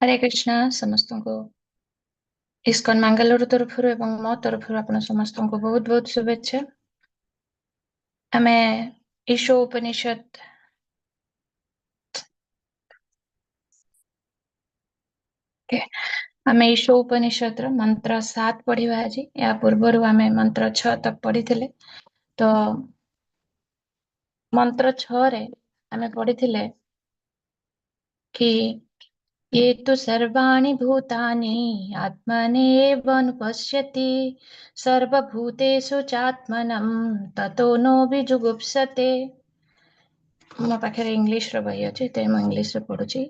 ହରେ କୃଷ୍ଣ। ସମସ୍ତଙ୍କୁ ଇସ୍କନ ମାଙ୍ଗାଲୋର ତରଫରୁ ଏବଂ ମୋ ତରଫରୁ ଆପଣ ସମସ୍ତଙ୍କୁ ବହୁତ ବହୁତ ଶୁଭେଚ୍ଛା। ଆମେ ଈଶୋ ଉପନିଷଦ ଆମେ ଈଶୋ ଉପନିଷଦର ମନ୍ତ୍ର 7 ପଢିବା ଆଜି। ଏହା ପୂର୍ବରୁ ଆମେ ମନ୍ତ୍ର 6 ତକ ପଢିଥିଲେ। ତ ମନ୍ତ୍ର 6ରେ ଆମେ ପଢିଥିଲେ କି ये तु सर्वाणि भूतानि आत्मनेव अनुपश्यति सर्वभूतेषु चात्मनं ततो नो ବିଜୁଗୁପ୍ସତେ। ମୋ ପାଖରେ ଇଂଲିଶର ବହି ଅଛି, ତେଣୁ ମୁଁ ଇଂଲିଶରେ ପଢୁଛି।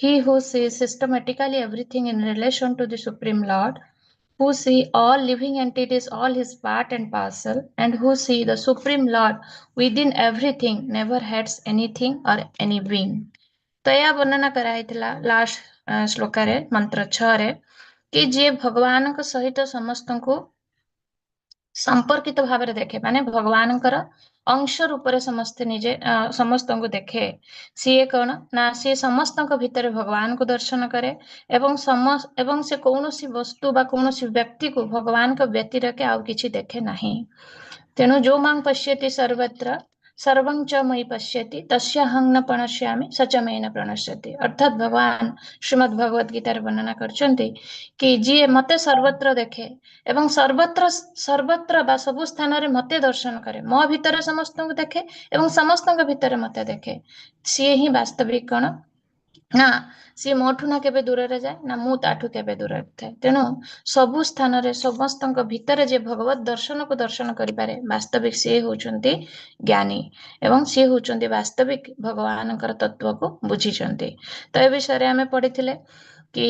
He who sees systematically everything in relation to the Supreme Lord, who see all living entities, all his part and parcel, and who see the Supreme Lord within everything, never hates anything or any being. ତ ଏହା ବର୍ଣ୍ଣନା କରାହେଇଥିଲା last ଶ୍ଲୋକରେ ମନ୍ତ୍ର 6ରେ କି ଯିଏ ଭଗବାନଙ୍କ ସହିତ ସମସ୍ତଙ୍କୁ ସମ୍ପର୍କିତ ଭାବରେ ଦେଖେ, ମାନେ ଭଗବାନଙ୍କର ଅଂଶ ରୂପରେ ସମସ୍ତେ ନିଜେ ସମସ୍ତଙ୍କୁ ଦେଖେ, ସିଏ କଣ ନା ସିଏ ସମସ୍ତଙ୍କ ଭିତରେ ଭଗବାନଙ୍କୁ ଦର୍ଶନ କରେ ଏବଂ ଏବଂ ସେ କୌଣସି ବସ୍ତୁ ବା କୌଣସି ବ୍ୟକ୍ତିକୁ ଭଗବାନଙ୍କ ବ୍ୟତିରେକେ ଆଉ କିଛି ଦେଖେ ନାହିଁ। ତେଣୁ ଯୋଉ ମାଂ ପଶ୍ୟତି ସର୍ବତ୍ର ସର୍ବଂ ଚ ମୟି ପଶ୍ୟତି ତସ୍ୟାହଂ ନ ପ୍ରଣଶ୍ୟାମି ସ ଚ ମେ ନ ପ୍ରଣଶ୍ୟତି। ଅର୍ଥାତ୍ ଭଗବାନ ଶ୍ରୀମଦ୍ ଭଗବତ ଗୀତାରେ ବର୍ଣ୍ଣନା କରିଛନ୍ତି କି ଯିଏ ମତେ ସର୍ବତ୍ର ଦେଖେ ଏବଂ ସର୍ବତ୍ର ସର୍ବତ୍ର ବା ସବୁ ସ୍ଥାନରେ ମତେ ଦର୍ଶନ କରେ, ମୋ ଭିତରେ ସମସ୍ତଙ୍କୁ ଦେଖେ ଏବଂ ସମସ୍ତଙ୍କ ଭିତରେ ମତେ ଦେଖେ, ସିଏ ହିଁ ବାସ୍ତବିକ କଣ ନା ସିଏ ମୋଠୁ ନା କେବେ ଦୂରରେ ଯାଏ ନା ମୁଁ ତାଠୁ କେବେ ଦୂରରେ ଥାଏ। ତେଣୁ ସବୁ ସ୍ଥାନରେ ସମସ୍ତଙ୍କ ଭିତରେ ଯେ ଭଗବତ ଦର୍ଶନକୁ ଦର୍ଶନ କରିପାରେ, ବାସ୍ତବିକ ସିଏ ହଉଛନ୍ତି ଜ୍ଞାନୀ ଏବଂ ସିଏ ହଉଛନ୍ତି ବାସ୍ତବିକ ଭଗବାନଙ୍କର ତତ୍ଵକୁ ବୁଝିଛନ୍ତି। ତ ଏ ବିଷୟରେ ଆମେ ପଢିଥିଲେ କି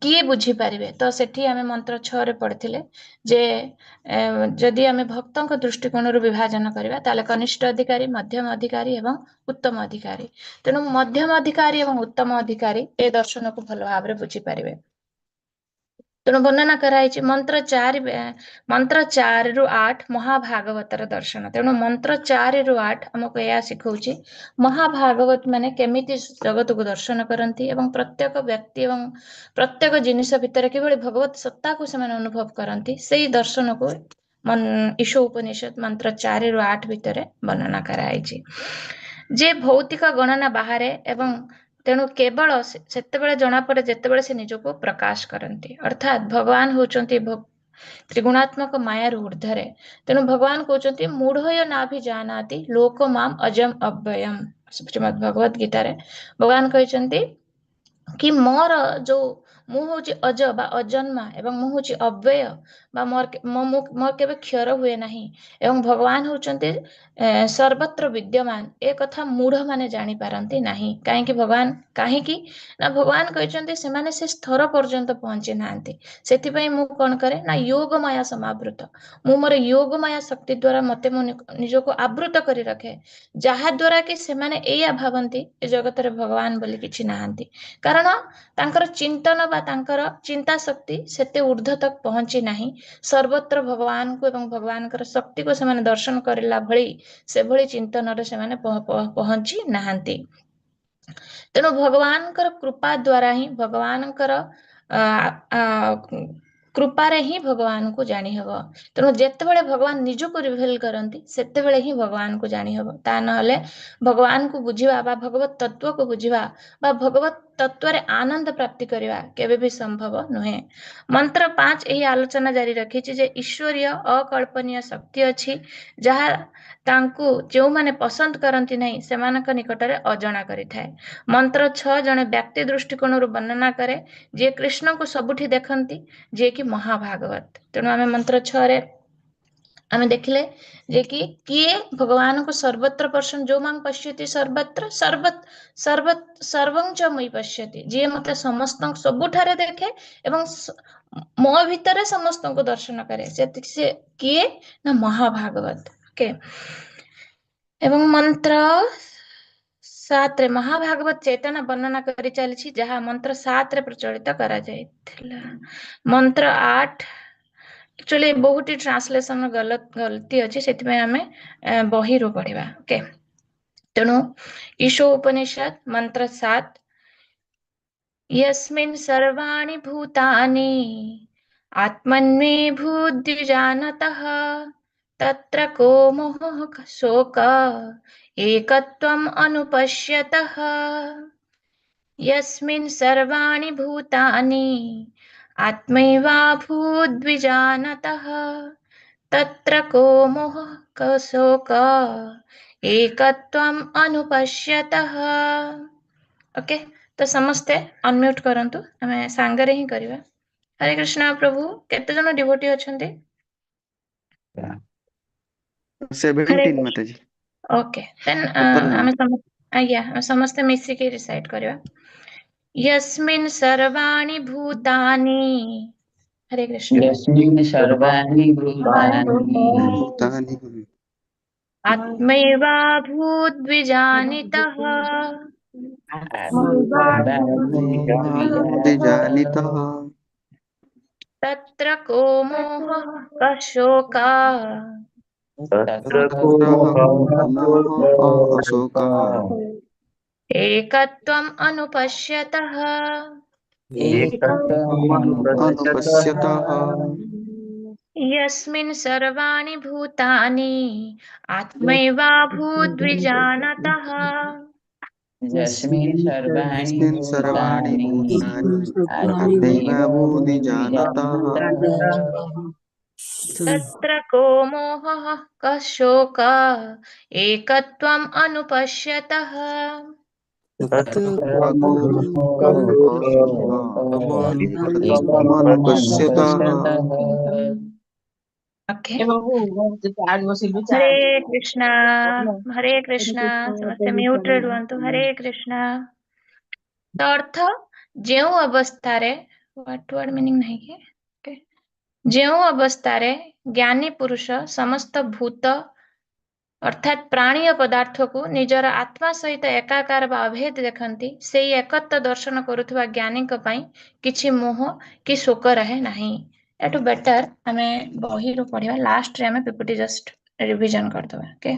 କିଏ ବୁଝିପାରିବେ। ତ ସେଠି ଆମେ ମନ୍ତ୍ର 6ରେ ପଢିଥିଲେ ଯେ ଯଦି ଆମେ ଭକ୍ତଙ୍କ ଦୃଷ୍ଟିକୋଣରୁ ବିଭାଜନ କରିବା ତାହେଲେ କନିଷ୍ଠ ଅଧିକାରୀ, ମଧ୍ୟମ ଅଧିକାରୀ ଏବଂ ଉତ୍ତମ ଅଧିକାରୀ। ତେଣୁ ମଧ୍ୟମ ଅଧିକାରୀ ଏବଂ ଉତ୍ତମ ଅଧିକାରୀ ଏ ଦର୍ଶନକୁ ଭଲ ଭାବରେ ବୁଝିପାରିବେ। ତେଣୁ ବର୍ଣ୍ଣନା କରାଯାଇଛି ମନ୍ତ୍ର 4 ମନ୍ତ୍ର 4ରୁ 8 ମହାଭାଗବତର ଦର୍ଶନ। ତେଣୁ ମନ୍ତ୍ର 4ରୁ 8 ଆମକୁ ଏହା ଶିଖଉଛି ମହାଭାଗବତ ମାନେ କେମିତି ଜଗତକୁ ଦର୍ଶନ କରନ୍ତି ଏବଂ ପ୍ରତ୍ୟେକ ବ୍ୟକ୍ତି ଏବଂ ପ୍ରତ୍ୟେକ ଜିନିଷ ଭିତରେ କିଭଳି ଭଗବତ ସତ୍ତାକୁ ସେମାନେ ଅନୁଭବ କରନ୍ତି, ସେଇ ଦର୍ଶନକୁ ଈଶୋ ଉପନିଷଦ ମନ୍ତ୍ର 4ରୁ 8 ଭିତରେ ବର୍ଣ୍ଣନା କରାଯାଇଛି। ଯେ ଭୌତିକ ଗଣନା ବାହାରେ ଏବଂ ତେଣୁ କେବଳ ସେତେବେଳେ ଜଣାପଡେ ଯେତେବେଳେ ସେ ନିଜକୁ ପ୍ରକାଶ କରନ୍ତି। ଅର୍ଥାତ୍ ଭଗବାନ ହଉଛନ୍ତି ତ୍ରିଗୁଣାତ୍ମକ ମାୟାରୁ ଉର୍ଦ୍ଧ୍ୱରେ। ତେଣୁ ଭଗବାନ କହୁଛନ୍ତି ମୂଢୟ ନାଭି ଜାନାତି ଲୋକ ମାମ ଅଜମ ଅବ୍ୟୟମ। ଶ୍ରୀମଦ୍ ଭଗବତ ଗୀତାରେ ଭଗବାନ କହିଛନ୍ତି କି ମୋର ଯୋଉ ମୁଁ ହଉଛି ଅଜ ବା ଅଜନ୍ମା ଏବଂ ମୁଁ ହଉଛି ଅବ୍ୟୟ ବା ମୋର କେବେ କ୍ଷର ହୁଏ ନାହିଁ ଏବଂ ଭଗବାନ ହଉଛନ୍ତି ସର୍ବତ୍ର ବିଦ୍ୟମାନ। ଏ କଥା ମୂଢ ମାନେ ଜାଣିପାରନ୍ତି ନାହିଁ। କାହିଁକି ଭଗବାନ କାହିଁକି ନା ଭଗବାନ କହିଛନ୍ତି ସେମାନେ ସେ ସ୍ତର ପର୍ଯ୍ୟନ୍ତ ପହଞ୍ଚି ନାହାନ୍ତି। ସେଥିପାଇଁ ମୁଁ କଣ କରେ ନା ଯୋଗ ମାୟା ସମାବୃତ, ମୁଁ ମୋର ଯୋଗ ମାୟା ଶକ୍ତି ଦ୍ଵାରା ମତେ ମୁଁ ନିଜକୁ ଆବୃତ କରି ରଖେ, ଯାହା ଦ୍ଵାରା କି ସେମାନେ ଏଇଆ ଭାବନ୍ତି ଏ ଜଗତରେ ଭଗବାନ ବୋଲି କିଛି ନାହାନ୍ତି। କାରଣ ତାଙ୍କର ଚିନ୍ତନ ବା ତାଙ୍କର ଚିନ୍ତା ଶକ୍ତି ସେତେ ଉର୍ଦ୍ଧ୍ୱ ତକ ପହଞ୍ଚି ନାହିଁ। ସର୍ବତ୍ର ଭଗବାନଙ୍କୁ ଏବଂ ଭଗବାନଙ୍କର ଶକ୍ତିକୁ ସେମାନେ ଦର୍ଶନ କରିଲା ଭଳି ସେଭଳି ଚିନ୍ତନରେ ସେମାନେ ପହଞ୍ଚି ନାହାନ୍ତି। ତେଣୁ ଭଗବାନଙ୍କର କୃପା ଦ୍ଵାରା ହିଁ ଭଗବାନଙ୍କର କୃପାରେ ହିଁ ଭଗବାନଙ୍କୁ ଜାଣିହବ। ତେଣୁ ଯେତେବେଳେ ଭଗବାନ ନିଜକୁ ରିଭିଲ କରନ୍ତି ସେତେବେଳେ ହିଁ ଭଗବାନଙ୍କୁ ଜାଣିହବ। ତା ନହେଲେ ଭଗବାନଙ୍କୁ ବୁଝିବା ବା ଭଗବତ ତତ୍ଵକୁ ବୁଝିବା ବା ଭଗବତ ତତ୍ଵରେ ଆନନ୍ଦ ପ୍ରାପ୍ତି କରିବା କେବେ ବି ସମ୍ଭବ ନୁହେଁ। ମନ୍ତ୍ର 5 ଏହି ଆଲୋଚନା ଜାରି ରଖିଛି ଯେ ଈଶ୍ୱରୀୟ ଅକଳ୍ପନୀୟ ଶକ୍ତି ଅଛି ଯାହା ତାଙ୍କୁ ଯେଉଁମାନେ ପସନ୍ଦ କରନ୍ତି ନାହିଁ ସେମାନଙ୍କ ନିକଟରେ ଅଜଣା କରିଥାଏ। ମନ୍ତ୍ର 6 ଜଣେ ବ୍ୟକ୍ତି ଦୃଷ୍ଟିକୋଣରୁ ବର୍ଣ୍ଣନା କରେ ଯିଏ କୃଷ୍ଣଙ୍କୁ ସବୁଠି ଦେଖନ୍ତି, ଯିଏକି ମହାଭାଗବତ। ତେଣୁ ଆମେ ମନ୍ତ୍ର 6ରେ ଆମେ ଦେଖିଲେ ଯେ କି କିଏ ଭଗବାନଙ୍କୁ ସର୍ବତ୍ର ପର୍ଶନ, ଯୋଉ ମାଂ ପଶ୍ୟତି ସର୍ବତ୍ର ସର୍ବଂ ଚ ମୟି ପଶ୍ୟତି, ଯିଏ ମତେ ସମସ୍ତଙ୍କୁ ସବୁଠାରେ ଦେଖେ ଏବଂ ମୋ ଭିତରେ ସମସ୍ତଙ୍କୁ ଦର୍ଶନ କରେ, ସେ କିଏ ନା ମହାଭାଗବତ। ଓକେ। ଏବଂ ମନ୍ତ୍ର 7ରେ ମହାଭାଗବତ ଚେତନା ବର୍ଣ୍ଣନା କରି ଚାଲିଛି ଯାହା ମନ୍ତ୍ର 7ରେ ପ୍ରଚଳିତ କରାଯାଇଥିଲା। ମନ୍ତ୍ର 8 ଆକ୍ଚୁଆଲି ବହୁଟି ଟ୍ରାନ୍ସଲେସନ ଗଲତି ଅଛି, ସେଥିପାଇଁ ଆମେ ବହିରୁ ପଢିବା। ଓକେ। ତେଣୁ ଈଶୋ ଉପନିଷଦ ମନ୍ତ୍ର 7 यस्मिन् सर्वाणि भूतानि आत्मन्वेभूद्विजानतः तत्र को मोहः शोक एकत्वम् अनुपश्यतः। यस्मिन् सर्वाणि भूतानि आत्मैवाभूद्विजानतः तत्र को मोहः शोक एकत्वम् अनुपश्यतः। ଓକେ, ତ ସମସ୍ତେ ଅନମ୍ୟୁଟ କରନ୍ତୁ, ଆମେ ସାଙ୍ଗରେ ହିଁ କରିବା। ହରେ କୃଷ୍ଣ ପ୍ରଭୁ, କେତେ ଜଣ ଡିଭୋଟି ଅଛନ୍ତି? ହରେ 17 ମାତାଜୀ। ଓକେ, ଦେନ୍ 17 ଜଣ। ଆମେ ଆଜ୍ଞା, ଆମେ ସମସ୍ତେ ମିଶିକି ରିସାଇଟ୍ କରିବା। यस्मिन् सर्वाणि भूतानि। हरे कृष्ण। यस्मिन् सर्वाणि भूतानि भूतानि आत्मैवाभूद्विजानितः आत्मैवाभूद्विजानितः तत्र को मोहः कः शोकः तत्र को मोहः अशोकः एकत्वम् अनुपश्यतः अनुपश्यतः। यस्मिन् सर्वाणि भूतानि आत्मैवाभूद्विजानतः यस्मिन् सर्वाणि यस्मिन् सर्वाणि भूतानि भूतानि आत्मैवाभूद्विजानतः तत्र को मोहः कः शोकः एकत्वम् अनुपश्यतः तत्र को मोहः एकत्वम् अनुपश्यतः। ओके, हरे कृष्णा हरे कृष्णा। ସମସ୍ତେ ମ୍ୟୁଟରେ ରୁହନ୍ତୁ। ହରେ କୃଷ୍ଣା। ତ ଅର୍ଥ, ଯେଉଁ ଅବସ୍ଥାରେ, ୱାର୍ଡ ଟୁ ୱାର୍ଡ ମିନିଂ ନାହିଁ କି? Okay. ଯେଉଁ ଅବସ୍ଥାରେ ଜ୍ଞାନୀ ପୁରୁଷ ସମସ୍ତ ଭୂତ ଅର୍ଥାତ୍ ପ୍ରାଣୀ ଓ ପଦାର୍ଥକୁ ନିଜର ଆତ୍ମା ସହିତ ଏକାକାର ବା ଅଭେଦ ଦେଖନ୍ତି, ସେଇ ଏକତ୍ୱ ଦର୍ଶନ କରୁଥିବା ଜ୍ଞାନୀଙ୍କ ପାଇଁ କିଛି ମୋହ କି ଶୋକ ରହେ ନାହିଁ। ଏଠୁ ବେଟର ଆମେ ବହିରୁ ପଢିବା, ଲାଷ୍ଟରେ ଆମେ ପିପିଟି ଜଷ୍ଟ ରିଭିଜନ କରିଦେବା। ଓକେ,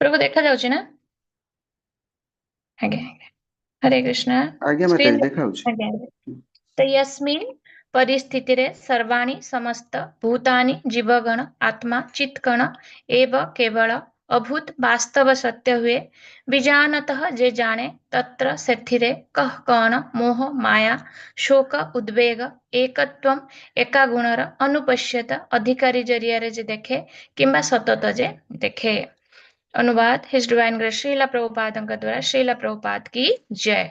ପ୍ରଭୁ ଦେଖାଯାଉଛି ନା? ଆଜ୍ଞା ଆଜ୍ଞା, ହରେ କୃଷ୍ଣ। ଆଜ୍ଞା ମାତାଜୀ, ଦେଖାଯାଉଛି। ଆଜ୍ଞା। ତ ୟସ୍ମିନ୍ ପରିସ୍ଥିତିରେ, ସର୍ବାଣୀ ସମସ୍ତ, ଭୂତାନି ଜୀବଗଣ, ଆତ୍ମା ଚିତ୍କଣ, ଏବ କେବଳ, ଅଭୂତ ବାସ୍ତବ ସତ୍ୟ ହୁଏ, ବିଜାନତଃ ଯେ ଜାଣେ, ତତ୍ର ସେଥିରେ, କଃ କଣ, ମୋହ ମାୟା, ଶୋକ ଉଦ୍ବେଗ, ଏକତ୍ୱମ୍ ଏକା ଗୁଣର, ଅନୁପଶ୍ୟତ ଅଧିକାରୀ ଜରିଆରେ ଯେ ଦେଖେ କିମ୍ବା ସତତ ଯେ ଦେଖେ। ଅନୁବାଦ his divine grace Srila ପ୍ରଭୁପାଦଙ୍କ ଦ୍ୱାରା। ଶ୍ରୀଲା ପ୍ରଭୁପାଦ କି ଜୟ।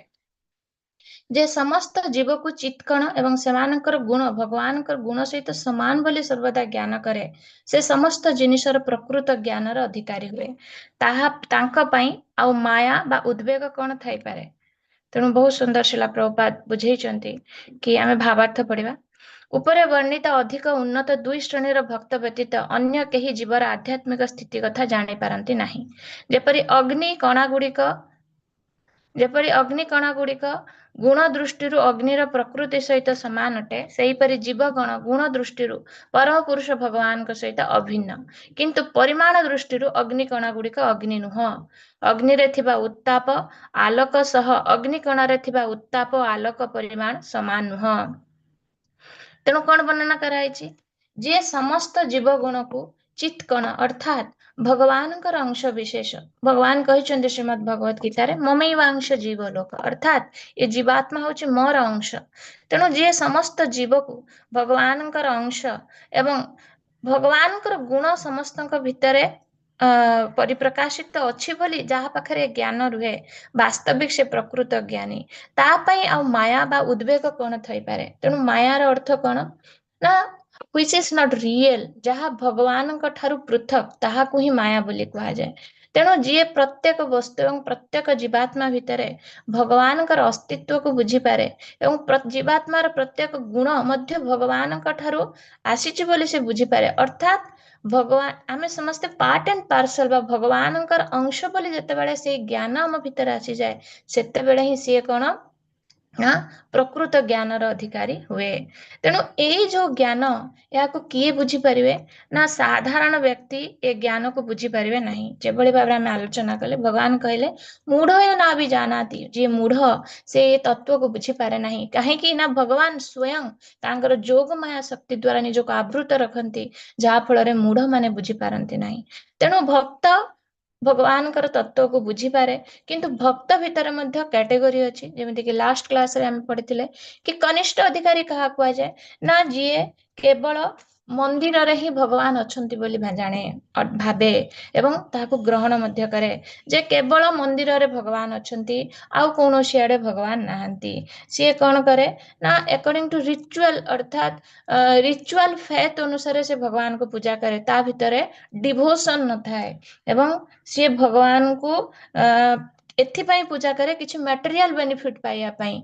ଯେ ସମସ୍ତ ଜୀବକୁ ଚିତ୍କଣ ଏବଂ ସେମାନଙ୍କର ଗୁଣ ଭଗବାନଙ୍କର ଗୁଣ ସହିତ ସମାନ ବୋଲି ସର୍ବଦା ଜ୍ଞାନ କରେ, ସେ ସମସ୍ତ ଜିନିଷର ପ୍ରକୃତ ଜ୍ଞାନର ଅଧିକାରୀ ହୁଏ। ତାହା ତାଙ୍କ ପାଇଁ ଆଉ ମାୟା ବା ଉଦ୍ବେଗ କଣ ଥାଇପାରେ? ତେଣୁ ବହୁତ ସୁନ୍ଦର ଶ୍ରୀଲା ପ୍ରଭୁପାଦ ବୁଝେଇଛନ୍ତି କି ଆମେ ଭାବାର୍ଥ ପଢିବା। ଉପରେ ବର୍ଣ୍ଣିତ ଅଧିକ ଉନ୍ନତ ଦୁଇ ଶ୍ରେଣୀର ଭକ୍ତ ବ୍ୟତୀତ ଅନ୍ୟ କେହି ଜୀବର ଆଧ୍ୟାତ୍ମିକ ସ୍ଥିତି କଥା ଜାଣିପାରନ୍ତି ନାହିଁ। ଯେପରି ଅଗ୍ନି କଣା ଗୁଡ଼ିକ ଗୁଣ ଦୃଷ୍ଟିରୁ ଅଗ୍ନିର ପ୍ରକୃତି ସହିତ ସମାନ ଅଟେ, ସେହିପରି ଜୀବଗଣ ଗୁଣ ଦୃଷ୍ଟିରୁ ପରମ ପୁରୁଷ ଭଗବାନଙ୍କ ସହିତ ଅଭିନ୍ନ, କିନ୍ତୁ ପରିମାଣ ଦୃଷ୍ଟିରୁ ଅଗ୍ନିକଣା ଗୁଡ଼ିକ ଅଗ୍ନି ନୁହଁ। ଅଗ୍ନିରେ ଥିବା ଉତ୍ତାପ ଆଲୋକ ସହ ଅଗ୍ନିକଣାରେ ଥିବା ଉତ୍ତାପ ଆଲୋକ ପରିମାଣ ସମାନ ନୁହଁ। ତେଣୁ କଣ ବର୍ଣ୍ଣନା କରାଯାଇଛି? ଯିଏ ସମସ୍ତ ଜୀବଗୁଣକୁ ଚିତ୍କଣ ଅର୍ଥାତ୍ ଭଗବାନଙ୍କର ଅଂଶ ବିଶେଷ, ଭଗବାନ କହିଛନ୍ତି ଶ୍ରୀମଦ୍ ଭଗବତ ଗୀତାରେ ମମୈବାଂଶ ଜୀବ ଲୋକ, ଅର୍ଥାତ୍ ଏ ଜୀବାତ୍ମା ହଉଛି ମୋର ଅଂଶ। ତେଣୁ ଯିଏ ସମସ୍ତ ଜୀବକୁ ଭଗବାନଙ୍କର ଅଂଶ ଏବଂ ଭଗବାନଙ୍କର ଗୁଣ ସମସ୍ତଙ୍କ ଭିତରେ ପରିପ୍ରକାଶିତ ଅଛି ବୋଲି ଯାହା ପାଖରେ ଜ୍ଞାନ ରୁହେ, ବାସ୍ତବିକ ସେ ପ୍ରକୃତ ଜ୍ଞାନୀ। ତା ପାଇଁ ଆଉ ମାୟା ବା ଉଦ୍ବେଗ କଣ ଥାଇପାରେ? ତେଣୁ ମାୟାର ଅର୍ଥ କଣ ନା which is not real, ଯାହା ଭଗବାନଙ୍କ ଠାରୁ ପୃଥକ ତାହାକୁ ହିଁ ମାୟା ବୋଲି କୁହାଯାଏ। ତେଣୁ ଯିଏ ପ୍ରତ୍ୟେକ ବସ୍ତୁ ଏବଂ ପ୍ରତ୍ୟେକ ଜୀବାତ୍ମା ଭିତରେ ଭଗବାନଙ୍କର ଅସ୍ତିତ୍ୱକୁ ବୁଝିପାରେ ଏବଂ ଜୀବାତ୍ମାର ପ୍ରତ୍ୟେକ ଗୁଣ ମଧ୍ୟ ଭଗବାନଙ୍କ ଠାରୁ ଆସିଛି ବୋଲି ସେ ବୁଝିପାରେ, ଅର୍ଥାତ୍ ଭଗବାନ ଆମେ ସମସ୍ତେ ପାର୍ଟ ଆଣ୍ଡ ପାର୍ସଲ ବା ଭଗବାନଙ୍କର ଅଂଶ ବୋଲି ଯେତେବେଳେ ସେଇ ଜ୍ଞାନ ଆମ ଭିତରେ ଆସିଯାଏ, ସେତେବେଳେ ହିଁ ସିଏ କଣ ନା ପ୍ରକୃତ ଜ୍ଞାନର ଅଧିକାରୀ ହୁଏ। ତେଣୁ ଏଇ ଯୋଉ ଜ୍ଞାନ, ଏହାକୁ କିଏ ବୁଝିପାରିବେ? ନା ସାଧାରଣ ବ୍ୟକ୍ତି ଏ ଜ୍ଞାନକୁ ବୁଝିପାରିବେ ନାହିଁ। ଯେଭଳି ଭାବରେ ଆମେ ଆଲୋଚନା କଲେ, ଭଗବାନ କହିଲେ ମୂଢ଼ ନା ବି ଜାନାତି, ଯିଏ ମୂଢ଼ ସେ ଏ ତତ୍ଵକୁ ବୁଝିପାରେ ନାହିଁ। କାହିଁକି ନା ଭଗବାନ ସ୍ଵୟଂ ତାଙ୍କର ଯୋଗ ମାୟା ଶକ୍ତି ଦ୍ଵାରା ନିଜକୁ ଆବୃତ ରଖନ୍ତି, ଯାହା ଫଳରେ ମୂଢ଼ ମାନେ ବୁଝିପାରନ୍ତି ନାହିଁ। ତେଣୁ ଭକ୍ତ ଭଗବାନଙ୍କର ତତ୍ଵକୁ ବୁଝିପାରେ, କିନ୍ତୁ ଭକ୍ତ ଭିତରେ ମଧ୍ୟ କ୍ୟାଟେଗୋରୀ ଅଛି। ଯେମିତିକି ଲାଷ୍ଟ କ୍ଲାସରେ ଆମେ ପଢିଥିଲେ କି କନିଷ୍ଠ ଅଧିକାରୀ କାହା କୁହାଯାଏ? ନା ଯିଏ କେବଳ ମନ୍ଦିରରେ ହିଁ ଭଗବାନ ଅଛନ୍ତି ବୋଲି ଜାଣେ, ଭାବେ ଏବଂ ତାହାକୁ ଗ୍ରହଣ ମଧ୍ୟ କରେ ଯେ କେବଳ ମନ୍ଦିରରେ ଭଗବାନ ଅଛନ୍ତି, ଆଉ କୌଣସି ଆଡେ ଭଗବାନ ନାହାନ୍ତି। ସିଏ କଣ କରେ ନା ଆକର୍ଡିଂ ଟୁ ରିଚୁଆଲ, ଅର୍ଥାତ୍ ରିଚୁଆଲ ଫେଥ୍ ଅନୁସାରେ ସେ ଭଗବାନଙ୍କୁ ପୂଜା କରେ। ତା ଭିତରେ ଡିଭୋସନ ନଥାଏ ଏବଂ ସିଏ ଭଗବାନଙ୍କୁ ଏଥିପାଇଁ ପୂଜା କରେ କିଛି ମ୍ୟାଟେରିଆଲ ବେନିଫିଟ ପାଇବା ପାଇଁ,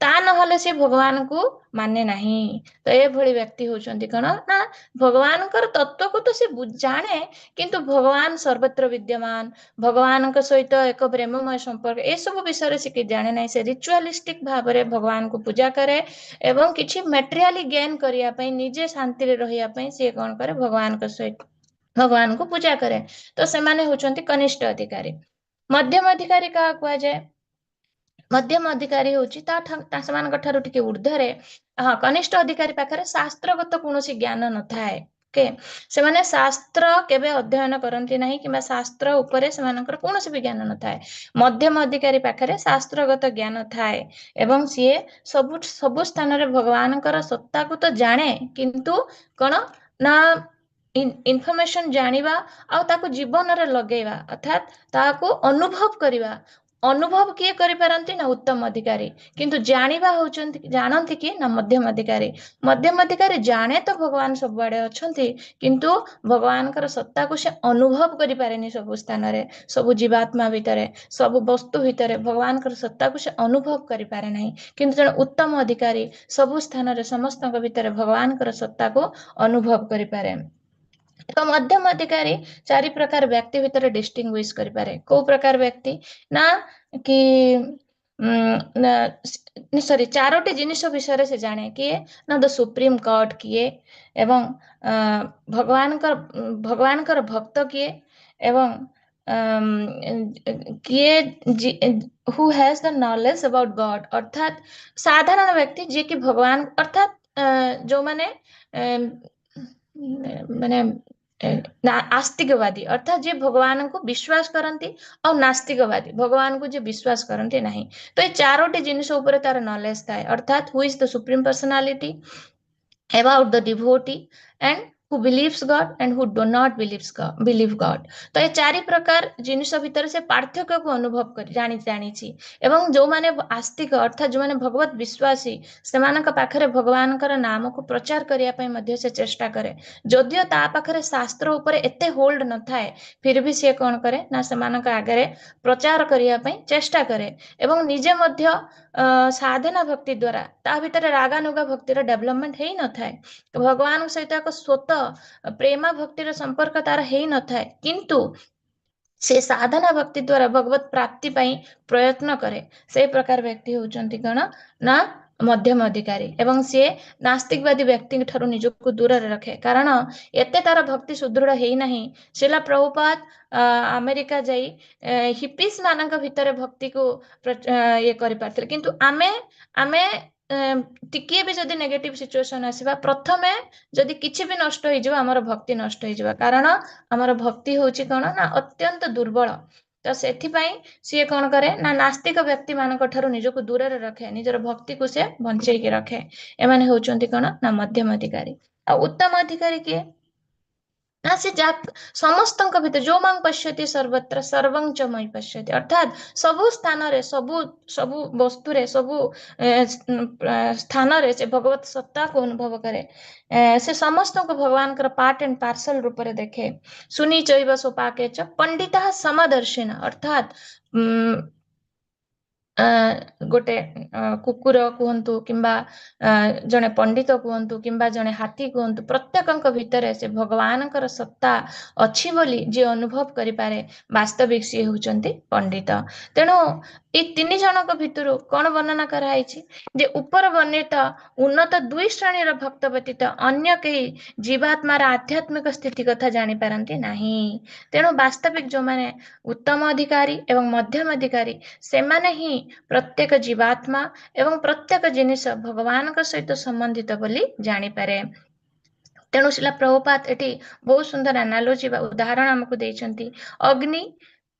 ତା ନହେଲେ ସେ ଭଗବାନଙ୍କୁ ମାନେ ନାହିଁ। ତ ଏଭଳି ବ୍ୟକ୍ତି ହଉଛନ୍ତି କଣ ନା ଭଗବାନଙ୍କର ତତ୍ଵକୁ ତ ସେ ଜାଣେ, କିନ୍ତୁ ଭଗବାନ ସର୍ବତ୍ର ବିଦ୍ୟମାନ, ଭଗବାନଙ୍କ ସହିତ ଏକ ପ୍ରେମମୟ ସମ୍ପର୍କ, ଏସବୁ ବିଷୟରେ ସେ କିଛି ଜାଣେ ନାହିଁ। ସେ ରିଚୁଆଲିଷ୍ଟିକ ଭାବରେ ଭଗବାନଙ୍କୁ ପୂଜା କରେ ଏବଂ କିଛି ମ୍ୟାଟେରିଆଲି ଗେନ୍ କରିବା ପାଇଁ, ନିଜେ ଶାନ୍ତିରେ ରହିବା ପାଇଁ ସିଏ କଣ କରେ, ଭଗବାନଙ୍କ ସହିତ ଭଗବାନଙ୍କୁ ପୂଜା କରେ। ତ ସେମାନେ ହଉଛନ୍ତି କନିଷ୍ଠ ଅଧିକାରୀ। ମଧ୍ୟମ ଅଧିକାରୀ କାହା କୁହାଯାଏ? ମଧ୍ୟମ ଅଧିକାରୀ ହଉଛି ତା ସେମାନଙ୍କ ଠାରୁ ଟିକେ ଉର୍ଦ୍ଧ୍ୱରେ। ହଁ, କନିଷ୍ଠ ଅଧିକାରୀ ପାଖରେ ଶାସ୍ତ୍ରଗତ କୌଣସି ଜ୍ଞାନ ନଥାଏ। ଓକେ, ସେମାନେ ଶାସ୍ତ୍ର କେବେ ଅଧ୍ୟୟନ କରନ୍ତି ନାହିଁ କିମ୍ବା ଶାସ୍ତ୍ର ଉପରେ ସେମାନଙ୍କର କୌଣସି ବି ଜ୍ଞାନ ନଥାଏ। ମଧ୍ୟମ ଅଧିକାରୀ ପାଖରେ ଶାସ୍ତ୍ରଗତ ଜ୍ଞାନ ଥାଏ ଏବଂ ସିଏ ସବୁ ସବୁ ସ୍ଥାନରେ ଭଗବାନଙ୍କର ସତ୍ତାକୁ ତ ଜାଣେ, କିନ୍ତୁ କଣ ନା ଇନଫର୍ମେସନ ଜାଣିବା ଆଉ ତାକୁ ଜୀବନରେ ଲଗେଇବା, ଅର୍ଥାତ୍ ତାହାକୁ ଅନୁଭବ କରିବା। ଅନୁଭବ କିଏ କରିପାରନ୍ତି? ନା ଉତ୍ତମ ଅଧିକାରୀ। କିନ୍ତୁ ଜାଣିବା ହଉଛନ୍ତି, ଜାଣନ୍ତି କି ନା ମଧ୍ୟମ ଅଧିକାରୀ। ମଧ୍ୟମ ଅଧିକାରୀ ଜାଣେ ତ ଭଗବାନ ସବୁଆଡେ ଅଛନ୍ତି, କିନ୍ତୁ ଭଗବାନଙ୍କର ସତ୍ତାକୁ ସେ ଅନୁଭବ କରିପାରେନି। ସବୁ ସ୍ଥାନରେ, ସବୁ ଜୀବାତ୍ମା ଭିତରେ, ସବୁ ବସ୍ତୁ ଭିତରେ ଭଗବାନଙ୍କର ସତ୍ତାକୁ ସେ ଅନୁଭବ କରିପାରେ ନାହିଁ। କିନ୍ତୁ ଜଣେ ଉତ୍ତମ ଅଧିକାରୀ ସବୁ ସ୍ଥାନରେ, ସମସ୍ତଙ୍କ ଭିତରେ ଭଗବାନଙ୍କର ସତ୍ତାକୁ ଅନୁଭବ କରିପାରେ। ତ ମଧ୍ୟମ ଅଧିକାରୀ ଚାରି ପ୍ରକାର ବ୍ୟକ୍ତି ଭିତରେ ଡିଷ୍ଟିଂଗୁଇଶ କରିପାରେ। କୋଉ ପ୍ରକାର ବ୍ୟକ୍ତି? ନା କି ସରି, ଚାରୋଟି ଜିନିଷ ବିଷୟରେ ସେ ଜାଣେ। କିଏ? ନା ଦ ସୁପ୍ରିମ ଗଡ୍ କିଏ ଏବଂ ଭଗବାନଙ୍କର ଭକ୍ତ କିଏ ଏବଂ କିଏ who has the knowledge about God, ଅର୍ଥାତ୍ ସାଧାରଣ ବ୍ୟକ୍ତି ଯିଏକି ଭଗବାନ, ଅର୍ଥାତ୍ ଯୋଉମାନେ ମାନେ ଆସ୍ତିକବାଦୀ, ଅର୍ଥାତ୍ ଯିଏ ଭଗବାନଙ୍କୁ ବିଶ୍ୱାସ କରନ୍ତି, ଆଉ ନାସ୍ତିକବାଦୀ, ଭଗବାନଙ୍କୁ ଯିଏ ବିଶ୍ୱାସ କରନ୍ତି ନାହିଁ। ତ ଏଇ ଚାରୋଟି ଜିନିଷ ଉପରେ ତାର ନଲେଜ ଥାଏ, ଅର୍ଥାତ୍ who is the supreme personality, about the devotee and who believes God and who do not believe God। ତ ଏ ଚାରି ପ୍ରକାର ଜିନିଷ ଭିତରେ ସେ ପାର୍ଥକ୍ୟକୁ ଅନୁଭବ କରି ଜାଣିଛି ଏବଂ ଯୋଉମାନେ ଆସ୍ତିକ, ଅର୍ଥାତ୍ ଯୋଉମାନେ ଭଗବତ ବିଶ୍ୱାସୀ, ସେମାନଙ୍କ ପାଖରେ ଭଗବାନଙ୍କର ନାମକୁ ପ୍ରଚାର କରିବା ପାଇଁ ମଧ୍ୟ ସେ ଚେଷ୍ଟା କରେ। ଯଦିଓ ତା ପାଖରେ ଶାସ୍ତ୍ର ଉପରେ ଏତେ ହୋଲ୍ଡ ନଥାଏ, ଫିର ବି ସିଏ କଣ କରେ ନା ସେମାନଙ୍କ ଆଗରେ ପ୍ରଚାର କରିବା ପାଇଁ ଚେଷ୍ଟା କରେ ଏବଂ ନିଜେ ମଧ୍ୟ ସାଧନା ଭକ୍ତି ଦ୍ଵାରା, ତା ଭିତରେ ରାଗାନୁଗା ଭକ୍ତିର ଡେଭଲପମେଣ୍ଟ ହେଇନଥାଏ, ଭଗବାନଙ୍କ ସହିତ ଏକ ସ୍ୱତ ପ୍ରେମା ଭକ୍ତିର ସମ୍ପର୍କ ତାର ହେଇନଥାଏ, କିନ୍ତୁ ସେ ସାଧନା ଭକ୍ତି ଦ୍ଵାରା ଭଗବତ ପ୍ରାପ୍ତି ପାଇଁ ପ୍ରୟତ୍ନ କରେ। ସେଇ ପ୍ରକାର ବ୍ୟକ୍ତି ହଉଛନ୍ତି କଣ ନା ମଧ୍ୟମ ଅଧିକାରୀ ଏବଂ ସିଏ ନାସ୍ତିକବାଦୀ ବ୍ୟକ୍ତିଙ୍କ ଠାରୁ ନିଜକୁ ଦୂରରେ ରଖେ, କାରଣ ଏତେ ତାର ଭକ୍ତି ସୁଦୃଢ ହେଇନାହିଁ। ଶ୍ରୀଲା ପ୍ରଭୁପାଦ ଆମେରିକା ଯାଇ ହିପିସ୍ ମାନଙ୍କ ଭିତରେ ଭକ୍ତିକୁ ଇଏ କରିପାରିଥିଲେ, କିନ୍ତୁ ଆମେ ଟିକିଏ ବି ଯଦି ନେଗେଟିଭ ସିଚୁଏସନ ଆସିବା, ପ୍ରଥମେ ଯଦି କିଛି ବି ନଷ୍ଟ ହେଇଯିବ, ଆମର ଭକ୍ତି ନଷ୍ଟ ହେଇଯିବ, କାରଣ ଆମର ଭକ୍ତି ହଉଛି କଣ ନା ଅତ୍ୟନ୍ତ ଦୁର୍ବଳ। ତ ସେଥିପାଇଁ ସିଏ କଣ କରେ ନା ନାସ୍ତିକ ବ୍ୟକ୍ତି ମାନଙ୍କ ଠାରୁ ନିଜକୁ ଦୂରରେ ରଖେ, ନିଜର ଭକ୍ତିକୁ ସେ ବଞ୍ଚେଇକି ରଖେ। ଏମାନେ ହଉଛନ୍ତି କଣ ନା ମଧ୍ୟମ ଅଧିକାରୀ। ଆଉ ଉତ୍ତମ ଅଧିକାରୀ କିଏ? ନା ସେ ଯା ସମସ୍ତଙ୍କ ଭିତରେ, ଯୋଉ ମାଂ ପଶ୍ୟତି ସର୍ବତ୍ର ସର୍ବଂ ଚ ମୟି ପଶ୍ୟତି, ଅର୍ଥାତ୍ ସବୁ ସ୍ଥାନରେ, ସବୁ ସବୁ ବସ୍ତୁରେ, ସବୁ ସ୍ଥାନରେ ସେ ଭଗବତ ସତ୍ତାକୁ ଅନୁଭବ କରେ। ସେ ସମସ୍ତଙ୍କୁ ଭଗବାନଙ୍କର ପାର୍ଟ ଆଣ୍ଡ ପାର୍ସଲ ରୂପରେ ଦେଖେ। ଶୁନି ଚୈବ ସ୍ୱପାକେ ଚ ପଣ୍ଡିତା ସମଦର୍ଶିନ, ଅର୍ଥାତ୍ ଗୋଟେ କୁକୁର କୁହନ୍ତୁ କିମ୍ବା ଜଣେ ପଣ୍ଡିତ କୁହନ୍ତୁ କିମ୍ବା ଜଣେ ହାତୀ କୁହନ୍ତୁ, ପ୍ରତ୍ୟେକଙ୍କ ଭିତରେ ସେ ଭଗବାନଙ୍କର ସତ୍ତା ଅଛି ବୋଲି ଯିଏ ଅନୁଭବ କରିପାରେ, ବାସ୍ତବିକ ସିଏ ହଉଛନ୍ତି ପଣ୍ଡିତ। ତେଣୁ ଏଇ ତିନି ଜଣଙ୍କ ଭିତରୁ କଣ ବର୍ଣ୍ଣନା କରାହେଇଛି ଯେ ଉପର ବର୍ଣ୍ଣିତ ଉନ୍ନତ ଦୁଇ ଶ୍ରେଣୀର ଭକ୍ତ ବ୍ୟତୀତ ଅନ୍ୟ କେହି ଜୀବାତ୍ମାର ଆଧ୍ୟାତ୍ମିକ ସ୍ଥିତି କଥା ଜାଣିପାରନ୍ତି ନାହିଁ। ତେଣୁ ବାସ୍ତବିକ ଯୋଉମାନେ ଉତ୍ତମ ଅଧିକାରୀ ଏବଂ ମଧ୍ୟମ ଅଧିକାରୀ, ସେମାନେ ହିଁ ପ୍ରତ୍ୟେକ ଜୀବାତ୍ମା ଏବଂ ପ୍ରତ୍ୟେକ ଜିନିଷ ଭଗବାନଙ୍କ ସହିତ ସମ୍ବନ୍ଧିତ ବୋଲି ଜାଣିପାରେ। ତେଣୁ ଶ୍ରୀଲ ପ୍ରଭୁପାଦ ଏଠି ବହୁତ ସୁନ୍ଦର ଆନାଲୋଜି ବା ଉଦାହରଣ ଆମକୁ ଦେଇଛନ୍ତି।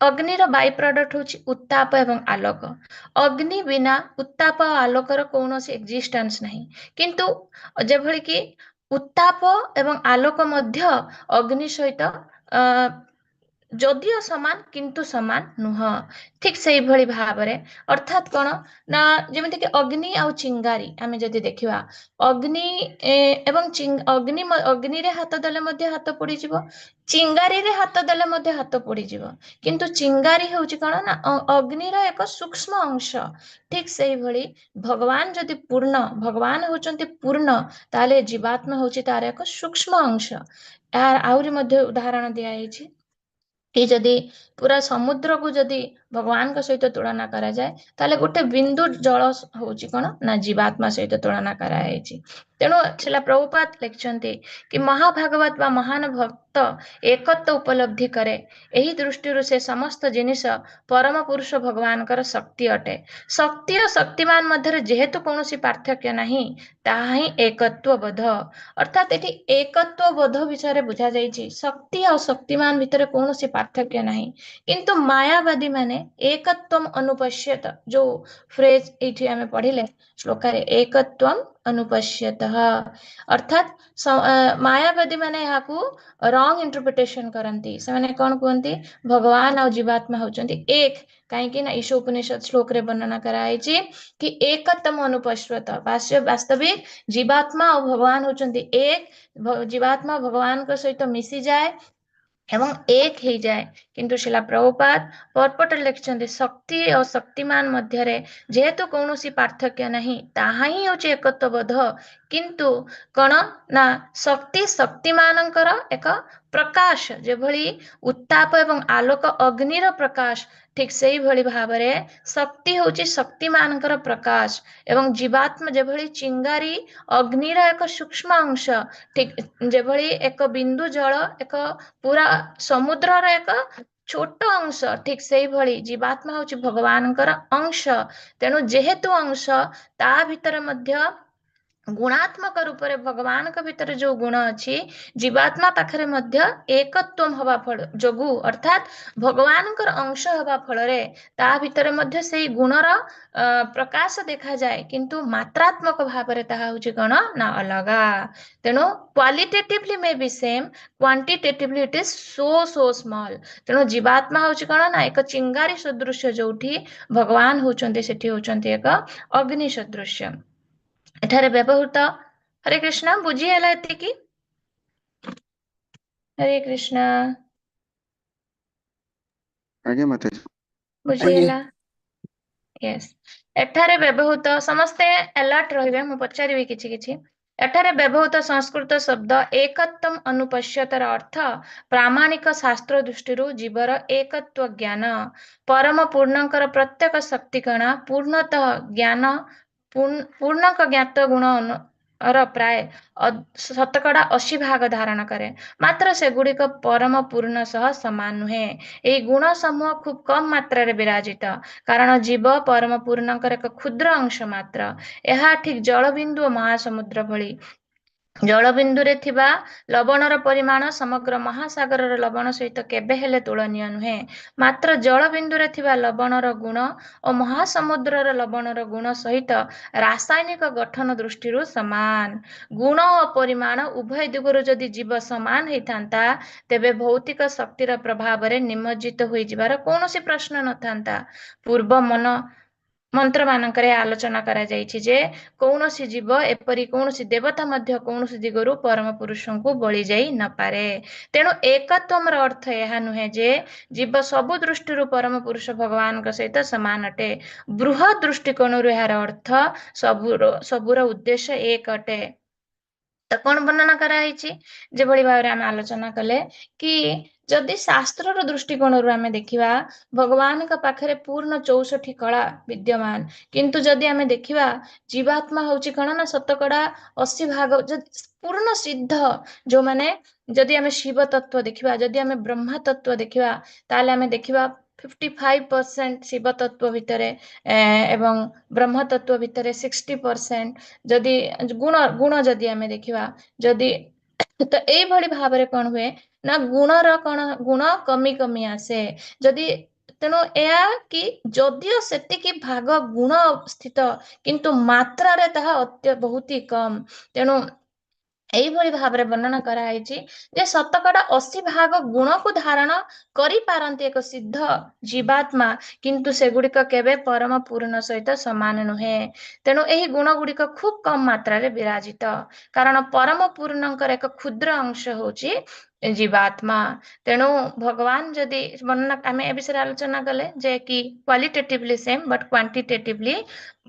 ଅଗ୍ନିର ବାଇ ପ୍ରଡକ୍ଟ ହଉଛି ଉତ୍ତାପ ଏବଂ ଆଲୋକ। ଅଗ୍ନି ବିନା ଉତ୍ତାପ ଆଉ ଆଲୋକର କୌଣସି ଏକ୍ଜିଷ୍ଟାନ୍ସ ନାହିଁ। କିନ୍ତୁ ଯେଭଳି କି ଉତ୍ତାପ ଏବଂ ଆଲୋକ ମଧ୍ୟ ଅଗ୍ନି ସହିତ ଯଦିଓ ସମାନ, କିନ୍ତୁ ସମାନ ନୁହଁ। ଠିକ ସେଇଭଳି ଭାବରେ, ଅର୍ଥାତ୍ କଣ ନା ଯେମିତିକି ଅଗ୍ନି ଆଉ ଚିଙ୍ଗାରି ଆମେ ଯଦି ଦେଖିବା, ଅଗ୍ନି ଏବଂ ଅଗ୍ନିରେ ହାତ ଦେଲେ ମଧ୍ୟ ହାତ ପୋଡିଯିବ, ଚିଙ୍ଗାରିରେ ହାତ ଦେଲେ ମଧ୍ୟ ହାତ ପୋଡିଯିବ। କିନ୍ତୁ ଚିଙ୍ଗାରି ହେଉଛି କଣ ନା ଅଗ୍ନିର ଏକ ସୂକ୍ଷ୍ମ ଅଂଶ। ଠିକ ସେଇଭଳି ଭଗବାନ ଯଦି ପୂର୍ଣ୍ଣ, ଭଗବାନ ହଉଛନ୍ତି ପୂର୍ଣ୍ଣ, ତାହେଲେ ଜୀବାତ୍ମା ହଉଛି ତାର ଏକ ସୂକ୍ଷ୍ମ ଅଂଶ। ଏହାର ଆହୁରି ମଧ୍ୟ ଉଦାହରଣ ଦିଆଯାଇଛି କି ଯଦି ପୁରା ସମୁଦ୍ରକୁ ଯଦି ଭଗବାନଙ୍କ ସହିତ ତୁଳନା କରାଯାଏ, ତାହେଲେ ଗୋଟେ ବିନ୍ଦୁ ଜଳ ହଉଛି କଣ ନା ଜୀବାତ୍ମା ସହିତ ତୁଳନା କରାଯାଇଛି। ତେଣୁ ଶ୍ରୀଲ ପ୍ରଭୁପାଦ ଲେଖିଛନ୍ତି କି ମହାଭାଗବତ ବା ମହାନ ଭକ୍ତ ଏକତ୍ୱ ଉପଲବ୍ଧି କରେ। ଏହି ଦୃଷ୍ଟିରୁ ସେ ସମସ୍ତ ଜିନିଷ ପରମ ପୁରୁଷ ଭଗବାନଙ୍କର ଶକ୍ତି ଅଟେ। ଶକ୍ତି ଓ ଶକ୍ତିମାନ ମଧ୍ୟରେ ଯେହେତୁ କୌଣସି ପାର୍ଥକ୍ୟ ନାହିଁ, ତାହା ହିଁ ଏକତ୍ୱ ବୋଧ। ଅର୍ଥାତ୍ ଏଠି ଏକତ୍ୱ ବୋଧ ବିଷୟରେ ବୁଝାଯାଇଛି। ଶକ୍ତି ଆଉ ଶକ୍ତିମାନ ଭିତରେ କୌଣସି ପାର୍ଥକ୍ୟ ନାହିଁ। କିନ୍ତୁ ମାୟାବାଦୀ ମାନେ ଏକତ୍ୱମ ଅନୁପଶ୍ୟତ, ଯୋଉ ଫ୍ରେଜ ଏଇଠି ଆମେ ପଢିଲେ ଶ୍ଲୋକରେ, ଏକତ୍ୱମ ଅନୁପଶ୍ୟତ, ଅର୍ଥାତ୍ ମାୟାବାଦୀ ମାନେ ଏହାକୁ ରଙ୍ଗ ଇଣ୍ଟରପ୍ରିଟେସନ କରନ୍ତି। ସେମାନେ କଣ କୁହନ୍ତି? ଭଗବାନ ଆଉ ଜୀବାତ୍ମା ହଉଛନ୍ତି ଏକ। କାହିଁକି ନା ଈଶ ଉପନିଷଦ ଶ୍ଲୋକରେ ବର୍ଣ୍ଣନା କରାଯାଇଛି କି ଏକତ୍ୱମ ଅନୁପଶ୍ୟତ, ବାସ୍ତବିକ ଜୀବାତ୍ମା ଆଉ ଭଗବାନ ହଉଛନ୍ତି ଏକ। ଜୀବାତ୍ମା ଭଗବାନଙ୍କ ସହିତ ମିଶିଯାଏ ଏବଂ ଏକ ହେଇଯାଏ। କିନ୍ତୁ ଶ୍ରୀଲ ପ୍ରଭୁପାଦ ପର୍ପଟରେ ଲେଖିଛନ୍ତି, ଶକ୍ତି ଓ ଶକ୍ତିମାନ ମଧ୍ୟରେ ଯେହେତୁ କୌଣସି ପାର୍ଥକ୍ୟ ନାହିଁ, ତାହା ହିଁ ହେଉଛି ଏକତ୍ୱ ବୋଧ। କିନ୍ତୁ କଣ ନା ଶକ୍ତି ଶକ୍ତିମାନଙ୍କର ଏକ ପ୍ରକାଶ, ଯେଭଳି ଉତ୍ତାପ ଏବଂ ଆଲୋକ ଅଗ୍ନିର ପ୍ରକାଶ, ଠିକ ସେଇଭଳି ଭାବରେ ଶକ୍ତି ହଉଛି ଶକ୍ତିମାନଙ୍କର ପ୍ରକାଶ। ଏବଂ ଜୀବାତ୍ମା ଯେଭଳି ଚିଙ୍ଗାରି ଅଗ୍ନିର ଏକ ସୂକ୍ଷ୍ମ ଅଂଶ, ଠିକ ଯେଭଳି ଏକ ବିନ୍ଦୁ ଜଳ ଏକ ପୁରା ସମୁଦ୍ରର ଏକ ଛୋଟ ଅଂଶ, ଠିକ ସେଇଭଳି ଜୀବାତ୍ମା ହଉଛି ଭଗବାନଙ୍କର ଅଂଶ। ତେଣୁ ଯେହେତୁ ଅଂଶ, ତା ଭିତରେ ମଧ୍ୟ ଗୁଣାତ୍ମକ ରୂପରେ ଭଗବାନଙ୍କ ଭିତରେ ଯୋଉ ଗୁଣ ଅଛି, ଜୀବାତ୍ମା ପାଖରେ ମଧ୍ୟ ଏକତ୍ୱ ହବା ଫଳ ଯୋଗୁ, ଅର୍ଥାତ୍ ଭଗବାନଙ୍କର ଅଂଶ ହେବା ଫଳରେ ତା ଭିତରେ ମଧ୍ୟ ସେଇ ଗୁଣର ପ୍ରକାଶ ଦେଖାଯାଏ। କିନ୍ତୁ ମାତ୍ରାତ୍ମକ ଭାବରେ ତାହା ହଉଛି କଣ ନା ଅଲଗା। ତେଣୁ qualitatively may be same, quantitatively it is so so small. ତେଣୁ ଜୀବାତ୍ମା ହଉଛି କଣ ନା ଏକ ଚିଙ୍ଗାରି ସଦୃଶ୍ୟ ଯୋଉଠି ଭଗବାନ ହଉଛନ୍ତି ସେଠି ହଉଛନ୍ତି ଏକ ଅଗ୍ନି ସଦୃଶ୍ୟ। ଏଠାରେ ବ୍ୟବହୃତ, ହରେ କୃଷ୍ଣ, ବୁଝି ହେଲା ଏତିକି? ହରେ କୃଷ୍ଣ। ଆଜ୍ଞା ମାତାଜୀ। ବୁଝି ଆଜ୍ଞା। ହେଲା? ୟେସ୍। ଏଠାରେ ବ୍ୟବହୃତ, ସମସ୍ତେ ଆଲର୍ଟ ରହିବେ, ମୁଁ ପଚାରିବି କିଛି କିଛି। ଏଠାରେ ବ୍ୟବହୃତ ସଂସ୍କୃତ ଶବ୍ଦ ଏକତ୍ୱମ ଅନୁପଶ୍ୟତର ଅର୍ଥ ପ୍ରାମାଣିକ ଶାସ୍ତ୍ର ଦୃଷ୍ଟିରୁ ଜୀବର ଏକତ୍ୱ ଜ୍ଞାନ। ପରମ ପୂର୍ଣ୍ଣଙ୍କର ପ୍ରତ୍ୟେକ ଶକ୍ତିକଣା ପୂର୍ଣ୍ଣତଃ ଜ୍ଞାନ, ପୂର୍ଣ୍ଣଙ୍କ ଜ୍ଞାତ ଗୁଣ ର ପ୍ରାୟ 80% ଧାରଣ କରେ। ମାତ୍ର ସେଗୁଡ଼ିକ ପରମ ପୂର୍ଣ୍ଣ ସହ ସମାନ ନୁହେଁ। ଏହି ଗୁଣ ସମୂହ ଖୁବ କମ ମାତ୍ରାରେ ବିରାଜିତ, କାରଣ ଜୀବ ପରମ ପୂର୍ଣ୍ଣଙ୍କର ଏକ କ୍ଷୁଦ୍ର ଅଂଶ ମାତ୍ର। ଏହା ଠିକ ଜଳବିନ୍ଦୁ ଓ ମହାସମୁଦ୍ର ଭଳି। ଜଳବିନ୍ଦୁରେ ଥିବା ଲବଣର ପରିମାଣ ସମଗ୍ର ମହାସାଗରର ଲବଣ ସହିତ କେବେ ହେଲେ ତୁଳନୀୟ ନୁହେଁ। ମାତ୍ର ଜଳବିନ୍ଦୁରେ ଥିବା ଲବଣର ଗୁଣ ଓ ମହାସମୁଦ୍ରର ଲବଣର ଗୁଣ ସହିତ ରାସାୟନିକ ଗଠନ ଦୃଷ୍ଟିରୁ ସମାନ। ଗୁଣ ଓ ପରିମାଣ ଉଭୟ ଦିଗରୁ ଯଦି ଜୀବ ସମାନ ହେଇଥାନ୍ତା, ତେବେ ଭୌତିକ ଶକ୍ତିର ପ୍ରଭାବରେ ନିମଜ୍ଜିତ ହୋଇଯିବାର କୌଣସି ପ୍ରଶ୍ନ ନଥାନ୍ତା। ପୂର୍ବ ମନ ମନ୍ତ୍ର ମାନଙ୍କରେ ଆଲୋଚନା କରାଯାଇଛି ଯେ କୌଣସି ଜୀବ, ଏପରି କୌଣସି ଦେବତା ମଧ୍ୟ କୌଣସି ଦିଗରୁ ପରମ ପୁରୁଷଙ୍କୁ ବଳି ଯାଇ ନପାରେ। ତେଣୁ ଏକତ୍ୱମର ଅର୍ଥ ଏହା ନୁହେଁ ଯେ ଜୀବ ସବୁ ଦୃଷ୍ଟିରୁ ପରମ ପୁରୁଷ ଭଗବାନଙ୍କ ସହିତ ସମାନ ଅଟେ। ବୃହତ୍ ଦୃଷ୍ଟିକୋଣରୁ ଏହାର ଅର୍ଥ ସବୁର ଉଦ୍ଦେଶ୍ୟ ଏକ ଅଟେ। ତ କଣ ବର୍ଣ୍ଣନା କରାହେଇଛି, ଯେଭଳି ଭାବରେ ଆମେ ଆଲୋଚନା କଲେ କି ଯଦି ଶାସ୍ତ୍ରର ଦୃଷ୍ଟିକୋଣରୁ ଆମେ ଦେଖିବା, ଭଗବାନଙ୍କ ପାଖରେ ପୂର୍ଣ୍ଣ 64 କଳା ବିଦ୍ୟମାନ। କିନ୍ତୁ ଯଦି ଆମେ ଦେଖିବା, ଜୀବାତ୍ମା ହଉଛି କଣ ନା ଶତକଡ଼ା 80 ଭାଗ ଯଦି ପୂର୍ଣ୍ଣ ସିଦ୍ଧ ଯୋଉମାନେ, ଯଦି ଆମେ ଶିବ ତତ୍ଵ ଦେଖିବା, ଯଦି ଆମେ ବ୍ରହ୍ମା ତତ୍ଵ ଦେଖିବା, ତାହେଲେ ଆମେ ଦେଖିବା 55% ଶିବ ତତ୍ଵ ଭିତରେ ଏବଂ ବ୍ରହ୍ମ ତତ୍ଵ ଭିତରେ 60%। ଯଦି ଗୁଣ ଗୁଣ ଯଦି ଆମେ ଦେଖିବା, ଯଦି ତ ଏଇଭଳି ଭାବରେ କଣ ହୁଏ ନା ଗୁଣର କଣ ଗୁଣ କମି କମି ଆସେ ଯଦି। ତେଣୁ ଏହା କି ଯଦିଓ ସେତିକି ଭାଗ ଗୁଣ ସ୍ଥିତ, କିନ୍ତୁ ମାତ୍ରାରେ ତାହା ବହୁତ ହି କମ। ତେଣୁ ଏଇଭଳି ଭାବରେ ବର୍ଣ୍ଣନା କରାହେଇଛି ଯେ ଶତକଡ଼ା 80 ଭାଗ ଗୁଣକୁ ଧାରଣ କରିପାରନ୍ତି ଏକ ସିଦ୍ଧ ଜୀବାତ୍ମା, କିନ୍ତୁ ସେଗୁଡିକ କେବେ ପରମ ପୂର୍ଣ୍ଣ ସହିତ ସମାନ ନୁହେଁ। ତେଣୁ ଏହି ଗୁଣ ଗୁଡିକ ଖୁବ କମ ମାତ୍ରାରେ ବିରାଜିତ, କାରଣ ପରମ ପୂର୍ଣ୍ଣଙ୍କର ଏକ କ୍ଷୁଦ୍ର ଅଂଶ ହଉଛି ଜୀବାତ୍ମା। ତେଣୁ ଭଗବାନ ଯଦି ବର୍ଣ୍ଣନା, ଆମେ ଏ ବିଷୟରେ ଆଲୋଚନା କଲେ ଯେ କି କ୍ୱାଲିଟେଟିଭଲି ସେମ୍ ବଟ୍ କ୍ୱାଣ୍ଟିଟେଟିଭଲି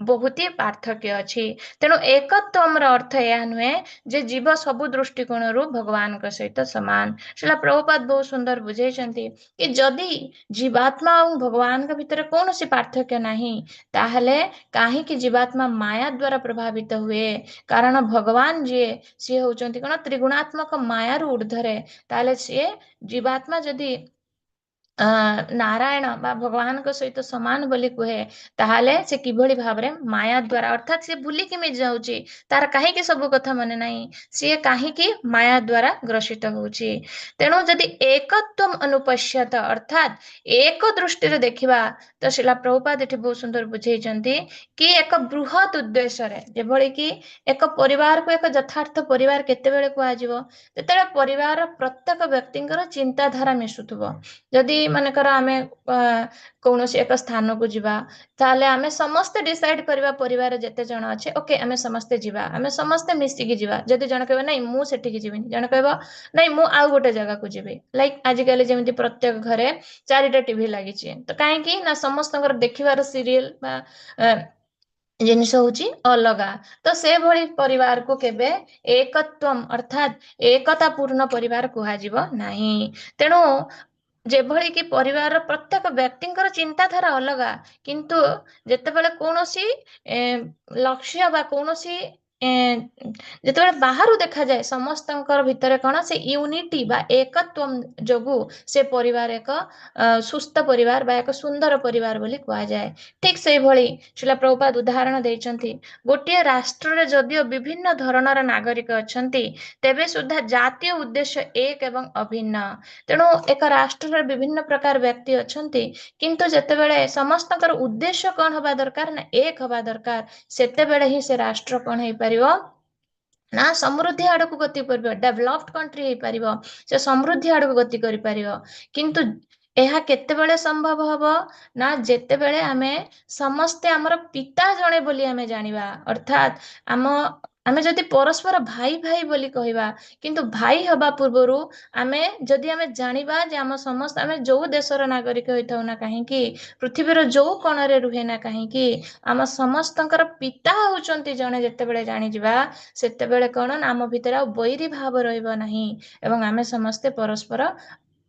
ବହୁତ ହି ପାର୍ଥକ୍ୟ ଅଛି। ତେଣୁ ଏକତ୍ୱମର ଅର୍ଥ ଏହା ନୁହେଁ ଯେ ଜୀବ ସବୁ ଦୃଷ୍ଟିକୋଣରୁ ଭଗବାନଙ୍କ ସହିତ ସମାନ। ଶ୍ରୀଲା ପ୍ରଭୁପାଦ ବହୁତ ସୁନ୍ଦର ବୁଝେଇଛନ୍ତି କି ଯଦି ଜୀବାତ୍ମା ଆଉ ଭଗବାନଙ୍କ ଭିତରେ କୌଣସି ପାର୍ଥକ୍ୟ ନାହିଁ, ତାହେଲେ କାହିଁକି ଜୀବାତ୍ମା ମାୟା ଦ୍ଵାରା ପ୍ରଭାବିତ ହୁଏ? କାରଣ ଭଗବାନ ଯିଏ, ସିଏ ହଉଛନ୍ତି କଣ ତ୍ରିଗୁଣାତ୍ମକ ମାୟାରୁ ଉର୍ଦ୍ଧ୍ୱରେ। ତାହେଲେ ସିଏ ଜୀବାତ୍ମା ଯଦି ନାରାୟଣ ବା ଭଗବାନଙ୍କ ସହିତ ସମାନ ବୋଲି କୁହେ, ତାହେଲେ ସେ କିଭଳି ଭାବରେ ମାୟା ଦ୍ଵାରା, ଅର୍ଥାତ୍ ସେ ଭୁଲି କେମିତି ଯାଉଛି, ତାର କାହିଁକି ସବୁ କଥା ମନେ ନାହିଁ, ସିଏ କାହିଁକି ମାୟା ଦ୍ଵାରା ଗ୍ରସିତ ହଉଛି? ତେଣୁ ଯଦି ଏକତ୍ୱ ଅନୁପଶ୍ୟତ, ଅର୍ଥାତ୍ ଏକ ଦୃଷ୍ଟିରେ ଦେଖିବା, ତ ଶ୍ରୀଲା ପ୍ରଭୁପାଦ ଏଠି ବହୁତ ସୁନ୍ଦର ବୁଝେଇଛନ୍ତି କି ଏକ ବୃହତ ଉଦ୍ଦେଶ୍ୟରେ, ଯେଭଳି କି ଏକ ପରିବାରକୁ ଏକ ଯଥାର୍ଥ ପରିବାର କେତେବେଳେ କୁହାଯିବ? ଯେତେବେଳେ ପରିବାରର ପ୍ରତ୍ୟେକ ବ୍ୟକ୍ତିଙ୍କର ଚିନ୍ତାଧାରା ମିଶୁଥିବ। ଯଦି ମନେକର ଆମେ କୌଣସି ଏକ ସ୍ଥାନକୁ ଯିବା, ତାହେଲେ ଆମେ ସମସ୍ତେ ଡିସାଇଡ କରିବା, ପରିବାର ଯେତେ ଜଣ ଅଛେ, ଓକେ, ଆମେ ସମସ୍ତେ ଯିବା, ଆମେ ସମସ୍ତେ ମିଶିକି ଯିବା। ଯଦି ଜଣେ କହିବ, ନାଇଁ, ମୁଁ ସେଠିକି ଯିବିନି, ଜଣେ କହିବ, ନାଇଁ, ମୁଁ ଆଉ ଗୋଟେ ଜାଗାକୁ ଯିବି। ଲାଇକ ଆଜିକାଲି ଯେମିତି ପ୍ରତ୍ୟେକ ଘରେ ଚାରିଟା ଟିଭି ଲାଗିଛି, ତ କାହିଁକି ନା ସମସ୍ତଙ୍କର ଦେଖିବାର ସିରିଏଲ ବା ଜିନିଷ ହଉଛି ଅଲଗା। ତ ସେଭଳି ପରିବାରକୁ କେବେ ଏକତ୍ୱମ, ଅର୍ଥାତ୍ ଏକତା ପୂର୍ଣ୍ଣ ପରିବାର କୁହାଯିବ ନାହିଁ। ତେଣୁ ଯେଭଳି କି ପରିବାରର ପ୍ରତ୍ୟେକ ବ୍ୟକ୍ତିଙ୍କର ଚିନ୍ତାଧାରା ଅଲଗା, କିନ୍ତୁ ଯେତେବେଳେ କୌଣସି ଲକ୍ଷ୍ୟ ବା କୌଣସି ଯେତେବେଳେ ବାହାରୁ ଦେଖାଯାଏ, ସମସ୍ତଙ୍କର ଭିତରେ କଣ ସେ ୟୁନିଟି ବା ଏକତ୍ୱ ଯୋଗୁ ସେ ପରିବାର ଏକ ସୁସ୍ଥ ପରିବାର ବା ଏକ ସୁନ୍ଦର ପରିବାର ବୋଲି କୁହାଯାଏ। ଠିକ ସେଇଭଳି ଶ୍ରୀଲା ପ୍ରଭୁପାଦ ଉଦାହରଣ ଦେଇଛନ୍ତି, ଗୋଟିଏ ରାଷ୍ଟ୍ରରେ ଯଦିଓ ବିଭିନ୍ନ ଧରଣର ନାଗରିକ ଅଛନ୍ତି, ତେବେ ସୁଦ୍ଧା ଜାତୀୟ ଉଦ୍ଦେଶ୍ୟ ଏକ ଏବଂ ଅଭିନ୍ନ। ତେଣୁ ଏକ ରାଷ୍ଟ୍ରରେ ବିଭିନ୍ନ ପ୍ରକାର ବ୍ୟକ୍ତି ଅଛନ୍ତି, କିନ୍ତୁ ଯେତେବେଳେ ସମସ୍ତଙ୍କର ଉଦ୍ଦେଶ୍ୟ କଣ ହବା ଦରକାର ନା ଏକ ହବା ଦରକାର, ସେତେବେଳେ ହିଁ ସେ ରାଷ୍ଟ୍ର କଣ ହେଇପାରିବ ନା ସମୃଦ୍ଧି ଆଡକୁ ଗତି କରିବ, ଡେଭଲପଡ କଣ୍ଟ୍ରି ହେଇପାରିବ, ସେ ସମୃଦ୍ଧି ଆଡକୁ ଗତି କରିପାରିବ। କିନ୍ତୁ ଏହା କେତେବେଳେ ସମ୍ଭବ ହବ ନା ଯେତେବେଳେ ଆମେ ସମସ୍ତେ ଆମର ପିତା ଜଣେ ବୋଲି ଆମେ ଜାଣିବା। ଅର୍ଥାତ୍ ଆମେ ଯଦି ପରସ୍ପର ଭାଇ ଭାଇ ବୋଲି କହିବା, କିନ୍ତୁ ଭାଇ ହବା ପୂର୍ବରୁ ଆମେ ଯଦି ଆମେ ଜାଣିବା ଯେ ଆମ ସମସ୍ତ ଆମେ ଯୋଉ ଦେଶର ନାଗରିକ ହେଇଥାଉ ନା କାହିଁକି, ପୃଥିବୀର ଯୋଉ କୋଣରେ ରୁହେ ନା କାହିଁକି, ଆମ ସମସ୍ତଙ୍କର ପିତା ହଉଛନ୍ତି ଜଣେ, ଯେତେବେଳେ ଜାଣିଯିବା, ସେତେବେଳେ କଣ ନା ଆମ ଭିତରେ ଆଉ ବୈରୀ ଭାବ ରହିବ ନାହିଁ ଏବଂ ଆମେ ସମସ୍ତେ ପରସ୍ପର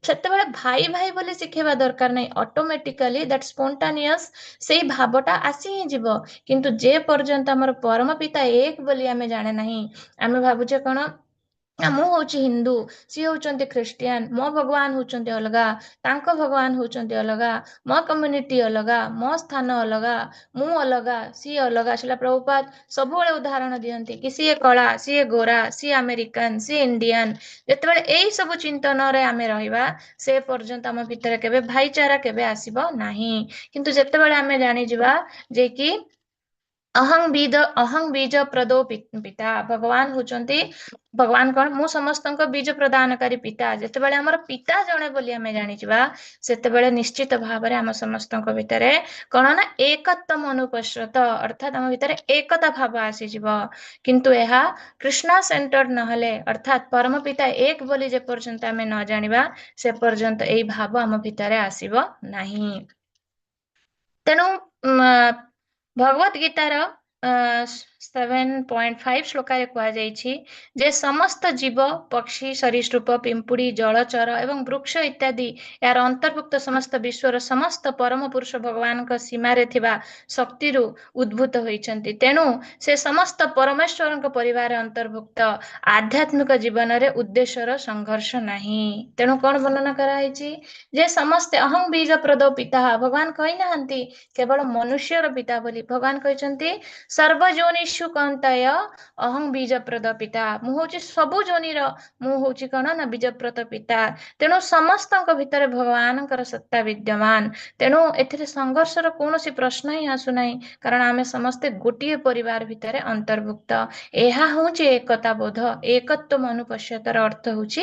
ସେତେବେଳେ ଭାଇ ଭାଇ ବୋଲି ଶିଖେଇବା ଦରକାର ନାହିଁ। ଅଟୋମେଟିକାଲି that ସ୍ପୋଣ୍ଟାନିୟସ ସେଇ ଭାବଟା ଆସି ହିଁ ଯିବ। କିନ୍ତୁ ଯେ ପର୍ଯ୍ୟନ୍ତ ଆମର ପରମ ପିତା ଏକ ବୋଲି ଆମେ ଜାଣେ ନାହିଁ, ଆମେ ଭାବୁଛେ କଣ ନା ମୁଁ ହଉଛି ହିନ୍ଦୁ, ସିଏ ହଉଛନ୍ତି ଖ୍ରୀଷ୍ଟିଆନ, ମୋ ଭଗବାନ ହଉଛନ୍ତି ଅଲଗା, ତାଙ୍କ ଭଗବାନ ହଉଛନ୍ତି ଅଲଗା, ମୋ କମ୍ୟୁନିଟି ଅଲଗା, ମୋ ସ୍ଥାନ ଅଲଗା, ମୁଁ ଅଲଗା, ସିଏ ଅଲଗା। ଶ୍ରୀଲା ପ୍ରଭୁପାଦ ସବୁବେଳେ ଉଦାହରଣ ଦିଅନ୍ତି କି ସିଏ କଳା, ସିଏ ଗୋରା, ସିଏ ଆମେରିକାନ, ସିଏ ଇଣ୍ଡିଆନ। ଯେତେବେଳେ ଏଇ ସବୁ ଚିନ୍ତନରେ ଆମେ ରହିବା, ସେ ପର୍ଯ୍ୟନ୍ତ ଆମ ଭିତରେ କେବେ ଭାଇଚାରା କେବେ ଆସିବ ନାହିଁ। କିନ୍ତୁ ଯେତେବେଳେ ଆମେ ଜାଣିଯିବା ଯେ କି ଅହଂ ବୀଜ ପ୍ରଦୋ ପିତା, ଭଗବାନ ହଉଛନ୍ତି, ଭଗବାନ କଣ, ମୁଁ ସମସ୍ତଙ୍କ ବୀଜ ପ୍ରଦାନକାରୀ ପିତା। ଯେତେବେଳେ ଆମର ପିତା ଜଣେ ବୋଲି ଆମେ ଜାଣିଯିବା, ସେତେବେଳେ ନିଶ୍ଚିତ ଭାବରେ ଆମ ସମସ୍ତଙ୍କ ଭିତରେ କଣ ନା ଏକତ୍ୱ ଅନୁପଶ୍ୟତ, ଅର୍ଥାତ୍ ଆମ ଭିତରେ ଏକତା ଭାବ ଆସିଯିବ। କିନ୍ତୁ ଏହା କୃଷ୍ଣ ସେଣ୍ଟର୍ଡ ନହେଲେ, ଅର୍ଥାତ୍ ପରମ ପିତା ଏକ ବୋଲି ଯେ ପର୍ଯ୍ୟନ୍ତ ଆମେ ନ ଜାଣିବା, ସେ ପର୍ଯ୍ୟନ୍ତ ଏଇ ଭାବ ଆମ ଭିତରେ ଆସିବ ନାହିଁ। ତେଣୁ ଭଗବତ ଗୀତାର 7.5 ଶ୍ଲୋକାରେ କୁହାଯାଇଛି ଯେ ସମସ୍ତ ଜୀବ, ପକ୍ଷୀ, ସରୀସୃପ, ପିମ୍ପୁଡ଼ି, ଜଳଚର ଏବଂ ବୃକ୍ଷ ଇତ୍ୟାଦି ଏହାର ଅନ୍ତର୍ଭୁକ୍ତ ସମସ୍ତ ବିଶ୍ୱର ସମସ୍ତ ପରମ ପୁରୁଷ ଭଗବାନଙ୍କ ସୀମାରେ ଥିବା ଶକ୍ତିରୁ ଉଦ୍ଭୂତ ହୋଇଛନ୍ତି। ତେଣୁ ସେ ସମସ୍ତ ପରମେଶ୍ୱରଙ୍କ ପରିବାର ଅନ୍ତର୍ଭୁକ୍ତ। ଆଧ୍ୟାତ୍ମିକ ଜୀବନରେ ଉଦ୍ଦେଶ୍ୟର ସଂଘର୍ଷ ନାହିଁ। ତେଣୁ କଣ ବର୍ଣ୍ଣନା କରାହେଇଛି ଯେ ସମସ୍ତେ ଅହଂ ବୀଜ ପ୍ରଦ ପିତା। ଭଗବାନ କହିନାହାନ୍ତି କେବଳ ମନୁଷ୍ୟର ପିତା ବୋଲି। ଭଗବାନ କହିଛନ୍ତି ସର୍ବଯୋନିଷୁ କୌନ୍ତେୟ ଅହଂ ବୀଜ ପ୍ରଦ ପିତା। ମୁଁ ହଉଛି ସବୁ ଯୋନିର, ମୁଁ ହଉଛି କଣ ନା ବୀଜପ୍ରଦ ପିତା। ତେଣୁ ସମସ୍ତଙ୍କ ଭିତରେ ଭଗବାନଙ୍କର ସତ୍ତା ବିଦ୍ୟମାନ। ତେଣୁ ଏଥିରେ ସଂଘର୍ଷର କୌଣସି ପ୍ରଶ୍ନ ହିଁ ଆସୁନାହିଁ, କାରଣ ଆମେ ସମସ୍ତେ ଗୋଟିଏ ପରିବାର ଭିତରେ ଅନ୍ତର୍ଭୁକ୍ତ। ଏହା ହଉଛି ଏକତା ବୋଧ। ଏକତ୍ୱ ଅନୁପଶ୍ୟତର ଅର୍ଥ ହଉଛି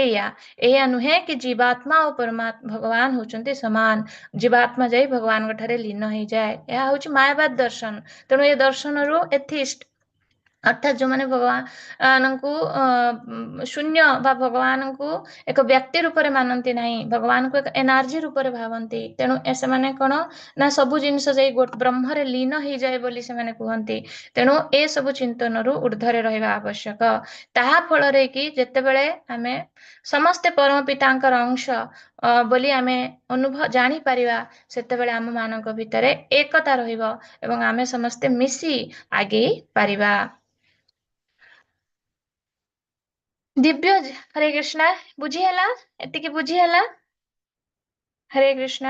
ଏଇଆ। ଏଇଆ ନୁହେଁ କି ଜୀବାତ୍ମା ଓ ପରମାତ୍ମା ଭଗବାନ ହଉଛନ୍ତି ସମାନ, ଜୀବାତ୍ମା ଯାଇ ଭଗବାନଙ୍କ ଠାରେ ଲୀନ ହେଇଯାଏ। ଏହା ହଉଛି ମାୟାବାଦ ଦର୍ଶନ। ତେଣୁ ଏ ଦର୍ଶନରୁ ଏଥିଷ୍ଟ ଅର୍ଥାତ୍ ଯୋଉମାନେ ଭଗବାନଙ୍କୁ ଶୂନ୍ୟ ବା ଭଗବାନଙ୍କୁ ଏକ ବ୍ୟକ୍ତି ରୂପରେ ମାନନ୍ତି ନାହିଁ, ଭଗବାନଙ୍କୁ ଏକ ଏନର୍ଜି ରୂପରେ ଭାବନ୍ତି, ତେଣୁ ସେମାନେ କଣ ନା ସବୁ ଜିନିଷ ଯାଇ ବ୍ରହ୍ମରେ ଲୀନ ହେଇଯାଏ ବୋଲି ସେମାନେ କୁହନ୍ତି। ତେଣୁ ଏସବୁ ଚିନ୍ତନରୁ ଉର୍ଦ୍ଧ୍ୱରେ ରହିବା ଆବଶ୍ୟକ। ତାହା ଫଳରେ କି ଯେତେବେଳେ ଆମେ ସମସ୍ତେ ପରମ ପିତାଙ୍କର ଅଂଶ ବୋଲି ଆମେ ଅନୁଭବ ଜାଣିପାରିବା, ସେତେବେଳେ ଆମ ମାନଙ୍କ ଭିତରେ ଏକତା ରହିବ ଏବଂ ଆମେ ସମସ୍ତେ ମିଶି ଆଗେଇ ପାରିବା। ଦିବ୍ୟ ହରେ କୃଷ୍ଣ। ବୁଝି ହେଲା? ଏତିକି ବୁଝି ହେଲା? ହରେ କୃଷ୍ଣ।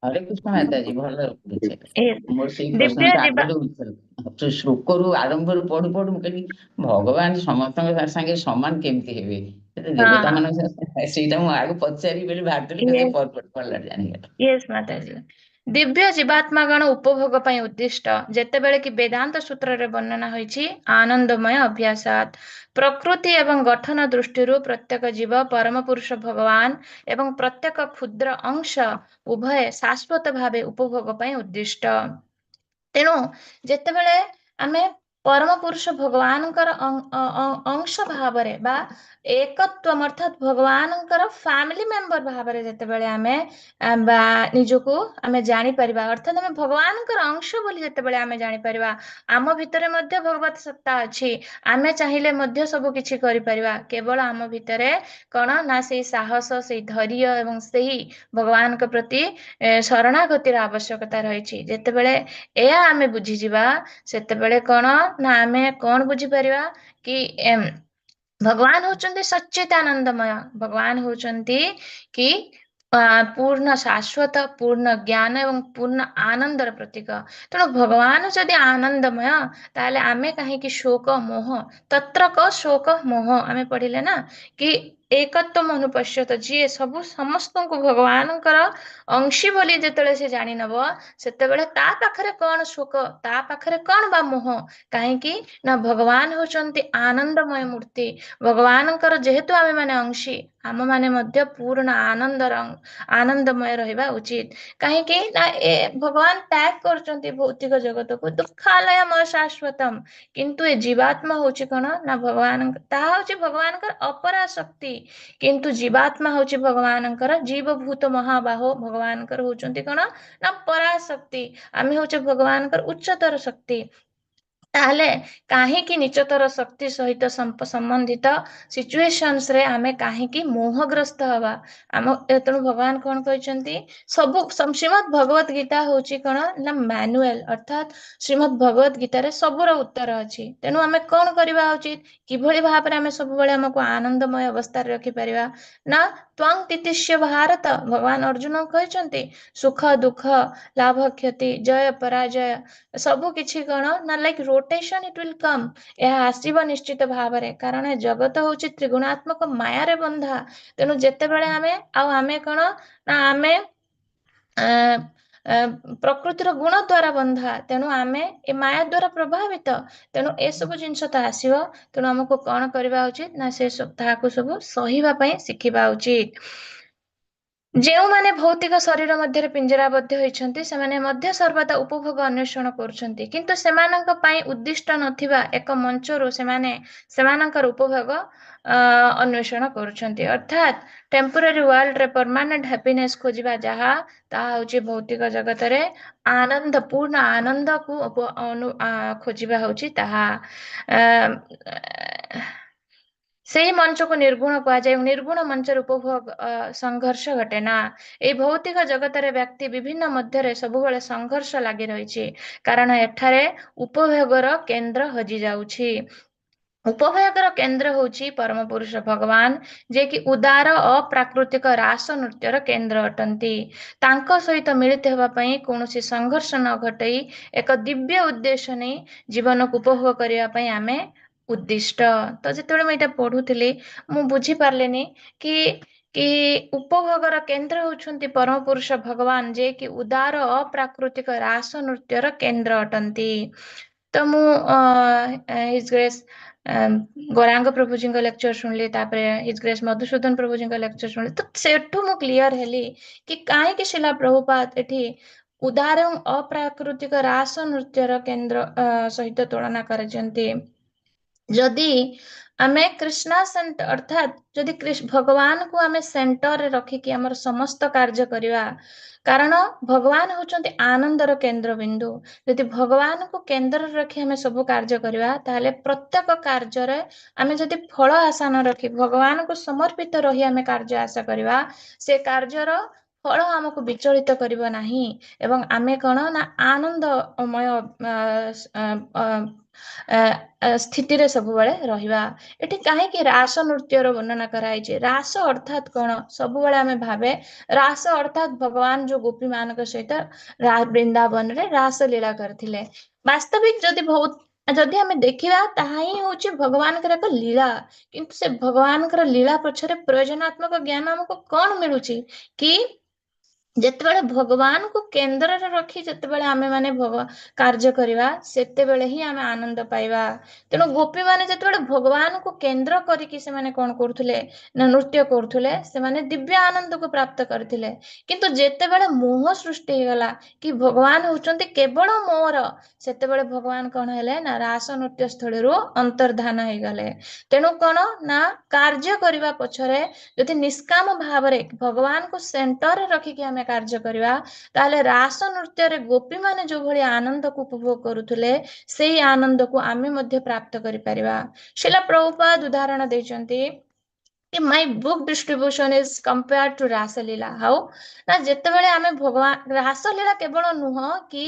ହରେ କୃଷ୍ଣ ମାତାଜୀ, ଭଲ ବୁଝେଇଲେ। ଏ ମୋର ସେଇ ଦିବ୍ୟ ପ୍ରଶ୍ନଟା ଯିବା ଆଗରୁ ଶ୍ଲୋକରୁ ଆରମ୍ଭରୁ ପଢୁ ପଢୁ ମୁଁ କହିଲି ଭଗବାନ ସମସ୍ତଙ୍କ ସାଙ୍ଗେ ସମାନ କେମିତି ହେବେ? ଦେବତା ମାନଙ୍କ ସେଇଟା ମୁଁ ଆଗକୁ ପଚାରିବି ବୋଲି ଭାବୁଥିଲି, କିନ୍ତୁ ପରେ ଜାଣିଗଲି। ୟେସ୍ ମାତାଜୀ। ଦିବ୍ୟ ଜୀବାତ୍ମାଗଣ ଉପଭୋଗ ପାଇଁ ଉଦ୍ଦିଷ୍ଟ, ଯେତେବେଳେ କି ବେଦାନ୍ତ ସୂତ୍ରରେ ବର୍ଣ୍ଣନା ହୋଇଛି ଆନନ୍ଦମୟ ଅଭ୍ୟାସାତ। ପ୍ରକୃତି ଏବଂ ଗଠନ ଦୃଷ୍ଟିରୁ ପ୍ରତ୍ୟେକ ଜୀବ ପରମ ପୁରୁଷ ଭଗବାନ ଏବଂ ପ୍ରତ୍ୟେକ କ୍ଷୁଦ୍ର ଅଂଶ ଉଭୟ ଶାଶ୍ୱତ ଭାବେ ଉପଭୋଗ ପାଇଁ ଉଦ୍ଦିଷ୍ଟ। ତେଣୁ ଯେତେବେଳେ ଆମେ ପରମ ପୁରୁଷ ଭଗବାନଙ୍କର ଅଂଶ ଭାବରେ ବା ଏକତ୍ୱ ଅର୍ଥାତ୍ ଭଗବାନଙ୍କର ଫ୍ୟାମିଲି ମେମ୍ବର ଭାବରେ ଯେତେବେଳେ ଆମେ ବା ନିଜକୁ ଆମେ ଜାଣିପାରିବା, ଅର୍ଥାତ୍ ଆମେ ଭଗବାନଙ୍କର ଅଂଶ ବୋଲି ଯେତେବେଳେ ଆମେ ଜାଣିପାରିବା, ଆମ ଭିତରେ ମଧ୍ୟ ଭଗବତ ସତ୍ତା ଅଛି। ଆମେ ଚାହିଁଲେ ମଧ୍ୟ ସବୁ କିଛି କରିପାରିବା। କେବଳ ଆମ ଭିତରେ କଣ ନା ସେଇ ସାହସ, ସେଇ ଧୈର୍ଯ୍ୟ ଏବଂ ସେହି ଭଗବାନଙ୍କ ପ୍ରତି ଶରଣାଗତିର ଆବଶ୍ୟକତା ରହିଛି। ଯେତେବେଳେ ଏହା ଆମେ ବୁଝିଯିବା, ସେତେବେଳେ କଣ ନା ଆମେ କଣ ବୁଝିପାରିବା କି ଭଗବାନ ହଉଛନ୍ତି ସଚ୍ଚିଦାନନ୍ଦମୟ। ଭଗବାନ ହଉଛନ୍ତି କି ପୂର୍ଣ୍ଣ ଶାଶ୍ୱତ, ପୂର୍ଣ୍ଣ ଜ୍ଞାନ ଏବଂ ପୂର୍ଣ୍ଣ ଆନନ୍ଦର ପ୍ରତୀକ। ତେଣୁ ଭଗବାନ ଯଦି ଆନନ୍ଦମୟ, ତାହେଲେ ଆମେ କାହିଁକି ଶୋକ ମୋହ? ତତ୍ର କ ଶୋକ ମୋହ ଆମେ ପଢିଲେ ନା କି ଏକତ୍ୱ ଅନୁପଶ୍ୟତ, ଯିଏ ସବୁ ସମସ୍ତଙ୍କୁ ଭଗବାନଙ୍କର ଅଂଶୀ ବୋଲି ଯେତେବେଳେ ସେ ଜାଣିନବ, ସେତେବେଳେ ତା ପାଖରେ କଣ ଶୋକ, ତା ପାଖରେ କଣ ବା ମୋହ? କାହିଁକି ନା ଭଗବାନ ହଉଛନ୍ତି ଆନନ୍ଦମୟ ମୂର୍ତ୍ତି। ଭଗବାନଙ୍କର ଯେହେତୁ ଆମେ ମାନେ ଅଂଶୀ, ଆମ ମାନେ ମଧ୍ୟ ପୂର୍ଣ୍ଣ ଆନନ୍ଦର ଆନନ୍ଦମୟ ରହିବା ଉଚିତ। କାହିଁକି ନା ଏ ଭଗବାନ ତ୍ୟାଗ କରୁଛନ୍ତି ଭୌତିକ ଜଗତକୁ, ଦୁଃଖାଲୟମୟ ଶାଶ୍ୱତମ। କିନ୍ତୁ ଏ ଜୀବାତ୍ମା ହଉଛି କଣ ନା ଭଗବାନ, ତାହା ହଉଛି ଭଗବାନଙ୍କର ଅପରା ଶକ୍ତି। କିନ୍ତୁ ଜୀବାତ୍ମା ହଉଛି ଭଗବାନଙ୍କର ଜୀବଭୂତ ମହାବାହୁ। ଭଗବାନଙ୍କର ହଉଛନ୍ତି କଣ ନା ପରାଶକ୍ତି। ଆମେ ହଉଛେ ଭଗବାନଙ୍କର ଉଚ୍ଚତର ଶକ୍ତି। ତାହେଲେ କାହିଁକି ନିଚତର ଶକ୍ତି ସହିତ ସମ୍ବନ୍ଧିତ ସିଚୁଏସନ୍ସ ରେ ଆମେ କାହିଁକି ମୋହଗ୍ରସ୍ତ ହବା? ଆମ ତେଣୁ ଭଗବାନ କଣ କହିଛନ୍ତି, ସବୁ ଶ୍ରୀମଦ୍ ଭଗବତ ଗୀତା ହଉଛି କଣ ନା ମାନୁଆଲ, ଅର୍ଥାତ୍ ଶ୍ରୀମଦ୍ ଭଗବତ ଗୀତାରେ ସବୁର ଉତ୍ତର ଅଛି। ତେଣୁ ଆମେ କଣ କରିବା ଉଚିତ, କିଭଳି ଭାବରେ ଆମେ ସବୁବେଳେ ଆମକୁ ଆନନ୍ଦମୟ ଅବସ୍ଥାରେ ରଖିପାରିବା ନା ତ୍ୱଂ ତିତିଷ୍ୟ ଭାରତ। ଭଗବାନ ଅର୍ଜୁନ କହିଛନ୍ତି ସୁଖ ଦୁଃଖ, ଲାଭ କ୍ଷତି, ଜୟ ପରାଜୟ ସବୁ କିଛି କଣ ନା like rotation it will come, ଏହା ଆସିବ ନିଶ୍ଚିତ ଭାବରେ। କାରଣ ଏ ଜଗତ ହଉଛି ତ୍ରିଗୁଣାତ୍ମକ ମାୟାରେ ବନ୍ଧା। ତେଣୁ ଯେତେବେଳେ ଆମେ ଆଉ ଆମେ କଣ ନା ଆମେ ପ୍ରକୃତିର ଗୁଣ ଦ୍ଵାରା ବନ୍ଧା, ତେଣୁ ଆମେ ଏ ମାୟା ଦ୍ଵାରା ପ୍ରଭାବିତ। ତେଣୁ ଏସବୁ ଜିନିଷ ତ ଆସିବ। ତେଣୁ ଆମକୁ କଣ କରିବା ଉଚିତ ନା ସେ ତାହାକୁ ସବୁ ସହିବା ପାଇଁ ଶିଖିବା ଉଚିତ। ଯେଉଁମାନେ ଭୌତିକ ଶରୀର ମଧ୍ୟରେ ପିଞ୍ଜରାବଦ୍ଧ ହୋଇଛନ୍ତି, ସେମାନେ ମଧ୍ୟ ସର୍ବଦା ଉପଭୋଗ ଅନ୍ୱେଷଣ କରୁଛନ୍ତି, କିନ୍ତୁ ସେମାନଙ୍କ ପାଇଁ ଉଦ୍ଦିଷ୍ଟ ନଥିବା ଏକ ମଞ୍ଚରୁ ସେମାନେ ସେମାନଙ୍କର ଉପଭୋଗ ଅନ୍ୱେଷଣ କରୁଛନ୍ତି। ଅର୍ଥାତ୍ ଟେମ୍ପୋରାରୀ ୱାର୍ଲଡରେ ପରମାନେଣ୍ଟ ହ୍ୟାପିନେସ୍ ଖୋଜିବା ଯାହା, ତାହା ହେଉଛି ଭୌତିକ ଜଗତରେ ଆନନ୍ଦ, ପୂର୍ଣ୍ଣ ଆନନ୍ଦକୁ ଖୋଜିବା ହେଉଛି ତାହା। ସେଇ ମଞ୍ଚକୁ ନିର୍ଗୁଣ କୁହାଯାଏ। ନିର୍ଗୁଣ ମଞ୍ଚରେ ଉପଭୋଗ ସଂଘର୍ଷ ଘଟେ ନା। ଏଇ ଭୌତିକ ଜଗତରେ ବ୍ୟକ୍ତି ବିଭିନ୍ନ ମଧ୍ୟରେ ସବୁବେଳେ ସଂଘର୍ଷ ଲାଗି ରହିଛି, କାରଣ ଏଠାରେ ଉପଭୋଗର କେନ୍ଦ୍ର ହଜି ଯାଉଛି। ଉପଭୋଗର କେନ୍ଦ୍ର ହେଉଛି ପରମ ପୁରୁଷ ଭଗବାନ, ଯିଏକି ଉଦାର ଅପ୍ରାକୃତିକ ରାସ ନୃତ୍ୟର କେନ୍ଦ୍ର ଅଟନ୍ତି। ତାଙ୍କ ସହିତ ମିଳିତ ହେବା ପାଇଁ କୌଣସି ସଂଘର୍ଷ ନ ଘଟେଇ ଏକ ଦିବ୍ୟ ଉଦ୍ଦେଶ୍ୟ ନେଇ ଜୀବନକୁ ଉପଭୋଗ କରିବା ପାଇଁ ଆମେ ଉଦ୍ଦିଷ୍ଟ। ତ ଯେତେବେଳେ ମୁଁ ଏଇଟା ପଢୁଥିଲି, ମୁଁ ବୁଝିପାରିଲିନି କି ଉପଭୋଗର କେନ୍ଦ୍ର ହେଉଛନ୍ତି ପରମ ପୁରୁଷ ଭଗବାନ, ଯିଏକି ଉଦାର ଅପ୍ରାକୃତିକ ରାସ ନୃତ୍ୟର କେନ୍ଦ୍ର ଅଟନ୍ତି। ତ ମୁଁ his grace Gauranga ପ୍ରଭୁଜୀଙ୍କ ଲେକ୍ଚର ଶୁଣିଲି, ତାପରେ his grace Madhusudan ପ୍ରଭୁଜୀଙ୍କ ଲେକ୍ଚର ଶୁଣିଲି। ତ ସେଠୁ ମୁଁ କ୍ଲିୟର ହେଲି କି କାହିଁକି ଶ୍ରୀଲା ପ୍ରଭୁପାଦ ଏଠି ଉଦାର ଏବଂ ଅପ୍ରାକୃତିକ ରାସ ନୃତ୍ୟର କେନ୍ଦ୍ର ସହିତ ତୁଳନା କରିଛନ୍ତି। ଯଦି ଆମେ କୃଷ୍ଣା ସେଣ୍ଟର, ଅର୍ଥାତ୍ ଯଦି ଭଗବାନଙ୍କୁ ଆମେ ସେଣ୍ଟରରେ ରଖିକି ଆମର ସମସ୍ତ କାର୍ଯ୍ୟ କରିବା, କାରଣ ଭଗବାନ ହଉଛନ୍ତି ଆନନ୍ଦର କେନ୍ଦ୍ରବିନ୍ଦୁ। ଯଦି ଭଗବାନଙ୍କୁ କେନ୍ଦ୍ରରେ ରଖି ଆମେ ସବୁ କାର୍ଯ୍ୟ କରିବା, ତାହେଲେ ପ୍ରତ୍ୟେକ କାର୍ଯ୍ୟରେ ଆମେ ଯଦି ଫଳ ଆଶା ନ ରଖି ଭଗବାନଙ୍କୁ ସମର୍ପିତ ରହି ଆମେ କାର୍ଯ୍ୟ ଆଶା କରିବା, ସେ କାର୍ଯ୍ୟର ଫଳ ଆମକୁ ବିଚଳିତ କରିବ ନାହିଁ ଏବଂ ଆମେ କଣ ନା ଆନନ୍ଦମୟ ସ୍ଥିତିରେ ସବୁବେଳେ ରହିବା। ଏଠି କାହିଁକି ରାସ ନୃତ୍ୟର ବର୍ଣ୍ଣନା କରାଯାଇଛି? ରାସ ଅର୍ଥାତ୍ କଣ? ସବୁବେଳେ ଆମେ ଭାବେ ରାସ ଅର୍ଥାତ୍ ଭଗବାନ ଯୋଉ ଗୋପୀ ମାନଙ୍କ ସହିତ ବୃନ୍ଦାବନରେ ରାସ ଲୀଳା କରିଥିଲେ। ବାସ୍ତବିକ ଯଦି ଆମେ ଦେଖିବା, ତାହା ହିଁ ହଉଛି ଭଗବାନଙ୍କର ଏକ ଲୀଳା। କିନ୍ତୁ ସେ ଭଗବାନଙ୍କର ଲୀଳା ପଛରେ ପ୍ରୟୋଜନାତ୍ମକ ଜ୍ଞାନ ଆମକୁ କଣ ମିଳୁଛି କି ଯେତେବେଳେ ଭଗବାନଙ୍କୁ କେନ୍ଦ୍ରରେ ରଖି ଯେତେବେଳେ ଆମେ ମାନେ କାର୍ଯ୍ୟ କରିବା, ସେତେବେଳେ ହିଁ ଆମେ ଆନନ୍ଦ ପାଇବା। ତେଣୁ ଗୋପୀ ମାନେ ଯେତେବେଳେ ଭଗବାନଙ୍କୁ କେନ୍ଦ୍ର କରିକି ସେମାନେ କଣ କରୁଥିଲେ ନା ନୃତ୍ୟ କରୁଥିଲେ, ସେମାନେ ଦିବ୍ୟ ଆନନ୍ଦକୁ ପ୍ରାପ୍ତ କରିଥିଲେ। କିନ୍ତୁ ଯେତେବେଳେ ମୋହ ସୃଷ୍ଟି ହେଇଗଲା କି ଭଗବାନ ହଉଛନ୍ତି କେବଳ ମୋର, ସେତେବେଳେ ଭଗବାନ କଣ ହେଲେ ନା ରାସ ନୃତ୍ୟ ସ୍ଥଳୀରୁ ଅନ୍ତର୍ଧାନ ହେଇଗଲେ। ତେଣୁ କଣ ନା କାର୍ଯ୍ୟ କରିବା ପଛରେ ଯଦି ନିଷ୍କାମ ଭାବରେ ଭଗବାନଙ୍କୁ ସେଣ୍ଟରରେ ରଖିକି ଆମେ କାର୍ଯ୍ୟ କରିବା, ତାହେଲେ ରାସ ନୃତ୍ୟରେ ଗୋପୀ ମାନେ ଯୋଉଭଳି ଆନନ୍ଦକୁ ଉପଭୋଗ କରୁଥିଲେ, ସେଇ ଆନନ୍ଦକୁ ଆମେ ମଧ୍ୟ ପ୍ରାପ୍ତ କରିପାରିବା। ଶ୍ରୀଲା ପ୍ରଭୁପାଦ ଉଦାହରଣ ଦେଇଛନ୍ତି କି my book distribution is compared to Rasalila. How? ନା ଯେତେବେଳେ ଆମେ ଭଗବାନ, ରାସଲୀଳା କେବଳ ନୁହଁ କି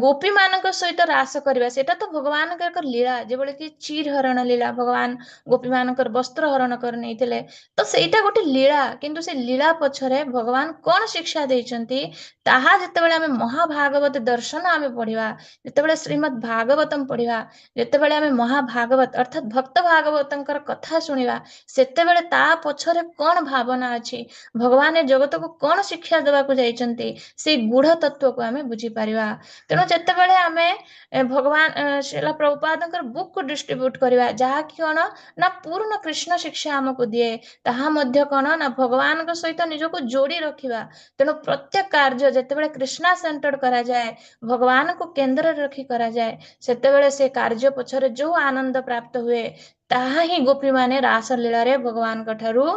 ଗୋପୀ ମାନଙ୍କ ସହିତ ରାସ କରିବା, ସେଇଟା ତ ଭଗବାନଙ୍କର ଏକ ଲୀଳା। ଯେଭଳି କି ଚିର ହରଣ ଲୀଳା, ଭଗବାନ ଗୋପୀ ମାନଙ୍କର ବସ୍ତ୍ର ହରଣ କରି ନେଇଥିଲେ, ତ ସେଇଟା ଗୋଟେ ଲୀଳା। କିନ୍ତୁ ସେ ଲୀଳା ପଛରେ ଭଗବାନ କଣ ଶିକ୍ଷା ଦେଇଛନ୍ତି, ତାହା ଯେତେବେଳେ ଆମେ ମହାଭାଗବତ ଦର୍ଶନ ଆମେ ପଢିବା, ଯେତେବେଳେ ଶ୍ରୀମଦ୍ ଭାଗବତମ ପଢିବା, ଯେତେବେଳେ ଆମେ ମହାଭାଗବତ ଅର୍ଥାତ୍ ଭକ୍ତ ଭାଗବତଙ୍କର କଥା ଶୁଣିବା, ସେତେବେଳେ ତା ପଛରେ କଣ ଭାବନା ଅଛି, ଭଗବାନ ଏ ଜଗତକୁ କଣ ଶିକ୍ଷା ଦେବାକୁ ଯାଇଛନ୍ତି, ସେଇ ଗୂଢ ତତ୍ଵକୁ ଆମେ ବୁଝିପାରିବା। ତେଣୁ ଯେତେବେଳେ ଆମେ ଭଗବାନ ଶ୍ରୀଲା ପ୍ରଭୁପାଦଙ୍କର ବୁକ୍ କୁ ଡିଷ୍ଟ୍ରିବ୍ୟୁଟ କରିବା, ଯାହାକି କଣ ନା ପୂର୍ଣ୍ଣ କୃଷ୍ଣ ଶିକ୍ଷା ଆମକୁ ଦିଏ, ତାହା ମଧ୍ୟ କଣ ନା ଭଗବାନଙ୍କ ସହିତ ନିଜକୁ ଯୋଡି ରଖିବା। ତେଣୁ ପ୍ରତ୍ୟେକ କାର୍ଯ୍ୟ ଯେତେବେଳେ କୃଷ୍ଣା ସେଣ୍ଟର୍ଡ କରାଯାଏ, ଭଗବାନଙ୍କୁ କେନ୍ଦ୍ରରେ ରଖି କରାଯାଏ, ସେତେବେଳେ ସେ କାର୍ଯ୍ୟ ପଛରେ ଯୋଉ ଆନନ୍ଦ ପ୍ରାପ୍ତ ହୁଏ, ତାହା ହିଁ ଗୋପୀମାନେ ରାସଲୀଳାରେ ଭଗବାନଙ୍କ ଠାରୁ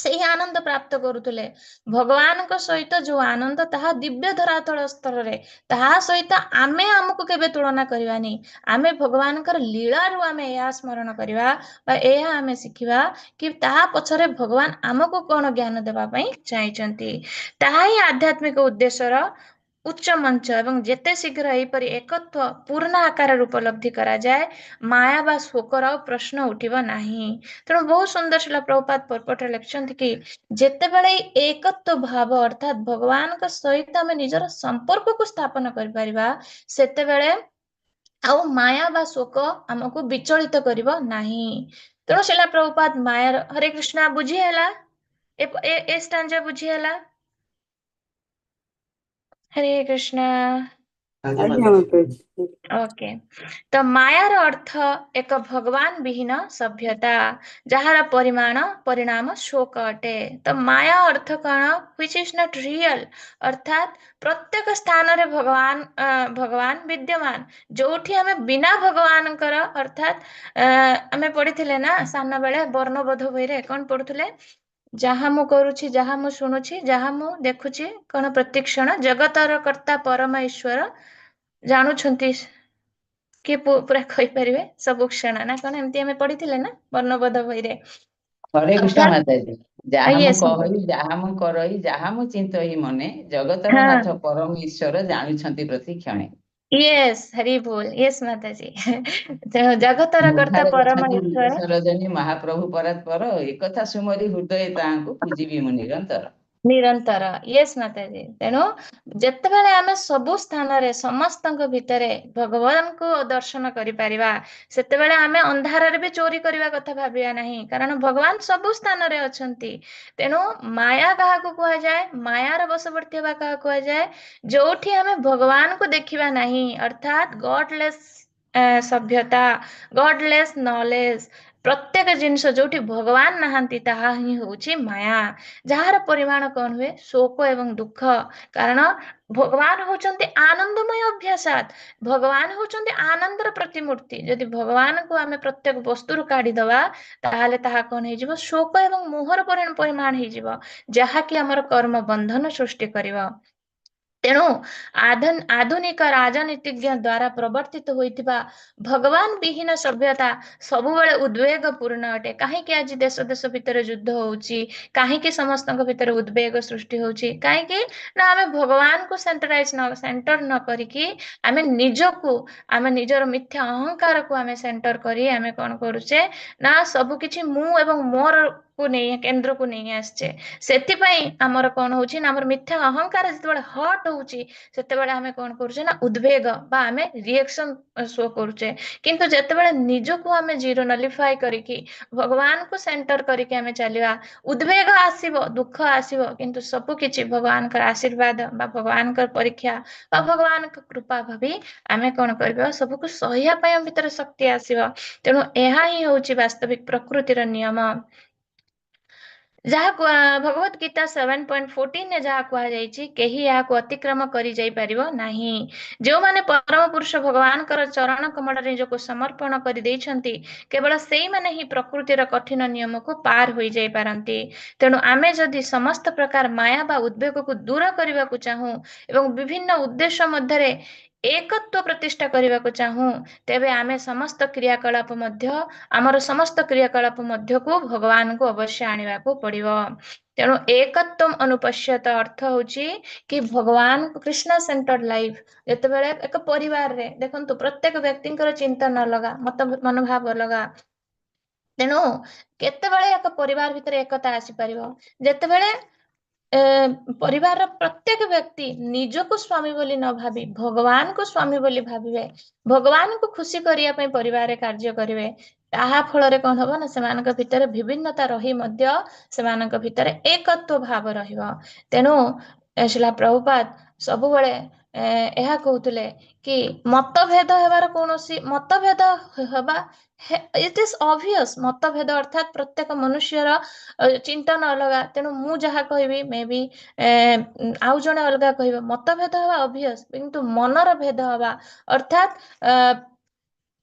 ସେଇ ଆନନ୍ଦ ପ୍ରାପ୍ତ କରୁଥିଲେ। ଭଗବାନଙ୍କ ସହିତ ଯୋଉ ଆନନ୍ଦ, ତାହା ଦିବ୍ୟ ଧରାତଳ ସ୍ତରରେ, ତାହା ସହିତ ଆମେ ଆମକୁ କେବେ ତୁଳନା କରିବାନି। ଆମେ ଭଗବାନଙ୍କର ଲୀଳାରୁ ଆମେ ଏହା ସ୍ମରଣ କରିବା ବା ଏହା ଆମେ ଶିଖିବା କି ତାହା ପଛରେ ଭଗବାନ ଆମକୁ କଣ ଜ୍ଞାନ ଦେବା ପାଇଁ ଚାହିଁଛନ୍ତି। ତାହା ହିଁ ଆଧ୍ୟାତ୍ମିକ ଉଦ୍ଦେଶ୍ୟର ଉଚ୍ଚ ମଞ୍ଚ ଏବଂ ଯେତେ ଶୀଘ୍ର ଏହିପରି ଏକତ୍ଵ ପୂର୍ଣ୍ଣ ଆକାରରେ ଉପଲବ୍ଧି କରାଯାଏ, ମାୟା ବା ଶୋକର ଆଉ ପ୍ରଶ୍ନ ଉଠିବ ନାହିଁ। ତେଣୁ ବହୁତ ସୁନ୍ଦର ଶ୍ରୀଲା ପ୍ରଭୁପାଦ ପର୍ପଟରେ ଲେଖିଛନ୍ତି କି ଯେତେବେଳେ ଏଇ ଏକତ୍ଵ ଭାବ, ଅର୍ଥାତ୍ ଭଗବାନଙ୍କ ସହିତ ଆମେ ନିଜର ସମ୍ପର୍କକୁ ସ୍ଥାପନ କରିପାରିବା, ସେତେବେଳେ ଆଉ ମାୟା ବା ଶୋକ ଆମକୁ ବିଚଳିତ କରିବ ନାହିଁ। ତେଣୁ ଶ୍ରୀଲା ପ୍ରଭୁପାଦ ମାୟାର, ହରେ କୃଷ୍ଣ, ବୁଝି ହେଲା? ଏ ଷ୍ଟାଞ୍ଜା ବୁଝି ହେଲା? ହରେ କୃଷ୍ଣ। ଆଜ୍ଞା ଆଜ୍ଞା ମାତାଜୀ। ମାତାଜୀ। ଓକେ, ତ ମାୟାର ଅର୍ଥ ଏକ ଭଗବାନ ବିହୀନ ସଭ୍ୟତା, ଯାହାର ପରିଣାମ ଶୋକ ଅଟେ। ତ ମାୟା ଅର୍ଥ କଣ? Which is not real। ଅର୍ଥାତ୍ ପ୍ରତ୍ୟେକ ସ୍ଥାନରେ ଭଗବାନ ବିଦ୍ୟମାନ। ଯୋଉଠି ଆମେ ବିନା ଭଗବାନଙ୍କର, ଅର୍ଥାତ୍ ଆମେ ପଢିଥିଲେ ନା ସାନ ବେଳେ ବର୍ଣ୍ଣବୋଧ ବହିରେ, କଣ ପଢୁଥିଲେ? ଯାହା ମୁଁ କରୁଛି, ଯାହା ମୁଁ ଶୁଣୁଛି, ଯାହା ମୁଁ ଦେଖୁଛି, କଣ ପ୍ରତିକ୍ଷଣ ଜଗତର କର୍ତ୍ତା ପରମ ଈଶ୍ୱର ଜାଣୁଛନ୍ତି। କିଏ ପୁରା କହିପାରିବେ? ସବୁ କ୍ଷଣ ନା କଣ ଏମିତି ଆମେ ପଢିଥିଲେ ନା ବର୍ଣ୍ଣବୋଧ ବହିରେ? ହରେ କୃଷ୍ଣ ଅର୍ଥାତ୍ ମାତାଜୀ। ଯାହା ମୁଁ କହଇ, ଯାହା ମୁଁ କରଇ, ଯାହା ମୁଁ ଚିନ୍ତଇ ମନେ, ଜଗତର ନାଥ ପରମ ଈଶ୍ୱର ଜାଣୁଛନ୍ତି ପ୍ରତି କ୍ଷଣେ। ୟେସ୍, ହରି ବୋଲ। ୟେସ୍ ମାତାଜୀ। ତେଣୁ ଜଗତର କର୍ତ୍ତା ମୁଖାରେ ପରମ ଅଛନ୍ତି ଈଶ୍ୱର ସରଜନୀ ମହାପ୍ରଭୁ ପରାତ୍ପର, ଏକଥା ସୁମରି ହୃଦୟ ତାହାଙ୍କୁ ପୂଜିବି ମୁଁ ନିରନ୍ତର। ନିରନ୍ତର। ୟେସ୍ ମାତାଜୀ। ତେଣୁ ଯେତେବେଳେ ଆମେ ସବୁ ସ୍ଥାନରେ, ସମସ୍ତଙ୍କ ଭିତରେ ଭଗବାନଙ୍କୁ ଦର୍ଶନ କରିପାରିବା, ସେତେବେଳେ ଆମେ ଅନ୍ଧାରରେ ବି ଚୋରି କରିବା କଥା ଭାବିବା ନାହିଁ, କାରଣ ଭଗବାନ ସବୁ ସ୍ଥାନରେ ଅଛନ୍ତି। ତେଣୁ ମାୟା କାହାକୁ କୁହାଯାଏ? ମାୟାର ବଶବର୍ତ୍ତୀ ହେବା କାହାକୁ କୁହାଯାଏ? ଯୋଉଠି ଆମେ ଭଗବାନଙ୍କୁ ଦେଖିବା ନାହିଁ, ଅର୍ଥାତ୍ ଗଡଲେସ୍ ସଭ୍ୟତା, ଗଡଲେସ୍ ନଲେଜ। ପ୍ରତ୍ୟେକ ଜିନିଷ ଯୋଉଠି ଭଗବାନ ନାହାନ୍ତି, ତାହା ହିଁ ହଉଛି ମାୟା, ଯାହାର ପରିମାଣ କଣ ହୁଏ? ଶୋକ ଏବଂ ଦୁଃଖ। କାରଣ ଭଗବାନ ହଉଛନ୍ତି ଆନନ୍ଦମୟ ଅଭ୍ୟାସାତ, ଭଗବାନ ହଉଛନ୍ତି ଆନନ୍ଦର ପ୍ରତିମୂର୍ତ୍ତି। ଯଦି ଭଗବାନଙ୍କୁ ଆମେ ପ୍ରତ୍ୟେକ ବସ୍ତୁରୁ କାଢିଦବା, ତାହେଲେ ତାହା କଣ ହେଇଯିବ? ଶୋକ ଏବଂ ମୋହର ପରିମାଣ ହେଇଯିବ, ଯାହାକି ଆମର କର୍ମ ବନ୍ଧନ ସୃଷ୍ଟି କରିବ। ତେଣୁ ଆଧୁନିକ ରାଜନୀତିଜ୍ଞ ଦ୍ଵାରା ପ୍ରବର୍ତ୍ତିତ ହୋଇଥିବା ଭଗବାନ ବିହୀନ ସଭ୍ୟତା ସବୁବେଳେ ଉଦ୍ବେଗ ପୂର୍ଣ୍ଣ ଅଟେ। କାହିଁକି ଆଜି ଦେଶ ଦେଶ ଭିତରେ ଯୁଦ୍ଧ ହଉଛି? କାହିଁକି ସମସ୍ତଙ୍କ ଭିତରେ ଉଦ୍ବେଗ ସୃଷ୍ଟି ହଉଛି? କାହିଁକି ନା ଆମେ ଭଗବାନଙ୍କୁ ସେଣ୍ଟରାଇଜ ନ ସେଣ୍ଟର ନ କରିକି ଆମେ ନିଜକୁ, ଆମେ ନିଜର ମିଥ୍ୟା ଅହଙ୍କାରକୁ ଆମେ ସେଣ୍ଟର କରି ଆମେ କଣ କରୁଛେ ନା ସବୁ କିଛି ମୁଁ ଏବଂ ମୋର କୁ ନେଇ, କେନ୍ଦ୍ରକୁ ନେଇ ଆସିଛେ। ସେଥିପାଇଁ ଆମର କଣ ହଉଛି ନା ଆମର ମିଥ୍ୟା ଅହଙ୍କାର ଯେତେବେଳେ ହର୍ଟ ହଉଛି, ସେତେବେଳେ ଆମେ କଣ କରୁଛେ ନା ଉଦ୍ବେଗ ବା ଆମେ ରିଏକ୍ସନ ଶୋ କରୁଛେ। କିନ୍ତୁ ଯେତେବେଳେ ନିଜକୁ ଆମେ ଜିରୋ ନଲିଫାଇ କରିକି ଭଗବାନଙ୍କୁ ସେଣ୍ଟର କରିକି ଆମେ ଚାଲିବା, ଉଦ୍ବେଗ ଆସିବ, ଦୁଃଖ ଆସିବ, କିନ୍ତୁ ସବୁ କିଛି ଭଗବାନଙ୍କର ଆଶୀର୍ବାଦ ବା ଭଗବାନଙ୍କର ପରୀକ୍ଷା ବା ଭଗବାନଙ୍କ କୃପା ଭାବି ଆମେ କଣ କରିବା? ସବୁକୁ ସହିବା ପାଇଁ ଆମ ଭିତରେ ଶକ୍ତି ଆସିବ। ତେଣୁ ଏହା ହିଁ ହଉଛି ବାସ୍ତବିକ ପ୍ରକୃତିର ନିୟମ, ଯାହା ଭଗବତ ଗୀତା 7.14ରେ ଯାହା କୁହାଯାଇଛି, କେହି ଏହାକୁ ଅତିକ୍ରମ କରି ଯାଇପାରିବ ନାହିଁ। ଯେଉଁମାନେ ପରମ ପୁରୁଷ ଭଗବାନଙ୍କର ଚରଣ କମଳରେ ନିଜକୁ ସମର୍ପଣ କରିଦେଇଛନ୍ତି, କେବଳ ସେଇମାନେ ହିଁ ପ୍ରକୃତିର କଠିନ ନିୟମକୁ ପାର ହୋଇଯାଇ ପାରନ୍ତି। ତେଣୁ ଆମେ ଯଦି ସମସ୍ତ ପ୍ରକାର ମାୟା ବା ଉଦ୍ବେଗକୁ ଦୂର କରିବାକୁ ଚାହୁଁ ଏବଂ ବିଭିନ୍ନ ଉଦ୍ଦେଶ୍ୟ ମଧ୍ୟରେ ଏକତ୍ୱ ପ୍ରତିଷ୍ଠା କରିବାକୁ ଚାହୁଁ, ତେବେ ଆମେ ସମସ୍ତ କ୍ରିୟାକଳାପ ମଧ୍ୟ, ଆମର ସମସ୍ତ କ୍ରିୟାକଳାପ ମଧ୍ୟକୁ ଭଗବାନଙ୍କୁ ଅବଶ୍ୟ ଆଣିବାକୁ ପଡିବ। ତେଣୁ ଏକତ୍ୱ ଅନୁପଶ୍ୟତ ଅର୍ଥ ହଉଛି କି ଭଗବାନ, କୃଷ୍ଣ ସେଣ୍ଟର୍ଡ ଲାଇଫ। ଯେତେବେଳେ ଏକ ପରିବାରରେ ଦେଖନ୍ତୁ, ପ୍ରତ୍ୟେକ ବ୍ୟକ୍ତିଙ୍କର ଚିନ୍ତନ ଅଲଗା, ମତ ମନୋଭାବ ଅଲଗା। ତେଣୁ କେତେବେଳେ ଏକ ପରିବାର ଭିତରେ ଏକତା ଆସିପାରିବ? ଯେତେବେଳେ ପରିବାରର ପ୍ରତ୍ୟେକ ବ୍ୟକ୍ତି ନିଜକୁ ସ୍ୱାମୀ ବୋଲି ନ ଭାବି ଭଗବାନଙ୍କୁ ସ୍ୱାମୀ ବୋଲି ଭାବିବେ, ଭଗବାନଙ୍କୁ ଖୁସି କରିବା ପାଇଁ ପରିବାରରେ କାର୍ଯ୍ୟ କରିବେ, ତାହା ଫଳରେ କଣ ହବ ନା ସେମାନଙ୍କ ଭିତରେ ବିଭିନ୍ନତା ରହି ମଧ୍ୟ ସେମାନଙ୍କ ଭିତରେ ଏକତ୍ୱ ଭାବ ରହିବ। ତେଣୁ ଶ୍ରୀଲା ପ୍ରଭୁପାଦ ସବୁବେଳେ ଏହା କହୁଥିଲେ କି ମତଭେଦ ହେବାର କୌଣସି ମତଭେଦ ହେବା, it is obvious। ମତଭେଦ ଅର୍ଥାତ୍ ପ୍ରତ୍ୟେକ ମନୁଷ୍ୟର ଚିନ୍ତନ ଅଲଗା। ତେଣୁ ମୁଁ ଯାହା କହିବି, ମେ ବି ଆଉ ଜଣେ ଅଲଗା କହିବ। ମତଭେଦ ହେବା ଅବଭିୟସ୍, କିନ୍ତୁ ମନର ଭେଦ ହବା, ଅର୍ଥାତ୍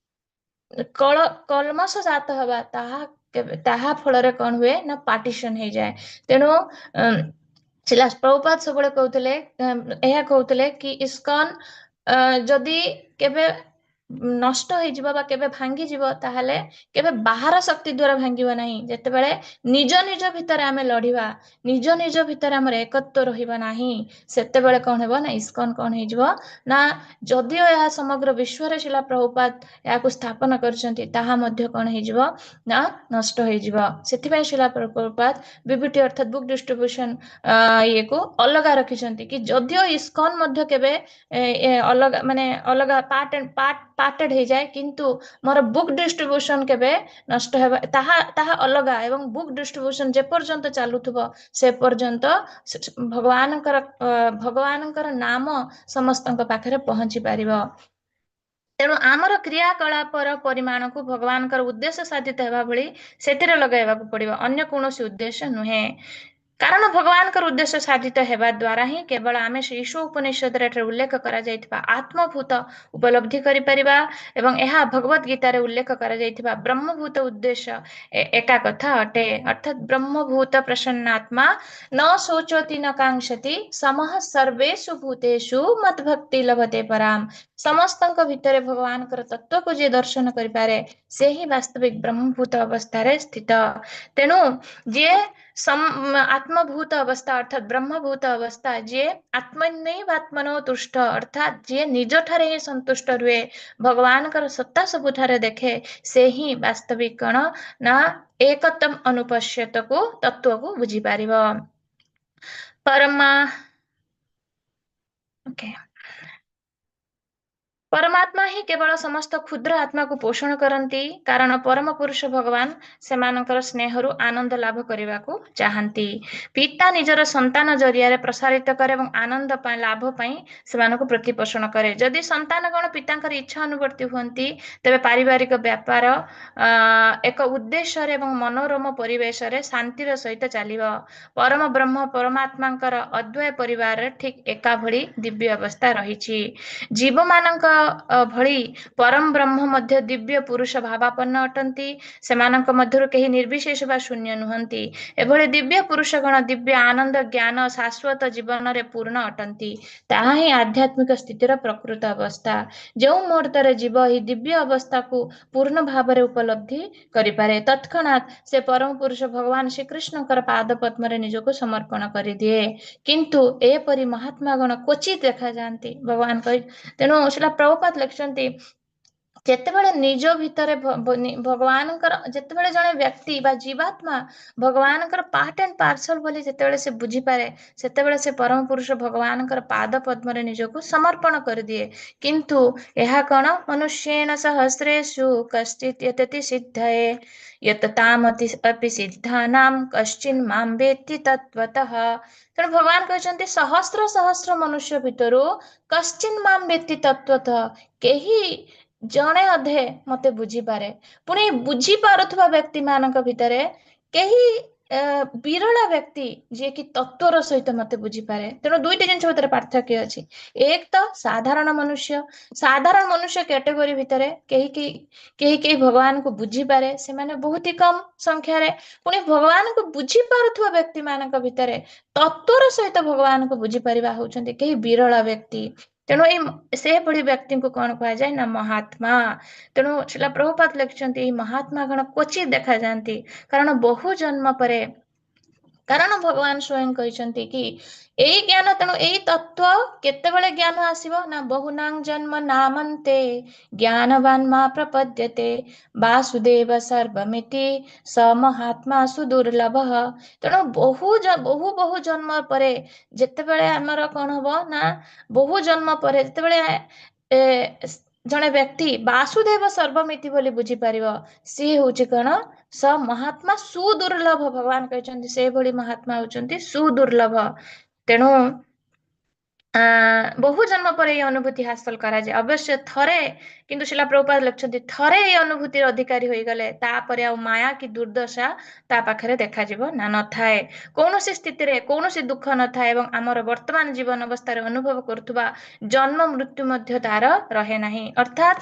କଳ୍ମଷ ଜାତ ହବା, ତାହା କେବେ, ତାହା ଫଳରେ କଣ ହୁଏ ନା ପାର୍ଟିସନ ହେଇଯାଏ। ତେଣୁ ଶ୍ରୀଲା ପ୍ରଭୁପାଦ ସବୁବେଳେ କହୁଥିଲେ, ଏହା କହୁଥିଲେ କି ଇସ୍କନ ଯଦି କେବେ ନଷ୍ଟ ହେଇଯିବ ବା କେବେ ଭାଙ୍ଗିଯିବ, ତାହେଲେ କେବେ ବାହାର ଶକ୍ତି ଦ୍ଵାରା ଭାଙ୍ଗିବ ନାହିଁ। ଯେତେବେଳେ ନିଜ ନିଜ ଭିତରେ ଆମେ ଲଢିବା, ନିଜ ନିଜ ଭିତରେ ଆମର ଏକତ୍ୱ ରହିବ ନାହିଁ, ସେତେବେଳେ କଣ ହେବ ନା ଇସ୍କନ କଣ ହେଇଯିବ ନା ଯଦିଓ ଏହା ସମଗ୍ର ବିଶ୍ୱରେ ଶ୍ରୀଲା ପ୍ରଭୁପାଦ ଏହାକୁ ସ୍ଥାପନ କରିଛନ୍ତି, ତାହା ମଧ୍ୟ କଣ ହେଇଯିବ ନା ନଷ୍ଟ ହେଇଯିବ। ସେଥିପାଇଁ ଶ୍ରୀଲା ପ୍ରଭୁପାଦ ବିବିଟି ଅର୍ଥାତ୍ ବୁକ୍ ଡିଷ୍ଟ୍ରିବ୍ୟୁସନ ଇଏକୁ ଅଲଗା ରଖିଛନ୍ତି କି ଯଦିଓ ଇସ୍କନ ମଧ୍ୟ କେବେ ଅଲଗା, ମାନେ ଅଲଗା ପାର୍ଟ ଆଣ୍ଡ ପାର୍ଟ ପାର୍ଟେଡ ହେଇଯାଏ, କିନ୍ତୁ ମୋର ବୁକ୍ ଡିଷ୍ଟ୍ରିବ୍ୟୁସନ କେବେ ନଷ୍ଟ ହେବା ତାହା ଅଲଗା। ଏବଂ ବୁକ୍ ଡିଷ୍ଟ୍ରିବ୍ୟୁସନ ଯେପର୍ଯ୍ୟନ୍ତ ଚାଲୁଥିବ, ସେ ପର୍ଯ୍ୟନ୍ତ ଭଗବାନଙ୍କର ନାମ ସମସ୍ତଙ୍କ ପାଖରେ ପହଞ୍ଚି ପାରିବ। ତେଣୁ ଆମର କ୍ରିୟାକଳାପର ପରିମାଣକୁ ଭଗବାନଙ୍କର ଉଦ୍ଦେଶ୍ୟ ସାଧିତ ହେବା ଭଳି ସେଥିରେ ଲଗାଇବାକୁ ପଡିବ, ଅନ୍ୟ କୌଣସି ଉଦ୍ଦେଶ୍ୟ ନୁହେଁ। କାରଣ ଭଗବାନଙ୍କର ଉଦ୍ଦେଶ୍ୟ ସାଧିତ ହେବା ଦ୍ୱାରା ହିଁ କେବଳ ଆମେ ସେ ଈଶ ଉପନିଷଦରେ ଏଠାରେ ଉଲ୍ଲେଖ କରାଯାଇଥିବା ଆତ୍ମଭୂତ ଉପଲବ୍ଧି କରିପାରିବା ଏବଂ ଏହା ଭଗବତ ଗୀତାରେ ଉଲ୍ଲେଖ କରାଯାଇଥିବା ବ୍ରହ୍ମଭୂତ ଉଦ୍ଦେଶ୍ୟ ଏକା କଥା ଅଟେ। ଅର୍ଥାତ୍ ବ୍ରହ୍ମଭୂତ ପ୍ରସନ୍ନାତ୍ମା ନ ଶୋଚତି ନ କାଂକ୍ଷତି ସମଃ ସର୍ବେଷୁ ଭୂତେଷୁ ମଦ୍ଭକ୍ତି ଲଭତେ ପରାମ। ସମସ୍ତଙ୍କ ଭିତରେ ଭଗବାନଙ୍କର ତତ୍ଵକୁ ଯିଏ ଦର୍ଶନ କରିପାରେ, ସେ ହିଁ ବାସ୍ତବିକ ବ୍ରହ୍ମଭୂତ ଅବସ୍ଥାରେ ସ୍ଥିତ। ତେଣୁ ଯିଏ ଆତ୍ମଭୂତ ଅବସ୍ଥା, ଅର୍ଥାତ୍ ବ୍ରହ୍ମଭୂତ ଅବସ୍ଥା, ଯିଏ ଆତ୍ମନ୍ୟୈବାତ୍ମନୋ ତୁଷ୍ଟ, ଅର୍ଥାତ୍ ଯିଏ ନିଜ ଠାରେ ହିଁ ସନ୍ତୁଷ୍ଟ ରୁହେ, ଭଗବାନଙ୍କର ସତ୍ତା ସବୁଠାରେ ଦେଖେ, ସେ ହିଁ ବାସ୍ତବିକ କଣ ନା ଏକତ୍ୱ ଅନୁପଶ୍ୟତକୁ ତତ୍ଵକୁ ବୁଝିପାରିବ। ପରମା ଓକେ। ପରମାତ୍ମା ହିଁ କେବଳ ସମସ୍ତ କ୍ଷୁଦ୍ର ଆତ୍ମାକୁ ପୋଷଣ କରନ୍ତି, କାରଣ ପରମ ପୁରୁଷ ଭଗବାନ ସେମାନଙ୍କର ସ୍ନେହରୁ ଆନନ୍ଦ ଲାଭ କରିବାକୁ ଚାହାନ୍ତି। ପିତା ନିଜର ସନ୍ତାନ ଜରିଆରେ ପ୍ରସାରିତ କରେ ଏବଂ ଆନନ୍ଦ ପାଇଁ, ଲାଭ ପାଇଁ ସେମାନଙ୍କୁ ପ୍ରତିପୋଷଣ କରେ। ଯଦି ସନ୍ତାନଗଣ ପିତାଙ୍କର ଇଚ୍ଛା ଅନୁବର୍ତ୍ତୀ ହୁଅନ୍ତି, ତେବେ ପାରିବାରିକ ବ୍ୟାପାର ଏକ ଉଦ୍ଦେଶ୍ୟରେ ଏବଂ ମନୋରମ ପରିବେଶରେ ଶାନ୍ତିର ସହିତ ଚାଲିବ। ପରମ ବ୍ରହ୍ମ ପରମାତ୍ମାଙ୍କର ଅଦ୍ୱୟ ପରିବାରରେ ଠିକ ଏକା ଭଳି ଦିବ୍ୟ ଅବସ୍ଥା ରହିଛି। ଜୀବମାନଙ୍କ ଭଳି ପରମ ବ୍ରହ୍ମ ମଧ୍ୟ ଦିବ୍ୟ ପୁରୁଷ ଭାବାପନ୍ନ ଅଟନ୍ତି। ସେମାନଙ୍କ ମଧ୍ୟରୁ କେହି ନିର୍ବିଶେଷ ବା ଶୂନ୍ୟ ନୁହନ୍ତି। ଏଭଳି ଦିବ୍ୟ ପୁରୁଷଗଣ ଦିବ୍ୟ ଆନନ୍ଦ, ଜ୍ଞାନ, ଶାଶ୍ୱତ ଜୀବନରେ ପୂର୍ଣ୍ଣ ଅଟନ୍ତି। ତାହା ହିଁ ଆଧ୍ୟାତ୍ମିକ ସ୍ଥିତିର ପ୍ରକୃତ ଅବସ୍ଥା। ଯେଉଁ ମୁହୂର୍ତ୍ତରେ ଜୀବ ଏହି ଦିବ୍ୟ ଅବସ୍ଥାକୁ ପୂର୍ଣ୍ଣ ଭାବରେ ଉପଲବ୍ଧି କରିପାରେ, ତତ୍କ୍ଷଣାତ୍ ସେ ପରମ ପୁରୁଷ ଭଗବାନ ଶ୍ରୀକୃଷ୍ଣଙ୍କର ପାଦ ପଦ୍ମରେ ନିଜକୁ ସମର୍ପଣ କରିଦିଏ। କିନ୍ତୁ ଏପରି ମହାତ୍ମାଗଣ କ୍ୱଚିତ ଦେଖାଯାଆନ୍ତି। ଭଗବାନ କହି, ତେଣୁ ଶ୍ରୀଲ ପ୍ରଭୁପାଦ ଲେଖିଛନ୍ତି, ଯେତେବେଳେ ନିଜ ଭିତରେ ଭଗବାନଙ୍କର, ଯେତେବେଳେ ଜଣେ ବ୍ୟକ୍ତି ବା ଜୀବାତ୍ମା ଭଗବାନଙ୍କର ପାର୍ଟ ଆଣ୍ଡ ପାର୍ସଲ ବୋଲି ଯେତେବେଳେ ସେ ବୁଝିପାରେ, ସେତେବେଳେ ସେ ପରମ ପୁରୁଷ ଭଗବାନଙ୍କର ପାଦ ପଦ୍ମରେ ନିଜକୁ ସମର୍ପଣ କରିଦିଏ। କିନ୍ତୁ ଏହା କଣ? ମନୁଷ୍ୟେଣ ସହସ୍ରେଷୁ କଶ୍ଚିତ୍ ୟତତି ସିଦ୍ଧୟେ ୟତତାମତି ଅପି ସିଦ୍ଧାନାಂ କଶ୍ଚିନ୍ ମାಂ ବେତ୍ତି ତତ୍ତ୍ୱତଃ। ତେଣୁ ଭଗବାନ କହିଛନ୍ତି, ସହସ୍ର ସହସ୍ର ମନୁଷ୍ୟ ଭିତରୁ କଶ୍ଚିନ୍ ମାಂ ବେତ୍ତି ତତ୍ତ୍ୱତଃ, କେହି ଜଣେ ଅଧେ ମତେ ବୁଝିପାରେ। ପୁଣି ବୁଝିପାରୁଥିବା ବ୍ୟକ୍ତି ମାନଙ୍କ ଭିତରେ କେହି ବିରଳ ବ୍ୟକ୍ତି ଯିଏକି ତତ୍ଵର ସହିତ ମତେ ବୁଝିପାରେ। ତେଣୁ ଦୁଇଟି ଜିନିଷ ଭିତରେ ପାର୍ଥକ୍ୟ ଅଛି। ଏକ ତ ସାଧାରଣ ମନୁଷ୍ୟ, ସାଧାରଣ ମନୁଷ୍ୟ କ୍ୟାଟେଗୋରୀ ଭିତରେ କେହି କେହି କେହି କେହି ଭଗବାନଙ୍କୁ ବୁଝିପାରେ, ସେମାନେ ବହୁତ ହି କମ ସଂଖ୍ୟାରେ। ପୁଣି ଭଗବାନଙ୍କୁ ବୁଝିପାରୁଥିବା ବ୍ୟକ୍ତି ମାନଙ୍କ ଭିତରେ ତତ୍ଵର ସହିତ ଭଗବାନଙ୍କୁ ବୁଝିପାରିବା ହଉଛନ୍ତି କେହି ବିରଳ ବ୍ୟକ୍ତି। ତେଣୁ ଏଇ ସେଭଳି ବ୍ୟକ୍ତିଙ୍କୁ କଣ କୁହାଯାଏ ନା ମହାତ୍ମା। ତେଣୁ ଶ୍ରୀଲ ପ୍ରଭୁପାଦ ଲେଖିଛନ୍ତି, ଏଇ ମହାତ୍ମା ଗଣ କ୍ୱଚିତ ଦେଖାଯାଆନ୍ତି, କାରଣ ବହୁ ଜନ୍ମ ପରେ, କାରଣ ଭଗବାନ ସ୍ୱୟଂ କହିଛନ୍ତି କି ଏଇ ଜ୍ଞାନ, ତେଣୁ ଏଇ ତତ୍ଵ କେତେବେଳେ ଜ୍ଞାନ ଆସିବ ନା ବହୁନାଂ ଜନ୍ମ ନାମନ୍ତେ ଜ୍ଞାନବାନ ମା ପ୍ରପଦ୍ୟତେ ବାସୁଦେବ ସର୍ବମିତି ସ ମହାତ୍ମା ସୁଦୁର୍ଲଭ। ତେଣୁ ବହୁ ବହୁ ବହୁ ଜନ୍ମ ପରେ ଯେତେବେଳେ ଆମର କଣ ହବ ନା ବହୁ ଜନ୍ମ ପରେ ଯେତେବେଳେ ଜଣେ ବ୍ୟକ୍ତି ବାସୁଦେବ ସର୍ବମିତି ବୋଲି ବୁଝିପାରିବ, ସିଏ ହଉଛି କଣ? ସ ମହାତ୍ମା ସୁଦୁର୍ଲଭ। ଭଗବାନ କହିଛନ୍ତି, ସେଭଳି ମହାତ୍ମା ହଉଛନ୍ତି ସୁଦୁର୍ଲଭ। ତେଣୁ ବହୁ ଜନ୍ମ ପରେ ଏଇ ଅନୁଭୂତି ହାସଲ କରାଯାଏ ଅବଶ୍ୟ ଥରେ, କିନ୍ତୁ ଶ୍ରୀଲ ପ୍ରଭୁପାଦ ଲେଖିଛନ୍ତି, ଥରେ ଏଇ ଅନୁଭୂତିର ଅଧିକାରୀ ହୋଇଗଲେ ତାପରେ ଆଉ ମାୟା କି ଦୁର୍ଦ୍ଦଶା ତା ପାଖରେ ଦେଖାଯିବ ନା ନଥାଏ। କୌଣସି ସ୍ଥିତିରେ କୌଣସି ଦୁଃଖ ନଥାଏ ଏବଂ ଆମର ବର୍ତ୍ତମାନ ଜୀବନ ଅବସ୍ଥାରେ ଅନୁଭବ କରୁଥିବା ଜନ୍ମ ମୃତ୍ୟୁ ମଧ୍ୟ ତାର ରହେ ନାହିଁ। ଅର୍ଥାତ୍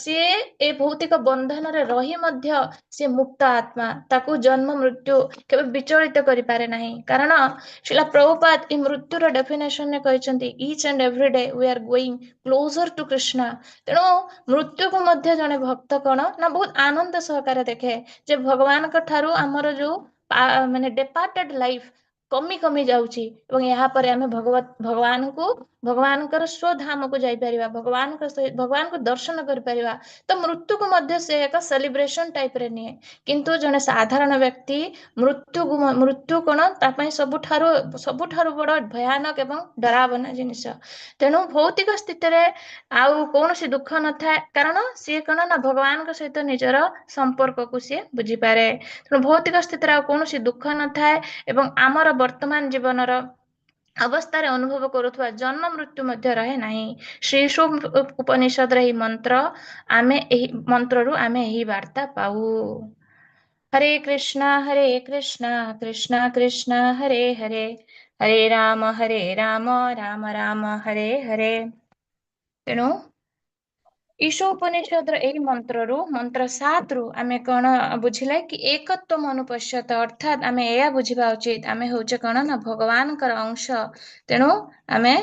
ସିଏ ଏ ଭୌତିକ ବନ୍ଧନରେ ରହି ମଧ୍ୟ ସିଏ ମୁକ୍ତ ଆତ୍ମା, ତାକୁ ଜନ୍ମ ମୃତ୍ୟୁ କେବେ ବିଚଳିତ କରିପାରେ ନାହିଁ। କାରଣ ଶ୍ରୀଲ ପ୍ରଭୁପାଦ ଏ ମୃତ୍ୟୁର ଡେଫିନେସନରେ କହିଛନ୍ତି, "Each and every day we are going closer to Krishna." ତେଣୁ ମୃତ୍ୟୁକୁ ମଧ୍ୟ ଜଣେ ଭକ୍ତ କଣ ନା ବହୁତ ଆନନ୍ଦ ସହକାରେ ଦେଖେ ଯେ ଭଗବାନଙ୍କ ଠାରୁ ଆମର ଯୋଉ ମାନେ ଡେପାର୍ଟେଡ ଲାଇଫ କମି କମି ଯାଉଛି ଏବଂ ଏହାପରେ ଆମେ ଭଗବାନଙ୍କୁ, ଭଗବାନଙ୍କର ସ୍ୱଧାମକୁ ଯାଇପାରିବା, ଭଗବାନଙ୍କ ସହିତ ଭଗବାନଙ୍କୁ ଦର୍ଶନ କରିପାରିବା। ତ ମୃତ୍ୟୁକୁ ମଧ୍ୟ ସେ ଏକ ସେଲିବ୍ରେସନ ଟାଇପରେ ନିଏ। କିନ୍ତୁ ଜଣେ ସାଧାରଣ ବ୍ୟକ୍ତି ମୃତ୍ୟୁକୁ, ମୃତ୍ୟୁ କଣ ତା ପାଇଁ ସବୁଠାରୁ ସବୁଠାରୁ ବଡ ଭୟାନକ ଏବଂ ଡରାବନା ଜିନିଷ। ତେଣୁ ଭୌତିକ ସ୍ଥିତିରେ ଆଉ କୌଣସି ଦୁଃଖ ନଥାଏ, କାରଣ ସିଏ କଣ ନା ଭଗବାନଙ୍କ ସହିତ ନିଜର ସମ୍ପର୍କକୁ ସିଏ ବୁଝିପାରେ। ତେଣୁ ଭୌତିକ ସ୍ଥିତିରେ ଆଉ କୌଣସି ଦୁଃଖ ନଥାଏ ଏବଂ ଆମର ବର୍ତ୍ତମାନ ଜୀବନର ଅବସ୍ଥାରେ ଅନୁଭବ କରୁଥିବା ଜନ୍ମ ମୃତ୍ୟୁ ମଧ୍ୟ ରହେ ନାହିଁ। ଶ୍ରୀ ଉପନିଷଦର ଏହି ମନ୍ତ୍ର, ଆମେ ଏହି ମନ୍ତ୍ରରୁ ଆମେ ଏହି ବାର୍ତ୍ତା ପାଉ। ହରେ କୃଷ୍ଣ ହରେ କୃଷ୍ଣ କୃଷ୍ଣ କୃଷ୍ଣ ହରେ ହରେ, ହରେ ରାମ ହରେ ରାମ ରାମ ରାମ ହରେ ହରେ। ତେଣୁ ଈଶ ଉପନିଷଦର ଏଇ ମନ୍ତ୍ରରୁ, ମନ୍ତ୍ର 7ରୁ ଆମେ କଣ ବୁଝିଲେ କି ଏକତ୍ୱ ଅନୁପଶ୍ୟତ, ଅର୍ଥାତ୍ ଆମେ ଏହା ବୁଝିବା ଉଚିତ ଆମେ ହଉଛେ କଣ ନା ଭଗବାନଙ୍କର ଅଂଶ। ତେଣୁ ଆମେ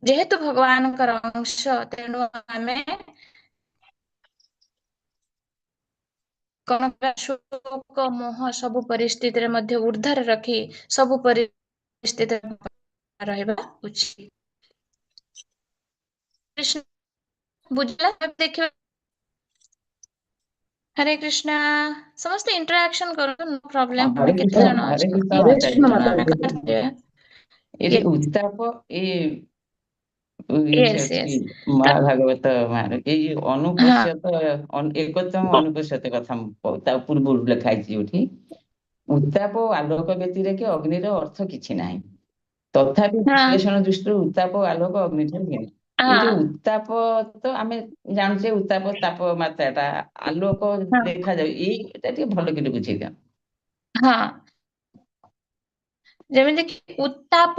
ଯେହେତୁ ଭଗବାନଙ୍କର ଅଂଶ, ତେଣୁ ଆମେ କଣ ଶୋକ ମୋହ ସବୁ ପରିସ୍ଥିତିରେ ମଧ୍ୟ ଉର୍ଦ୍ଧରେ ରଖି ସବୁ ପରିସ୍ଥିତିରେ ରହିବା ଉଚିତ। କୃଷ୍ଣ ବୁଝିଲା, ଦେଖିବା। ହରେ କୃଷ୍ଣ। ସମସ୍ତେ ଇଣ୍ଟରାକ୍ସନ କରନ୍ତୁ, ନୋ ପ୍ରୋବ୍ଲେମ। ହରେ ଆମେ କେତେ କୃଷ୍ଣ ଜଣ ହରେ ଅଛୁ? କୃଷ୍ଣ ହରେ ମାତାଜୀ। କୃଷ୍ଣ ତେଣୁ ଆମେ ମାତାଜୀ। କରିପାରିବା। ଏଠି ଉତ୍ତାପ ଏ ଏଠି ୟେସ୍ ଅଛି ୟେସ୍। ମହାଭାଗବତ ଏଇ ଯୋଉ ଅନୁପଶ୍ୟତ, ଏକତ୍ୱ ଅନୁପଶ୍ୟତ କଥା ମୁଁ ତା ପୂର୍ବରୁ ଲେଖା ହେଇଛି ଯୋଉଠି ଉତ୍ତାପ ଓ ଆଲୋକ ବ୍ୟତିରେକେ ଅଗ୍ନିର ଅର୍ଥ କିଛି ନାହିଁ, ତଥାପି ବିଶ୍ଳେଷଣ ଦୃଷ୍ଟିରୁ ଉତ୍ତାପ ଓ ଆଲୋକ ଅଗ୍ନିଠାରୁ ଭିନ୍ନ। ଏଇ ଯୋଉ ଉତ୍ତାପ ତ ଆମେ ଜାଣୁଛେ, ଉତ୍ତାପ ତାପମାତ୍ରାଟା, ଆଲୋକ ଦେଖାଯାଉ, ଏଇଟା ଟିକେ ଭଲ କରି ବୁଝେଇ ଦିଅ। ହଁ, ଯେମିତି କି ଉତ୍ତାପ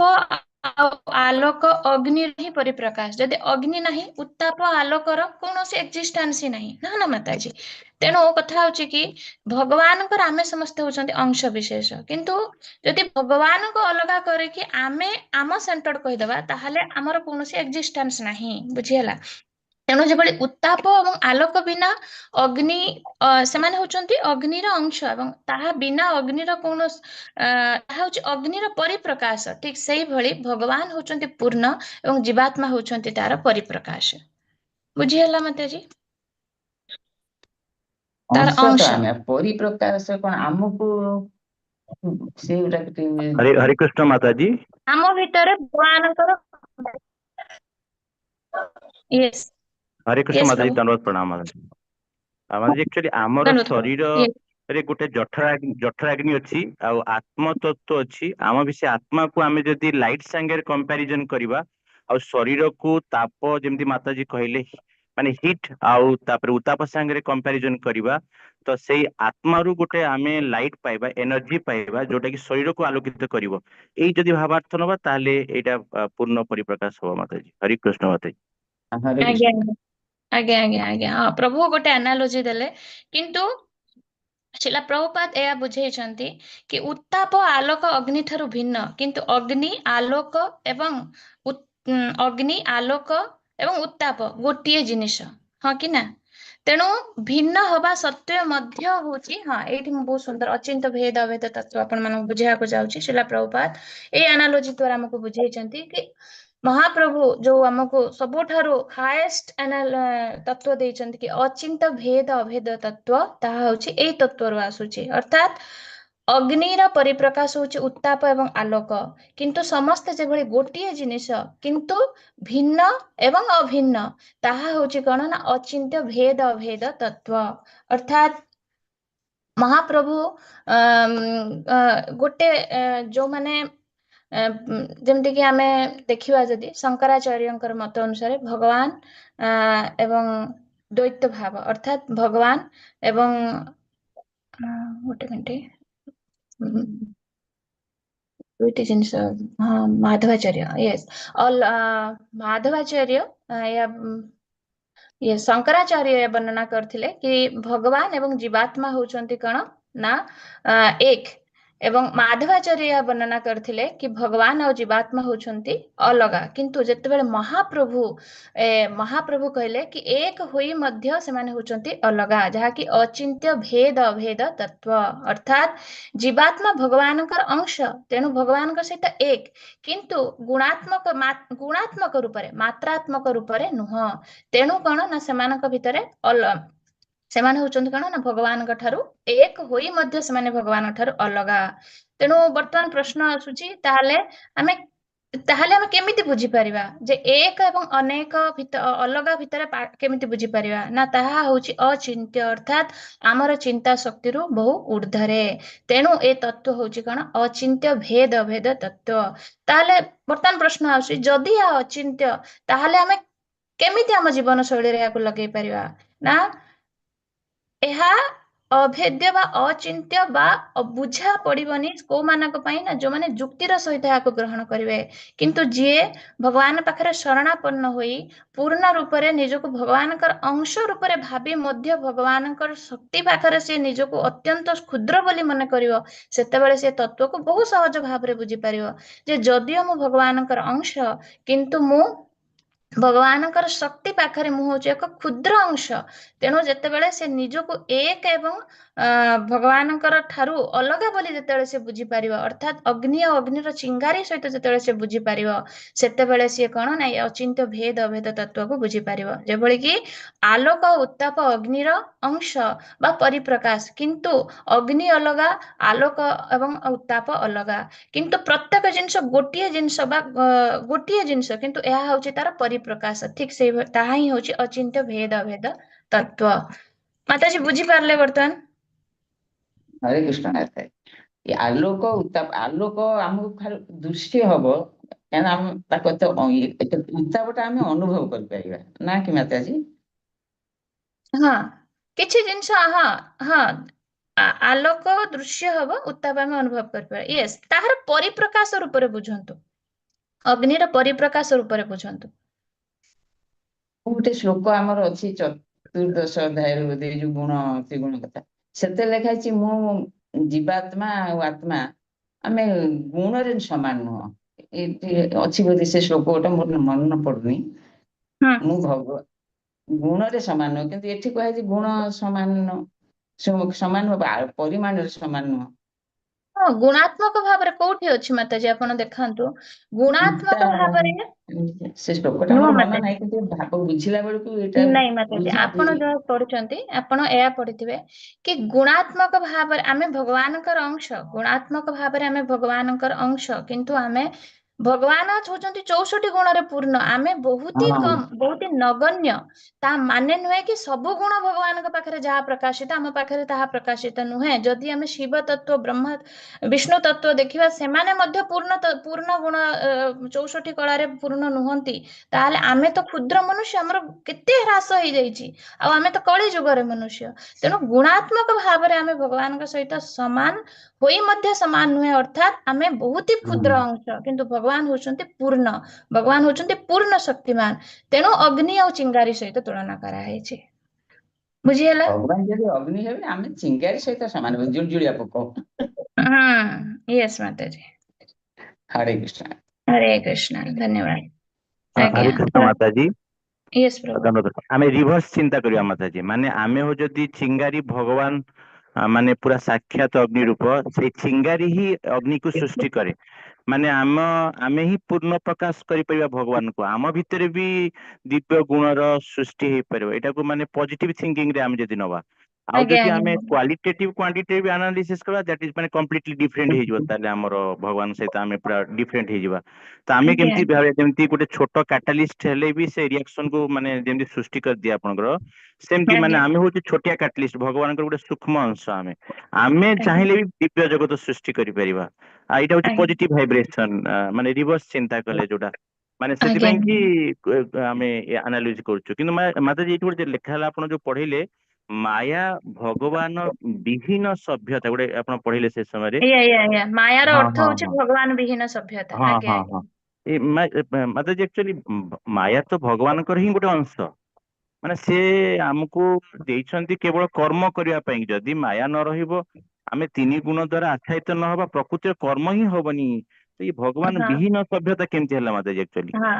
ଆଉ ଆଲୋକ ଅଗ୍ନିର ହିଁ ପରିପ୍ରକାଶ। ଯଦି ଅଗ୍ନି ନାହିଁ, ଉତ୍ତାପ ଆଲୋକର କୌଣସି ଏକ୍ଜିଷ୍ଟାନ୍ସ ହିଁ ନାହିଁ ନା ନା ମାତାଜୀ? ତେଣୁ କଥା ହଉଛି କି ଭଗବାନଙ୍କର ଆମେ ସମସ୍ତେ ହଉଛନ୍ତି ଅଂଶ ବିଶେଷ, କିନ୍ତୁ ଯଦି ଭଗବାନଙ୍କୁ ଅଲଗା କରିକି ଆମେ ଆମ ସେଣ୍ଟର୍ଡ କହିଦବା, ତାହେଲେ ଆମର କୌଣସି ଏକ୍ଜିଷ୍ଟାନ୍ସ ନାହିଁ। ବୁଝିହେଲା? ତେଣୁ ଯେଭଳି ଉତ୍ତାପ ଏବଂ ଆଲୋକ ବିନା ଅଗ୍ନି, ସେମାନେ ହଉଛନ୍ତି ଅଗ୍ନିର ଅଂଶ ଏବଂ ତାହା ବିନା ଅଗ୍ନିର କୌଣସି, ତାହା ହଉଛି ଅଗ୍ନିର ପରିପ୍ରକାଶ। ଠିକ ସେଇଭଳି ଭଗବାନ ହଉଛନ୍ତି ପୂର୍ଣ୍ଣ ଏବଂ ଜୀବାତ୍ମା ହଉଛନ୍ତି ତାର ପରିପ୍ରକାଶ। ବୁଝିହେଲା ମାତାଜୀ? ତାର ଅଂଶ ତ ଅଂଶ ଆମେ ପରିପ୍ରକାଶ କଣ ଆମକୁ ସେଇଗୁଡା ଟିକେ ହରେ ହରେ କୃଷ୍ଣ ମାତାଜୀ। ଆମ ଭିତରେ ଭଗବାନଙ୍କର। ୟେସ୍। ହରେ କୃଷ୍ଣ ୟେସ୍ ମାତାଜୀ। ପ୍ରଭୁ। ଧନ୍ୟବାଦ, ପ୍ରଣାମ ମାତାଜୀ। ମାତାଜୀ, ଆକ୍ଚୁଆଲି ଆମର ଧନ୍ୟବାଦ ପ୍ରଭୁ। ଶରୀରରେ ଗୋଟେ ଜଠରାଗ୍ନି ଅଛି ଆଉ ଆତ୍ମତତ୍ଵ ଅଛି। ଆମ ବି ସେ ଆତ୍ମାକୁ ଆମେ ଯଦି ଲାଇଟ ସାଙ୍ଗରେ କମ୍ପାରିଜନ କରିବା ଆଉ ଶରୀରକୁ ତାପ, ଯେମିତି ମାତାଜୀ କହିଲେ, ମାନେ ହିଟ୍ ଆଉ ତାପରେ ଉତ୍ତାପ ସାଙ୍ଗରେ କମ୍ପାରିଜନ କରିବା, ତ ସେଇ ଆତ୍ମାରୁ ଗୋଟେ ଆମେ ଲାଇଟ ପାଇବା, ଏନର୍ଜି ପାଇବା, ଯୋଉଟା କି ଶରୀରକୁ ଆଲୋକିତ କରିବ। ଏଇ ଯଦି ଭାବାର୍ଥ ନବା, ତାହେଲେ ଏଇଟା ପୂର୍ଣ୍ଣ ପରିପ୍ରକାଶ ହବ ମାତାଜୀ। ହରେ କୃଷ୍ଣ ମାତାଜୀ। ହରେ ଆଜ୍ଞା। କୃଷ୍ଣ। ଆଜ୍ଞା ଆଜ୍ଞା ଆଜ୍ଞା ହଁ ପ୍ରଭୁ ଗୋଟେ ଆନାଲୋଜି ଦେଲେ, କିନ୍ତୁ ଶ୍ରୀଲା ପ୍ରଭୁପାଦ ଏହା ବୁଝେଇଛନ୍ତି କି ଉତ୍ତାପ ଆଲୋକ ଅଗ୍ନି ଠାରୁ ଭିନ୍ନ, କିନ୍ତୁ ଅଗ୍ନି ଆଲୋକ ଏବଂ ଅଗ୍ନି ଆଲୋକ ଏବଂ ଉତ୍ତାପ ଗୋଟିଏ ଜିନିଷ, ହଁ କି ନା? ତେଣୁ ଭିନ୍ନ ହବା ସତ୍ତ୍ୱେ ମଧ୍ୟ ହଉଛି। ହଁ, ଏଇଠି ମୁଁ ବହୁତ ସୁନ୍ଦର ଅଚିନ୍ତ ଭେଦ ଅଭେଦ ତତ୍ତ୍ୱ ଆପଣ ମାନଙ୍କୁ ବୁଝେଇବାକୁ ଯାଉଛି। ଶ୍ରୀଲା ପ୍ରଭୁପାଦ ଏଇ ଆନାଲୋଜି ଦ୍ଵାରା ଆମକୁ ବୁଝେଇଛନ୍ତି କି ମହାପ୍ରଭୁ ଯୋଉ ଆମକୁ ସବୁଠାରୁ ହାଏଷ୍ଟ ତତ୍ତ୍ୱ ଦେଇଛନ୍ତି କି ଅଚିନ୍ତ ଭେଦ ଅଭେଦ ତତ୍ତ୍ୱ, ତାହା ହଉଛି ଏଇ ତତ୍ତ୍ୱରୁ ଆସୁଛି। ଅର୍ଥାତ୍ ଅଗ୍ନିର ପରିପ୍ରକାଶ ହଉଛି ଉତ୍ତାପ ଏବଂ ଆଲୋକ, କିନ୍ତୁ ସମସ୍ତେ ଯେଭଳି ଗୋଟିଏ ଜିନିଷ କିନ୍ତୁ ଭିନ୍ନ ଏବଂ ଅଭିନ୍ନ, ତାହା ହଉଛି କଣ ନା ଅଚିନ୍ତ୍ୟ ଭେଦ ଅଭେଦ ତତ୍ତ୍ୱ। ଅର୍ଥାତ୍ ମହାପ୍ରଭୁ ଗୋଟେ ଯୋଉମାନେ ଯେମିତିକି ଆମେ ଦେଖିବା ଯଦି ଶଙ୍କରାଚାର୍ଯ୍ୟଙ୍କର ମତ ଅନୁସାରେ ଭଗବାନ ଏବଂ ଦ୍ୱୈତ ଭାବ, ଅର୍ଥାତ୍ ଭଗବାନ ଏବଂ ଗୋଟେ ମିନିଟ, ଦୁଇଟି ଜିନିଷ। ହଁ, ମାଧବାଚାର୍ଯ୍ୟ, ୟେସ୍, ଅଲ ମାଧବାଚାର୍ଯ୍ୟ ଇଏ ଶଙ୍କରାଚାର୍ଯ୍ୟ ବର୍ଣ୍ଣନା କରିଥିଲେ କି ଭଗବାନ ଏବଂ ଜୀବାତ୍ମା ହଉଛନ୍ତି କଣ ନା ଏକ। ଏବଂ ମାଧବାଚାର୍ଯ୍ୟ ଏହା ବର୍ଣ୍ଣନା କରିଥିଲେ କି ଭଗବାନ ଆଉ ଜୀବାତ୍ମା ହଉଛନ୍ତି ଅଲଗା। କିନ୍ତୁ ଯେତେବେଳେ ମହାପ୍ରଭୁ କହିଲେ କି ଏକ ହୋଇ ମଧ୍ୟ ସେମାନେ ହଉଛନ୍ତି ଅଲଗା, ଯାହାକି ଅଚିନ୍ତ୍ୟ ଭେଦ ଅଭେଦ ତତ୍ତ୍ୱ। ଅର୍ଥାତ୍ ଜୀବାତ୍ମା ଭଗବାନଙ୍କର ଅଂଶ, ତେଣୁ ଭଗବାନଙ୍କ ସହିତ ଏକ, କିନ୍ତୁ ଗୁଣାତ୍ମକ ରୂପରେ, ମାତ୍ରାତ୍ମକ ରୂପରେ ନୁହଁ। ତେଣୁ କଣ ନା ସେମାନଙ୍କ ଭିତରେ ସେମାନେ ହଉଛନ୍ତି କଣ ନା ଭଗବାନଙ୍କ ଠାରୁ ଏକ ହୋଇ ମଧ୍ୟ ସେମାନେ ଭଗବାନଙ୍କ ଠାରୁ ଅଲଗା। ତେଣୁ ବର୍ତ୍ତମାନ ପ୍ରଶ୍ନ ଆସୁଛି, ତାହେଲେ ଆମେ କେମିତି ବୁଝିପାରିବା ଯେ ଏକ ଏବଂ ଅନେକ ଅଲଗା ଭିତରେ କେମିତି ବୁଝିପାରିବା? ନା ତାହା ହଉଛି ଅଚିନ୍ତ୍ୟ, ଅର୍ଥାତ୍ ଆମର ଚିନ୍ତା ଶକ୍ତିରୁ ବହୁ ଉର୍ଦ୍ଧ୍ୱରେ। ତେଣୁ ଏ ତତ୍ତ୍ୱ ହଉଛି କଣ? ଅଚିନ୍ତ୍ୟ ଭେଦ ଅଭେଦ ତତ୍ତ୍ୱ। ତାହେଲେ ବର୍ତ୍ତମାନ ପ୍ରଶ୍ନ ଆସୁଛି, ଯଦି ଏହା ଅଚିନ୍ତ୍ୟ ତାହେଲେ ଆମେ କେମିତି ଆମ ଜୀବନ ଶୈଳୀରେ ଏହାକୁ ଲଗେଇ ପାରିବା? ନା ଏହା ଅଭେଦ୍ୟ ବା ଅଚିନ୍ତ୍ୟ ବା ବୁଝା ପଡିବନି କୋଉମାନଙ୍କ ପାଇଁ? ନା ଯୋଉମାନେ ଯୁକ୍ତିର ସହିତ ଏହାକୁ ଗ୍ରହଣ କରିବେ। କିନ୍ତୁ ଯିଏ ଭଗବାନ ପାଖରେ ଶରଣାପନ୍ନ ହୋଇ ପୂର୍ଣ୍ଣ ରୂପରେ ନିଜକୁ ଭଗବାନଙ୍କର ଅଂଶ ରୂପରେ ଭାବି ମଧ୍ୟ ଭଗବାନଙ୍କର ଶକ୍ତି ପାଖରେ ସେ ନିଜକୁ ଅତ୍ୟନ୍ତ କ୍ଷୁଦ୍ର ବୋଲି ମନେ କରିବ, ସେତେବେଳେ ସେ ତତ୍ତ୍ୱକୁ ବହୁ ସହଜ ଭାବରେ ବୁଝିପାରିବ ଯେ ଯଦିଓ ମୁଁ ଭଗବାନଙ୍କର ଅଂଶ, କିନ୍ତୁ ମୁଁ ଭଗବାନଙ୍କର ଶକ୍ତି ପାଖରେ ମୁଁ ହଉଛି ଏକ କ୍ଷୁଦ୍ର ଅଂଶ। ତେଣୁ ଯେତେବେଳେ ସେ ନିଜକୁ ଏକ ଏବଂ ଭଗବାନଙ୍କର ଠାରୁ ଅଲଗା ବୋଲି ଯେତେବେଳେ ସେ ବୁଝିପାରିବ, ଅର୍ଥାତ୍ ଅଗ୍ନି ଆଉ ଅଗ୍ନିର ଚିଙ୍ଗାରି ସହିତ ଯେତେବେଳେ ସେ ବୁଝିପାରିବ, ସେତେବେଳେ ସିଏ କଣ ନା ଏ ଅଚିନ୍ତ୍ୟ ଭେଦ ଅଭେଦ ତତ୍ତ୍ୱକୁ ବୁଝିପାରିବ। ଯେଭଳି କି ଆଲୋକ ଉତ୍ତାପ ଅଗ୍ନିର ଅଂଶ ବା ପରିପ୍ରକାଶ, କିନ୍ତୁ ଅଗ୍ନି ଅଲଗା, ଆଲୋକ ଏବଂ ଉତ୍ତାପ ଅଲଗା, କିନ୍ତୁ ପ୍ରତ୍ୟେକ ଜିନିଷ ଗୋଟିଏ ଜିନିଷ ବା ଗୋଟିଏ ଜିନିଷ, କିନ୍ତୁ ଏହା ହଉଛି ତାର ପରିପ୍ରକାଶ। ଠିକ ସେଇ ତାହା ହିଁ ହଉଛି ଅଚିନ୍ତ୍ୟ ଭେଦ ଅଭେଦ ତତ୍ତ୍ୱ। ମାତାଜୀ ବୁଝିପାରିଲେ ବର୍ତ୍ତମାନ? ହରେ କୃଷ୍ଣ। ଏ ଆଲୋକ ଉତ୍ତାପ, ଆଲୋକ ଆମକୁ ଖାଲି ଦୃଶ୍ୟ ହବ, କାହିଁକିନା ଆମେ ତାକୁ ଏତେ ଉତ୍ତାପଟା ଆମେ ଅନୁଭବ କରିପାରିବା ନା କି ମାତାଜୀ? ହଁ, କିଛି ଜିନିଷ, ହଁ ହଁ, ଆଲୋକ ଦୃଶ୍ୟ ହବ, ଉତ୍ତାପ ଆମେ ଅନୁଭବ କରିପାରିବା। ୟେସ୍, ତାହାର ପରିପ୍ରକାଶ ରୂପରେ ବୁଝନ୍ତୁ, ଅଗ୍ନିର ପରିପ୍ରକାଶ ରୂପରେ ବୁଝନ୍ତୁ। ଗୋଟେ ଶ୍ଲୋକ ଆମର ଅଛି ଚତୁର୍ଦ୍ଦଶ ଅଧ୍ୟାୟରେ ବୋଧେ, ଏଇ ଯୋଉ ଗୁଣ ତ୍ରିଗୁଣ କଥା ସେଥିରେ ଲେଖା ହେଇଛି, ମୁଁ ଜୀବାତ୍ମା ଆଉ ଆତ୍ମା ଆମେ ଗୁଣରେ ସମାନ ନୁହଁ। ଏଠି ଅଛି ବୋଧେ ସେ ଶ୍ଲୋକ ଗୋଟା, ମୋର ମନେ ପଡୁନି। ମୁଁ ଗୁଣରେ ସମାନ ନୁହଁ, କିନ୍ତୁ ଏଠି କୁହାଯାଇଛି ଗୁଣ ସମାନ ନୁହଁ, ସମାନ ହବ ପରିମାଣରେ ସମାନ ନୁହଁ। ହଁ, ଗୁଣାତ୍ମକ ଭାବରେ କୋଉଠି ଅଛି ମାତାଜୀ ଆପଣ ଦେଖାନ୍ତୁ। ଗୁଣାତ୍ମକ ଭାବରେ ସେ ଶ୍ଲୋକଟା ନୁହଁ ମୋର ମନେ ମାତାଜୀ। ନାହିଁ, କିନ୍ତୁ ଭାବ ବୁଝିଲା ବେଳକୁ ଏଇଟା ନାଇଁ ମାତାଜୀ, ଆପଣ ଯାହା ପଢୁଛନ୍ତି, ଆପଣ ଏହା ପଢିଥିବେ କି ଗୁଣାତ୍ମକ ଭାବରେ ଆମେ ଭଗବାନଙ୍କର ଅଂଶ, ଗୁଣାତ୍ମକ ଭାବରେ ଆମେ ଭଗବାନଙ୍କର ଅଂଶ, କିନ୍ତୁ ଆମେ ଭଗବାନ ହଉଛନ୍ତି 64 ଗୁଣରେ ପୂର୍ଣ୍ଣ, ଆମେ ବହୁତ ହି କମ, ବହୁତ ହି ନଗଣ୍ୟ। ତା ମାନେ ନୁହେଁ କି ସବୁ ଗୁଣ ଭଗବାନଙ୍କ ପାଖରେ ଯାହା ପ୍ରକାଶିତ ଆମ ପାଖରେ ତାହା ପ୍ରକାଶିତ ନୁହେଁ। ଯଦି ଆମେ ଶିବ ତତ୍ତ୍ୱ, ବ୍ରହ୍ମା, ବିଷ୍ଣୁ ତତ୍ତ୍ୱ ଦେଖିବା, ସେମାନେ ମଧ୍ୟ ପୂର୍ଣ୍ଣ ଗୁଣ 64 କଳାରେ ପୂର୍ଣ୍ଣ ନୁହନ୍ତି। ତାହେଲେ ଆମେ ତ କ୍ଷୁଦ୍ର ମନୁଷ୍ୟ, ଆମର କେତେ ହ୍ରାସ ହେଇଯାଇଛି, ଆଉ ଆମେ ତ କଳି ଯୁଗରେ ମନୁଷ୍ୟ। ତେଣୁ ଗୁଣାତ୍ମକ ଭାବରେ ଆମେ ଭଗବାନଙ୍କ ସହିତ ସମାନ ହୋଇ ମଧ୍ୟ ସମାନ ନୁହେଁ, ଅର୍ଥାତ୍ ଆମେ ବହୁତ ହି କ୍ଷୁଦ୍ର ଅଂଶ, କିନ୍ତୁ ଭଗବାନ ହଉଛନ୍ତି ପୂର୍ଣ୍ଣ, ଭଗବାନ ହଉଛନ୍ତି ପୂର୍ଣ୍ଣ ଶକ୍ତିମାନ। ତେଣୁ ଅଗ୍ନି ଆଉ ଚିଙ୍ଗାରି ସହିତ ତୁଳନା କରାହେଇଛି। ବୁଝିହେଲା? ଭଗବାନ ଯଦି ଅଗ୍ନି ହେବେ, ଆମେ ଚିଙ୍ଗାରି ସହିତ ସମାନ, ଜୁଳଜୁଳିଆ ପୋକ। ୟେସ୍ ମାତାଜୀ। ହରେ କୃଷ୍ଣ। ହରେ କୃଷ୍ଣ, ଧନ୍ୟବାଦ। ହରେ କୃଷ୍ଣ ମାତାଜୀ। ୟେସ୍ ପ୍ରଭୁ। ଧନ୍ୟବାଦ। ଆମେ ରିଭର୍ସ ଚିନ୍ତା କରିବା ମାତାଜୀ, ମାନେ ଆମେ ହଉ ଯଦି ଚିଙ୍ଗାରି, ଭଗବାନ ମାନେ ପୁରା ସାକ୍ଷାତ ଅଗ୍ନି ରୂପ, ସେଇ ଚିଙ୍ଗାରି ହିଁ ଅଗ୍ନିକୁ ସୃଷ୍ଟି କରେ। ମାନେ ଆମେ ହିଁ ପୂର୍ଣ୍ଣ ପ୍ରକାଶ କରିପାରିବା ଭଗବାନଙ୍କୁ, ଆମ ଭିତରେ ବି ଦିବ୍ୟ ଗୁଣର ସୃଷ୍ଟି ହେଇପାରିବ। ଏଇଟାକୁ ମାନେ ପଜିଟିଭ ଥିଙ୍କିଂ ରେ ଆମେ ଯଦି ନବା, ଆଉ ଯଦି ଆମେ କ୍ୱାଲିଟେଟିଭ କ୍ୱାଣ୍ଟିଟେଟିଭ ଆନାଲିସିସ୍ କରିବା, that is ମାନେ କମ୍ପ୍ଲିଟଲି ଡିଫରେଣ୍ଟ ହେଇଯିବ। ତାହେଲେ ଆମର ଭଗବାନ ସହିତ ଆମେ ପୁରା ଡିଫରେଣ୍ଟ ହେଇଯିବା। ତ ଆମେ କେମିତି ଭାବିବା, ଯେମିତି ଗୋଟେ ଛୋଟ କାଟାଲିଷ୍ଟ ହେଲେ ବି ସେ ରିଆକ୍ସନ କୁ ମାନେ ଯେମିତି ସୃଷ୍ଟି କରିଦିଏ ଆପଣଙ୍କର, ସେମିତି ମାନେ ଆମେ ହଉଛୁ ଛୋଟିଆ କାଟାଲିଷ୍ଟ, ଭଗବାନଙ୍କର ଗୋଟେ ସୂକ୍ଷ୍ମ ଅଂଶ। ଆମେ ଚାହିଁଲେ ବି ଦିବ୍ୟ ଜଗତ ସୃଷ୍ଟି କରିପାରିବା। ଆଉ ଏଇଟା ହଉଛି ପଜିଟିଭ ଭାଇବ୍ରେସନ, ମାନେ ରିଭର୍ସ ଚିନ୍ତା କଲେ ଯୋଉଟା, ମାନେ ସେଥିପାଇଁ କି ଆମେ ଆନାଲିଜ କରୁଛୁ। କିନ୍ତୁ ମାତାଜୀ ଏଇଠି ଗୋଟେ ଲେଖା ହେଲା, ଆପଣ ଯୋଉ ପଢେଇଲେ ମାୟା ଭଗବାନ ବିହୀନ ସଭ୍ୟତା, ଗୋଟେ ଆପଣ ପଢିଲେ ସେ ସମୟରେ। ମାୟାର ଅର୍ଥ ହଉଛି ଭଗବାନ ବିହୀନ ସଭ୍ୟତା। ହଁ ହଁ। ମାତାଜୀ ଆକ୍ଚୁଆଲି ମାୟା ତ ଭଗବାନଙ୍କର ହିଁ ଗୋଟେ ଅଂଶ, ମାନେ ସେ ଆମକୁ ଦେଇଛନ୍ତି କେବଳ କର୍ମ କରିବା ପାଇଁ। ଯଦି ମାୟା ନ ରହିବ ଆମେ ତିନି ଗୁଣ ଦ୍ଵାରା ଆଚ୍ଛାଦିତ ନ ହବା, ପ୍ରକୃତିର କର୍ମ ହିଁ ହବନି। ତ ଏଇ ଭଗବାନ ହଁ ବିହୀନ ସଭ୍ୟତା କେମିତି ହେଲା ମାତାଜୀ ଆକ୍ଚୁଆଲି? ହଁ,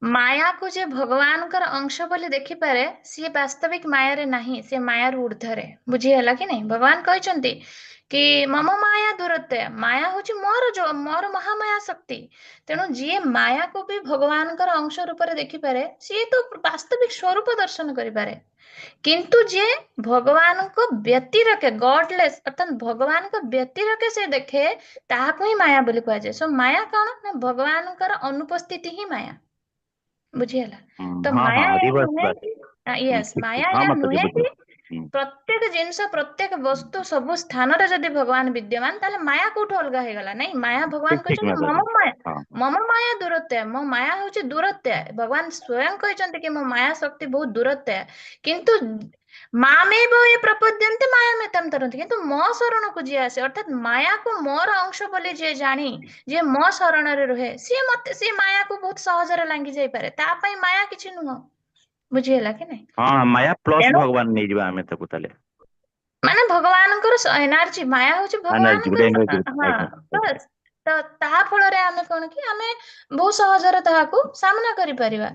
ମାୟାକୁ ଯେ ଭଗବାନଙ୍କର ଅଂଶ ବୋଲି ଦେଖିପାରେ, ସିଏ ବାସ୍ତବିକ ମାୟାରେ ନାହିଁ, ସେ ମାୟାରୁ ଉର୍ଦ୍ଧ୍ୱରେ। ବୁଝିହେଲା କି ନାଇଁ? ଭଗବାନ କହିଛନ୍ତି କି ମମ ମାୟା ଦୂରତ୍ୱ, ମାୟା ହଉଛି ମୋର, ଯୋଉ ମୋର ମହାମାୟା ଶକ୍ତି। ତେଣୁ ଯିଏ ମାୟାକୁ ବି ଭଗବାନଙ୍କର ଅଂଶ ରୂପରେ ଦେଖିପାରେ, ସିଏ ତ ବାସ୍ତବିକ ସ୍ୱରୂପ ଦର୍ଶନ କରିପାରେ। କିନ୍ତୁ ଯିଏ ଭଗବାନଙ୍କ ବ୍ୟତିରେକ, ଗଡଲେସ୍, ଅର୍ଥାତ୍ ଭଗବାନଙ୍କ ବ୍ୟତିରେକ ସେ ଦେଖେ, ତାହାକୁ ହିଁ ମାୟା ବୋଲି କୁହାଯାଏ। ସୋ ମାୟା କଣ ନା ଭଗବାନଙ୍କର ଅନୁପସ୍ଥିତି ହିଁ ମାୟା। ବୁଝିହେଲା? ତ ହଁ ମାୟା ହଁ ଏହା ରିଭର୍ସ ନୁହେଁ ବାସ୍ କି, ୟେସ୍, ଠିକ ମାୟା ଠିକ, ହଁ ଏହା ମାତାଜୀ ନୁହେଁ କି ବୁଝିଲି। ପ୍ରତ୍ୟେକ ଜିନିଷ, ପ୍ରତ୍ୟେକ ବସ୍ତୁ, ସବୁ ସ୍ଥାନରେ ଯଦି ଭଗବାନ ବିଦ୍ୟମାନ, ତାହେଲେ ମାୟା କୋଉଠୁ ଅଲଗା ହେଇଗଲା? ନାଇଁ, ମାୟା ଭଗବାନ ଠିକ ଠିକ କହିଛନ୍ତି ମାତାଜୀ ମମ ମାୟା, ହଁ ମମ ମାୟା ଦୂରତ୍ୱ, ମୋ ମାୟା ହଉଛି ଦୂରତ୍ୱ। ଭଗବାନ ସ୍ୱୟଂ କହିଛନ୍ତି କି ମୋ ମାୟା ଶକ୍ତି ବହୁତ ଦୂରତ୍ୱ। କିନ୍ତୁ ମାମେବ ଏ ପ୍ରପଦ୍ୟନ୍ତେ ମାୟାମେତାಂ ତରନ୍ତି, କିନ୍ତୁ ମୋ ଶରଣକୁ ଯିଏ ଆସେ, ଅର୍ଥାତ୍ ମାୟାକୁ ମୋର ଅଂଶ ବୋଲି ଯିଏ ଜାଣି, ଯିଏ ମୋ ଶରଣରେ ରୁହେ, ସିଏ ମତେ, ସିଏ ମାୟାକୁ ବହୁତ ସହଜରେ ଲାଙ୍ଗି ଯାଇପାରେ। ତା ପାଇଁ ମାୟା କିଛି ନୁହଁ। ବୁଝିହେଲା କି ନାଇଁ? ହଁ, ମାୟା ପ୍ଲସ ତେଣୁ ଭଗବାନ ନେଇଯିବା ଆମେ ତାକୁ ତାହେଲେ। ମାନେ ଭଗବାନଙ୍କର ଏନର୍ଜି, ମାୟା ହଉଛି ଏନର୍ଜି, ଗୋଟେ ଭଗବାନଙ୍କର, ଏନର୍ଜି। ହଁ ଆଜ୍ଞା ବାସ୍। ତ ତାହା ଫଳରେ ଆମେ କଣ କି ଆମେ ବହୁତ ସହଜରେ ତାହାକୁ ସାମ୍ନା କରିପାରିବା।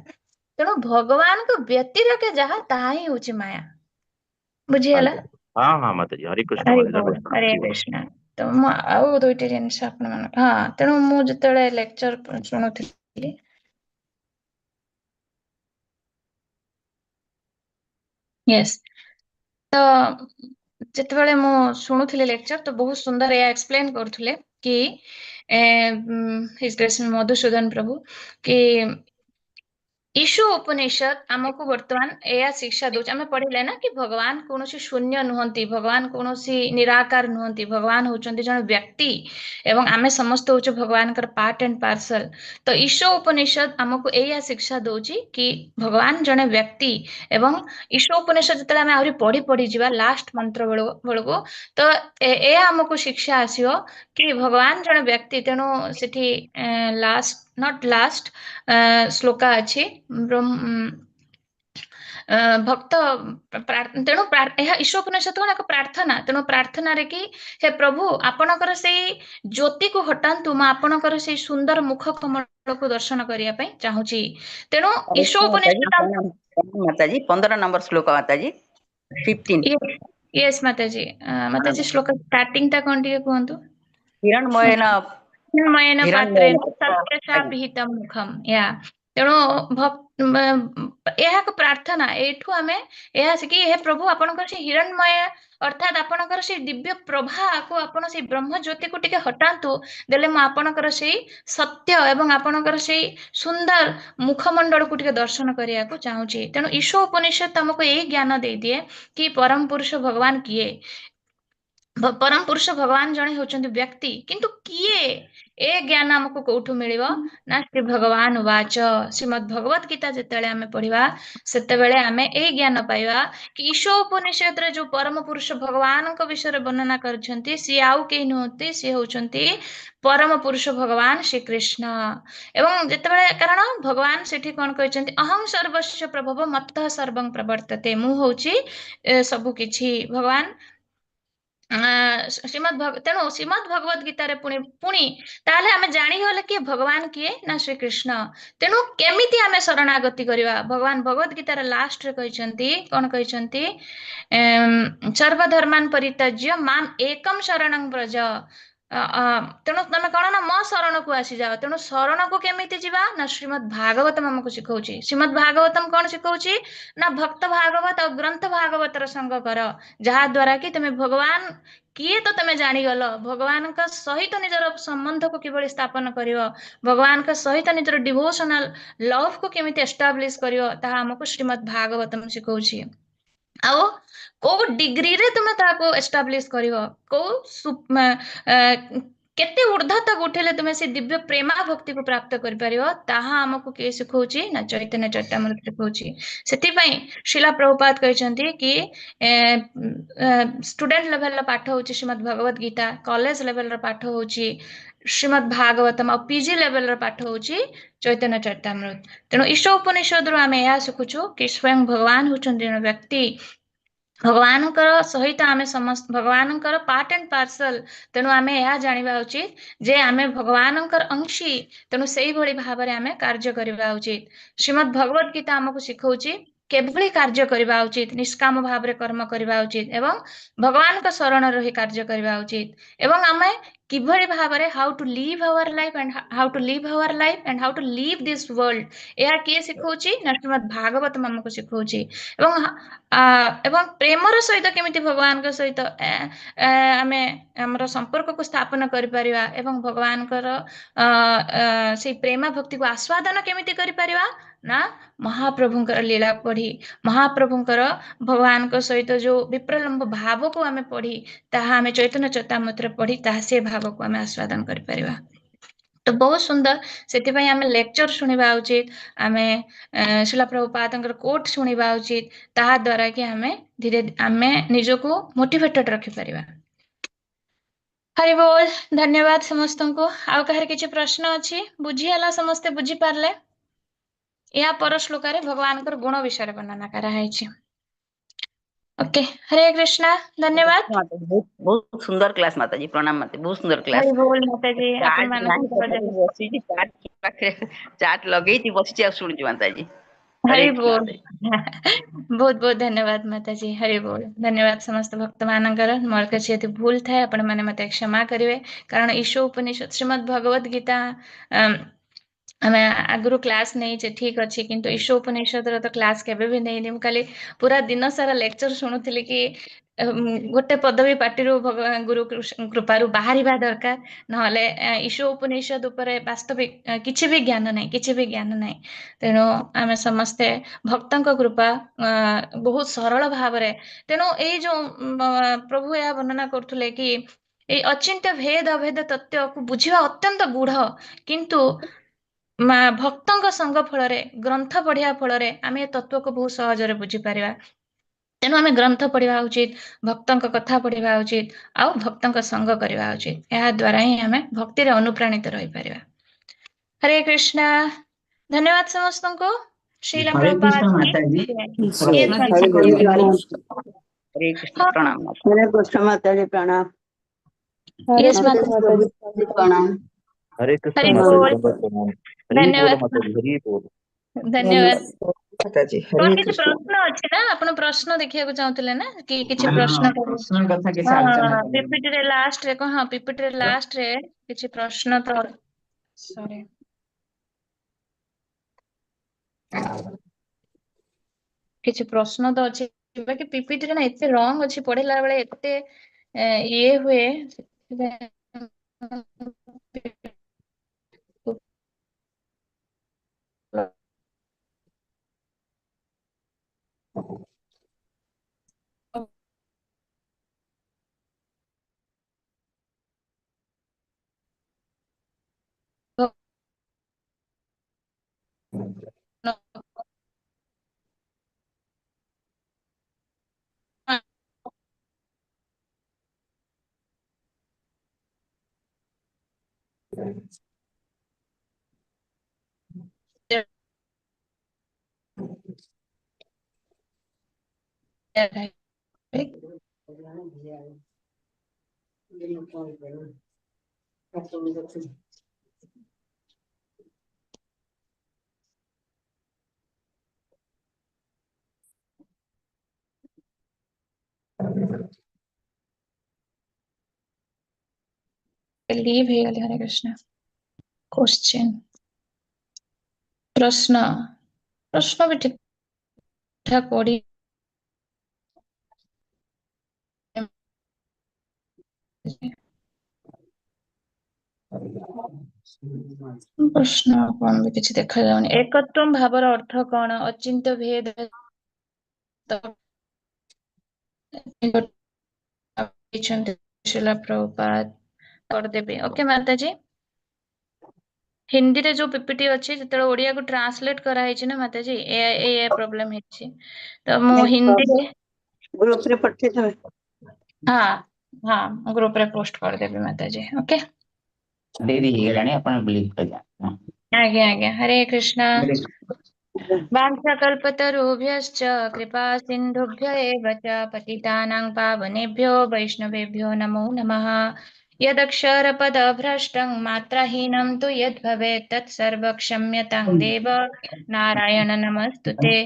ତେଣୁ ଭଗବାନଙ୍କ ବ୍ୟତିରେକ ଯାହା, ତାହା ହିଁ ହଉଛି ମାୟା। ବୁଝିହେଲା? ଆଜ୍ଞା, ହଁ ହଁ ମାତାଜୀ, ହରେ କୃଷ୍ଣ ହରି ମାତାଜୀ। ବୋଲ, ହରେ କୃଷ୍ଣ। ତ ମୁଁ ଆଉ ଦୁଇଟି ଜିନିଷ ଆପଣ ମାନଙ୍କ, ହଁ, ତେଣୁ ମୁଁ ଯେତେବେଳେ ଲେକ୍ଚର ଶୁଣୁଥିଲି, ୟେସ୍, ତ ଯେତେବେଳେ ମୁଁ ଶୁଣୁଥିଲି ଲେକ୍ଚର, ତ ବହୁତ ସୁନ୍ଦର ଏହା ଏକ୍ସପ୍ଲେନ କରୁଥିଲେ କି his grace Madhusudan ପ୍ରଭୁ କି ଈଶୁ ଉପନିଷଦ ଆମକୁ ବର୍ତ୍ତମାନ ଏୟା ଶିକ୍ଷା ଦଉଛି। ଆମେ ପଢିଲେ ନା କି ଭଗବାନ କୌଣସି ଶୂନ୍ୟ ନୁହନ୍ତି, ଭଗବାନ କୌଣସି ନିରାକାର ନୁହନ୍ତି, ଭଗବାନ ହଉଛନ୍ତି ଜଣେ ବ୍ୟକ୍ତି ଏବଂ ଆମେ ସମସ୍ତେ ହଉଛୁ ଭଗବାନଙ୍କର ପାର୍ଟ ଆଣ୍ଡ ପାର୍ସଲ। ତ ଈଶ ଉପନିଷଦ ଆମକୁ ଏଇଆ ଶିକ୍ଷା ଦଉଛି କି ଭଗବାନ ଜଣେ ବ୍ୟକ୍ତି। ଏବଂ ଈଶ ଉପନିଷଦ ଯେତେବେଳେ ଆମେ ଆହୁରି ପଢି ପଢି ଯିବା ଲାଷ୍ଟ ମନ୍ତ୍ର ବେଳକୁ, ତ ଏହା ଆମକୁ ଶିକ୍ଷା ଆସିବ କି ଭଗବାନ ଜଣେ ବ୍ୟକ୍ତି। ତେଣୁ ସେଠି ଲାଷ୍ଟ, not last ଶ୍ଲୋକା ଅଛି, ଭକ୍ତ, ତେଣୁ ଏହା ଈଶୋପନିଷଦ କଣ ଏକ ପ୍ରାର୍ଥନା। ତେଣୁ ପ୍ରାର୍ଥନାରେ କି ହେ ପ୍ରଭୁ, ଆପଣଙ୍କର ସେଇ ଜ୍ୟୋତିକୁ ହଟାନ୍ତୁ, ମୁଁ ଆପଣଙ୍କର ସେଇ ସୁନ୍ଦର ମୁଖ କମଳକୁ ଦର୍ଶନ କରିବା ପାଇଁ ଚାହୁଁଛି। ତେଣୁ ଈଶୋପନିଷଦ ମାତାଜୀ, 15 ନମ୍ବର ଶ୍ଲୋକ ମାତାଜୀ, 15। ୟେସ୍ ମାତାଜୀ, ମାତାଜୀ ଶ୍ଲୋକ ଷ୍ଟାର୍ଟିଂ ଟା କଣ ଟିକେ କୁହନ୍ତୁ? ହିରଣ୍ମୟନ, ହିରଣ୍ମୟନ ପାତ୍ରେଣ ହିରଣ୍ମୟନ ସତ୍ୟସା ପିହିତಂ ମୁଖମ୍। ୟା, ତେଣୁ ଏହା ଏକ ପ୍ରାର୍ଥନା। ଏଇଠୁ ଆମେ ଏହା ଶିଖି, ହେ ପ୍ରଭୁ, ଆପଣଙ୍କର ସେ ହିରଣ୍ମୟ, ଅର୍ଥାତ୍ ଆପଣଙ୍କର ସେଇ ଦିବ୍ୟ ପ୍ରଭାକୁ, ଆପଣ ସେଇ ବ୍ରହ୍ମ ଜ୍ୟୋତିକୁ ଟିକେ ହଟାନ୍ତୁ, ଦେଲେ ମୁଁ ଆପଣଙ୍କର ସେଇ ସତ୍ୟ ଏବଂ ଆପଣଙ୍କର ସେଇ ସୁନ୍ଦର ମୁଖମଣ୍ଡଳକୁ ଟିକେ ଦର୍ଶନ କରିବାକୁ ଚାହୁଁଛି। ତେଣୁ ଈଶ ଉପନିଷଦ ତମକୁ ଏଇ ଜ୍ଞାନ ଦେଇଦିଏ କି ପରମ ପୁରୁଷ ଭଗବାନ କିଏ। ପରମ ପୁରୁଷ ଭଗବାନ ଜଣେ ହେଉଛନ୍ତି ବ୍ୟକ୍ତି, କିନ୍ତୁ କିଏ, ଏ ଜ୍ଞାନ ଆମକୁ କୋଉଠୁ ମିଳିବ ନା ଶ୍ରୀ ଭଗବାନ ବାଚ। ଶ୍ରୀମଦ୍ ଭଗବତ ଗୀତା ଯେତେବେଳେ ଆମେ ପଢିବା, ସେତେବେଳେ ଆମେ ଏଇ ଜ୍ଞାନ ପାଇବା କି ଈଶ ଉପନିଷଦରେ ଯୋଉ ପରମ ପୁରୁଷ ଭଗବାନଙ୍କ ବିଷୟରେ ବର୍ଣ୍ଣନା କରିଛନ୍ତି, ସିଏ ଆଉ କେହି ନୁହନ୍ତି, ସିଏ ହଉଛନ୍ତି ପରମ ପୁରୁଷ ଭଗବାନ ଶ୍ରୀକୃଷ୍ଣ। ଏବଂ ଯେତେବେଳେ, କାରଣ ଭଗବାନ ସେଠି କଣ କହିଛନ୍ତି, ଅହଂ ସର୍ବସ୍ୟ ପ୍ରଭବ ମତ୍ତଃ ସର୍ବଂ ପ୍ରବର୍ତ୍ତତେ, ମୁଁ ହଉଛି ସବୁ କିଛି ଭଗବାନ ଶ୍ରୀମଦ୍ ତେଣୁ ଶ୍ରୀମଦ୍ ଭଗବତ ଗୀତାରେ ପୁଣି ପୁଣି ତାହେଲେ ଆମେ ଜାଣିଗଲେ କିଏ ଭଗବାନ କିଏ ନା ଶ୍ରୀକୃଷ୍ଣ। ତେଣୁ କେମିତି ଆମେ ଶରଣାଗତି କରିବା? ଭଗବାନ ଭଗବତ ଗୀତାର ଲାଷ୍ଟରେ କହିଛନ୍ତି, କଣ କହିଛନ୍ତି? ସର୍ବଧର୍ମାନ ପରିତ୍ୟଜ୍ୟ ମାମ୍ ଏକಂ ଶରଣଂ ବ୍ରଜ। ତେଣୁ ତମେ କଣ ନା ମୋ ଶରଣକୁ ଆସିଯାଅ। ତେଣୁ ଶରଣକୁ କେମିତି ଯିବା ନା ଶ୍ରୀମଦ୍ ଭାଗବତମ ଆମକୁ ଶିଖଉଛି। ଶ୍ରୀମଦ୍ ଭାଗବତମ କଣ ଶିଖଉଛି ନା ଭକ୍ତ ଭାଗବତ ଆଉ ଗ୍ରନ୍ଥ ଭାଗବତର ସଙ୍ଗ କର, ଯାହା ଦ୍ଵାରା କି ତମେ ଭଗବାନ କିଏ ତ ତମେ ଜାଣିଗଲ, ଭଗବାନଙ୍କ ସହିତ ନିଜର ସମ୍ବନ୍ଧକୁ କିଭଳି ସ୍ଥାପନ କରିବ, ଭଗବାନଙ୍କ ସହିତ ନିଜର ଡିଭୋସନାଲ ଲଭକୁ କେମିତି ଏଷ୍ଟାବ୍ଲିଶ କରିବ, ତାହା ଆମକୁ ଶ୍ରୀମଦ୍ ଭାଗବତମ ଶିଖଉଛି। ଆଉ କୋଉ ଡିଗ୍ରୀରେ ତୁମେ ତାହାକୁ ଏଷ୍ଟାବ୍ଲିଶ କରିବ, କୋଉ କେତେ ଉର୍ଦ୍ଧତକୁ ଉଠିଲେ ତୁମେ ସେ ଦିବ୍ୟ ପ୍ରେମା ଭକ୍ତିକୁ ପ୍ରାପ୍ତ କରିପାରିବ, ତାହା ଆମକୁ କିଏ ଶିଖଉଛି ନା ଚୈତନ୍ୟ ଚରିତାମୃତ ଶିଖଉଛି। ସେଥିପାଇଁ ଶ୍ରୀଲା ପ୍ରଭୁପାଦ କହିଛନ୍ତି କି ଷ୍ଟୁଡେଣ୍ଟ ଲେଭେଲର ପାଠ ହଉଛି ଶ୍ରୀମଦ୍ ଭଗବତ ଗୀତା, କଲେଜ ଲେଭେଲର ପାଠ ହଉଛି ଶ୍ରୀମଦ୍ ଭାଗବତମ, ଆଉ ପିଜି ଲେଭେଲର ପାଠ ହଉଛି ଚୈତନ୍ୟ ଚରିତାମୃତ। ତେଣୁ ଈଶ ଉପନିଷଦରୁ ଆମେ ଏହା ଶିଖୁଛୁ କି ସ୍ୱୟଂ ଭଗବାନ ହଉଛନ୍ତି ଜଣେ ବ୍ୟକ୍ତି। ଭଗବାନଙ୍କର ସହିତ ଆମେ ସମସ୍ତ ଭଗବାନଙ୍କର ପାର୍ଟ ଆଣ୍ଡ ପାର୍ସଲ। ତେଣୁ ଆମେ ଏହା ଜାଣିବା ଉଚିତ ଯେ ଆମେ ଭଗବାନଙ୍କର ଅଂଶୀ, ତେଣୁ ସେଇଭଳି ଭାବରେ ଆମେ କାର୍ଯ୍ୟ କରିବା ଉଚିତ। ଶ୍ରୀମଦ୍ ଭଗବତ ଗୀତା ଆମକୁ ଶିଖଉଛି କିଭଳି କାର୍ଯ୍ୟ କରିବା ଉଚିତ, ନିଷ୍କାମ ଭାବରେ କର୍ମ କରିବା ଉଚିତ ଏବଂ ଭଗବାନଙ୍କ ଶରଣ ରହି କାର୍ଯ୍ୟ କରିବା ଉଚିତ, ଏବଂ ଆମେ କିଭଳି ଭାବରେ how to live our life and how to live our life and how to live this world, ଏହା କିଏ ଶିଖଉଛି ନା ଶ୍ରୀମଦ୍ ଭାଗବତ ଆମକୁ ଶିଖଉଛି। ଏବଂ ପ୍ରେମର ସହିତ କେମିତି ଭଗବାନଙ୍କ ସହିତ ଆମେ ଆମର ସମ୍ପର୍କକୁ ସ୍ଥାପନ କରିପାରିବା ଏବଂ ଭଗବାନଙ୍କର ସେଇ ପ୍ରେମା ଭକ୍ତିକୁ ଆସ୍ୱାଦନ କେମିତି କରିପାରିବା ନା ମହାପ୍ରଭୁଙ୍କର ଲୀଳା ପଢି, ମହାପ୍ରଭୁଙ୍କର ଭଗବାନଙ୍କ ସହିତ ଯୋଉ ବିପ୍ରଲମ୍ବ ଭାବକୁ ଆମେ ପଢି, ତାହା ଆମେ ଚୈତନ୍ୟ ଚରିତାମୃତରେ ପଢି ତାହା ସେ ଭାବକୁ ଆମେ ଆସ୍ୱାଦନ କରିପାରିବା। ତ ବହୁତ ସୁନ୍ଦର। ସେଥିପାଇଁ ଆମେ ଲେକ୍ଚର ଶୁଣିବା ଉଚିତ, ଆମେ ଶ୍ରୀଲ ପ୍ରଭୁପାଦଙ୍କର କୋଟ ଶୁଣିବା ଉଚିତ, ତାହା ଦ୍ୱାରା କି ଆମେ ଧୀରେ ଆମେ ନିଜକୁ ମୋଟିଭେଟେଡ ରଖିପାରିବା। ହରି ବୋଲ। ଧନ୍ୟବାଦ ସମସ୍ତଙ୍କୁ। ଆଉ କାହାର କିଛି ପ୍ରଶ୍ନ ଅଛି? ବୁଝି ହେଲା? ସମସ୍ତେ ବୁଝିପାରିଲେ? ଏହା ପର ଶ୍ଲୋକରେ ଭଗବାନଙ୍କର ଗୁଣ ବିଷୟରେ ବର୍ଣ୍ଣନା କରାହେଇଛି। ଓକେ, ହରେ କୃଷ୍ଣ, ଧନ୍ୟବାଦ। ବହୁତ ବହୁତ ସୁନ୍ଦର କ୍ଲାସ ମାତାଜୀ, ପ୍ରଣାମ ମାତାଜୀ, ବହୁତ ସୁନ୍ଦର କ୍ଲାସ। ହରି ବୋଲ ମାତାଜୀ, ଆପଣ ଚାର୍ଜ ମାନଙ୍କୁ ନାହିଁ ତଥାପି ବସିଛି, ଚାର୍ଜ ପାଖରେ ଚାର୍ଜ ଲଗେଇଛି ବସିଛି ଆଉ ଶୁଣୁଛି ମାତାଜୀ। ହରେ ହରି କୃଷ୍ଣ ବୋଲ। ମାତାଜୀ। ବହୁତ ବହୁତ ଧନ୍ୟବାଦ ମାତାଜୀ। ହରି ବୋଲ। ଧନ୍ୟବାଦ ସମସ୍ତ ଭକ୍ତ ମାନଙ୍କର। ମୋର କିଛି ଯଦି ଭୁଲ ଥାଏ ଆପଣ ମାନେ ମତେ କ୍ଷମା କରିବେ, କାରଣ ଈଶ ଉପନିଷଦ ଶ୍ରୀମଦ୍ ଭଗବତ ଗୀତା ଆମେ ଆଗରୁ କ୍ଲାସ ନେଇଛେ ଠିକ ଅଛି, କିନ୍ତୁ ଈଶ ଉପନିଷଦର ତ କ୍ଲାସ କେବେ ବି ନେଇନି। ମୁଁ ଖାଲି ପୁରା ଦିନ ସାରା ଲେକ୍ଚର ଶୁଣୁଥିଲି କି ଗୋଟେ ପଦବୀ ପାଟିରୁ ଭଗବାନ ଗୁରୁ କୃପାରୁ ବାହାରିବା ଦରକାର, ନହେଲେ ଈଶ ଉପନିଷଦ ଉପରେ ବାସ୍ତବିକ କିଛି ବି ଜ୍ଞାନ ନାହିଁ, କିଛି ବି ଜ୍ଞାନ ନାହିଁ। ତେଣୁ ଆମେ ସମସ୍ତେ ଭକ୍ତଙ୍କ କୃପା ବହୁତ ସରଳ ଭାବରେ, ତେଣୁ ଏଇ ଯୋଉ ପ୍ରଭୁ ଏହା ବର୍ଣ୍ଣନା କରୁଥିଲେ କି ଏଇ ଅଚିନ୍ତ୍ୟ ଭେଦ ଅଭେଦ ତତ୍ତ୍ୱକୁ ବୁଝିବା ଅତ୍ୟନ୍ତ ଗୂଢ, କିନ୍ତୁ ମା ଭକ୍ତଙ୍କ ସଙ୍ଗ ଫଳରେ, ଗ୍ରନ୍ଥ ପଢିବା ଫଳରେ ଆମେ ଏ ତତ୍ତ୍ୱକୁ ବହୁତ ସହଜରେ ବୁଝିପାରିବା। ତେଣୁ ଆମେ ଗ୍ରନ୍ଥ ପଢିବା ଉଚିତ, ଭକ୍ତଙ୍କ କଥା ପଢିବା ଉଚିତ, ଆଉ ଭକ୍ତଙ୍କ ସଙ୍ଗ କରିବା ଉଚିତ। ଏହା ଦ୍ୱାରା ହିଁ ଆମେ ଭକ୍ତିରେ ଅନୁପ୍ରାଣିତ ରହିପାରିବା। ହରେ କୃଷ୍ଣ। ଧନ୍ୟବାଦ ସମସ୍ତଙ୍କୁ। ଶ୍ରୀଲ ହରେ ପ୍ରଭୁପାଦ କୃଷ୍ଣ କି ମାତାଜୀ, ଜୟ। ପ୍ରଶ୍ନ Yes, କିଛି ମାତାଜୀ। କହିବେ? ହରେ କୃଷ୍ଣ, ହଁ। ପ୍ରଣାମ ମାତାଜୀ। ହରେ କୃଷ୍ଣ ମାତାଜୀ, ପ୍ରଣାମ। Hare Yes, Krishna ମାତାଜୀ। ମାତାଜୀ। ପ୍ରଣାମ। ହରେ କୃଷ୍ଣ ହରି ମାତାଜୀ, ବୋଲ। ପ୍ରଣାମ। ହରି ବୋଲ ଧନ୍ୟବାଦ। ମାତାଜୀ, ହରି ବୋଲ। ଧନ୍ୟବାଦ। ମାତାଜୀ, କଣ ହରେ କିଛି କୃଷ୍ଣ। ପ୍ରଶ୍ନ ଅଛି ନା? ଆପଣ ପ୍ରଶ୍ନ ଦେଖିବାକୁ ଚାହୁଁଥିଲେ ନା, କି କିଛି ହଁ, ପ୍ରଶ୍ନ କରିବେ? ପ୍ରଶ୍ନ କଥା କିଛି ହଁ, ଆଲୋଚନା କରିବେ। ପିପିଟି ରେ ଲାଷ୍ଟ ରେ କଣ? ହଁ, ପିପିଟି ରେ ଲାଷ୍ଟ ରେ କିଛି ପ୍ରଶ୍ନ ତ, ସରି, କିଛି ପ୍ରଶ୍ନ ତ ଅଛି, ବାକି ପିପିଟି ରେ ନା ଏତେ ରଙ୍ଗ ଅଛି, ପଢିଲା ବେଳେ ଏତେ ଇଏ ହୁଏ, ସେଥିପାଇଁ ଲିଭ୍ ହେଇଗଲି। ହରେ କୃଷ୍ଣ। କ୍ୱେଶ୍ଚନ, ପ୍ରଶ୍ନ, ପ୍ରଶ୍ନ ବି ଠିକ ଠାକ ପଢି ପ୍ରଶ୍ନ କଣ ବି କିଛି ଦେଖାଯାଉନି। ଏକତ୍ୱ ଭାବର ଅର୍ଥ କଣ? ଅଚିନ୍ତ୍ୟ ଭେଦ ଶ୍ରୀଲ ପ୍ରଭୁପାଦ କରିଦେବି। ଓକେ ମାତାଜୀ, ହିନ୍ଦୀରେ ଯୋଉ ପିପିଟି ଅଛି ଯେତେବେଳେ ଓଡିଆକୁ ଟ୍ରାନ୍ସଲେଟ କରାହେଇଛି ନା ମାତାଜୀ, ଏ ପ୍ରୋବ୍ଲେମ ହେଇଛି, ତ ମୁଁ ହିନ୍ଦୀରେ ଗ୍ରୁପରେ ପଠେଇଦେବେ। ହଁ ହଁ, ଗ୍ରୁପରେ ପୋଷ୍ଟ କରିଦେବି ମାତାଜୀ। ଓକେ, ଡେରି ହେଇଗଲାଣି, ଆପଣ ବିଲିଭ୍ କରିଯାଆନ୍ତୁ। ଆଜ୍ଞା ଆଜ୍ଞା। ହରେ କୃଷ୍ଣ। ହରେ କୃଷ୍ଣ। वाञ्छाकल्पतरुभ्यश्च कृपा सिन्धुभ्य एव च पतितानां पावनेभ्यो वैष्णवेभ्यो नमो नमः। यदक्षरपदभ्रष्टं मात्राहीनं तु यद्भवेत् तत्सर्व क्षम्यतां देव नारायण नमस्तुते।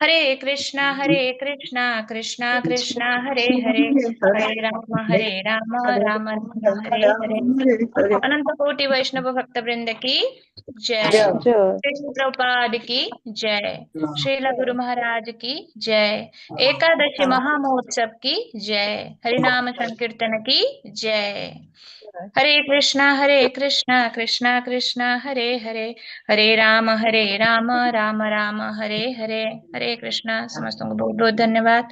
हरे कृष्णा हरे कृष्णा कृष्णा कृष्णा हरे हरे, हरे राम हरे राम राम राम हरे हरे। अनंत कोटि वैष्णव भक्त वृंद की जय। श्री प्रभुपाद की जय। श्रील गुरु महाराज की जय। एकादशी महामहोत्सव की जय। हरिनाम संकीर्तन की जय। हरे कृष्णा हरे कृष्णा कृष्णा कृष्णा हरे हरे, हरे राम हरे राम राम राम हरे हरे। हरे कृष्णा। ସମସ୍ତଙ୍କୁ ବହୁତ ବହୁତ ଧନ୍ୟବାଦ।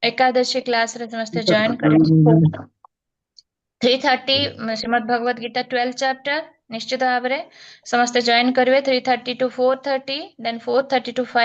ଏକାଦଶୀ କ୍ଲାସରେ ସମସ୍ତେ ଜଏନ୍ କରିବେ। 3:30 ଶ୍ରୀମଦ୍ ଭଗବତ ଗୀତା 12 ଚାପ୍ଟର ନିଶ୍ଚିତ ଭାବରେ ସମସ୍ତେ ଜଏନ୍ କରିବେ। 3:30 to 4:30, then 4:30 to 5.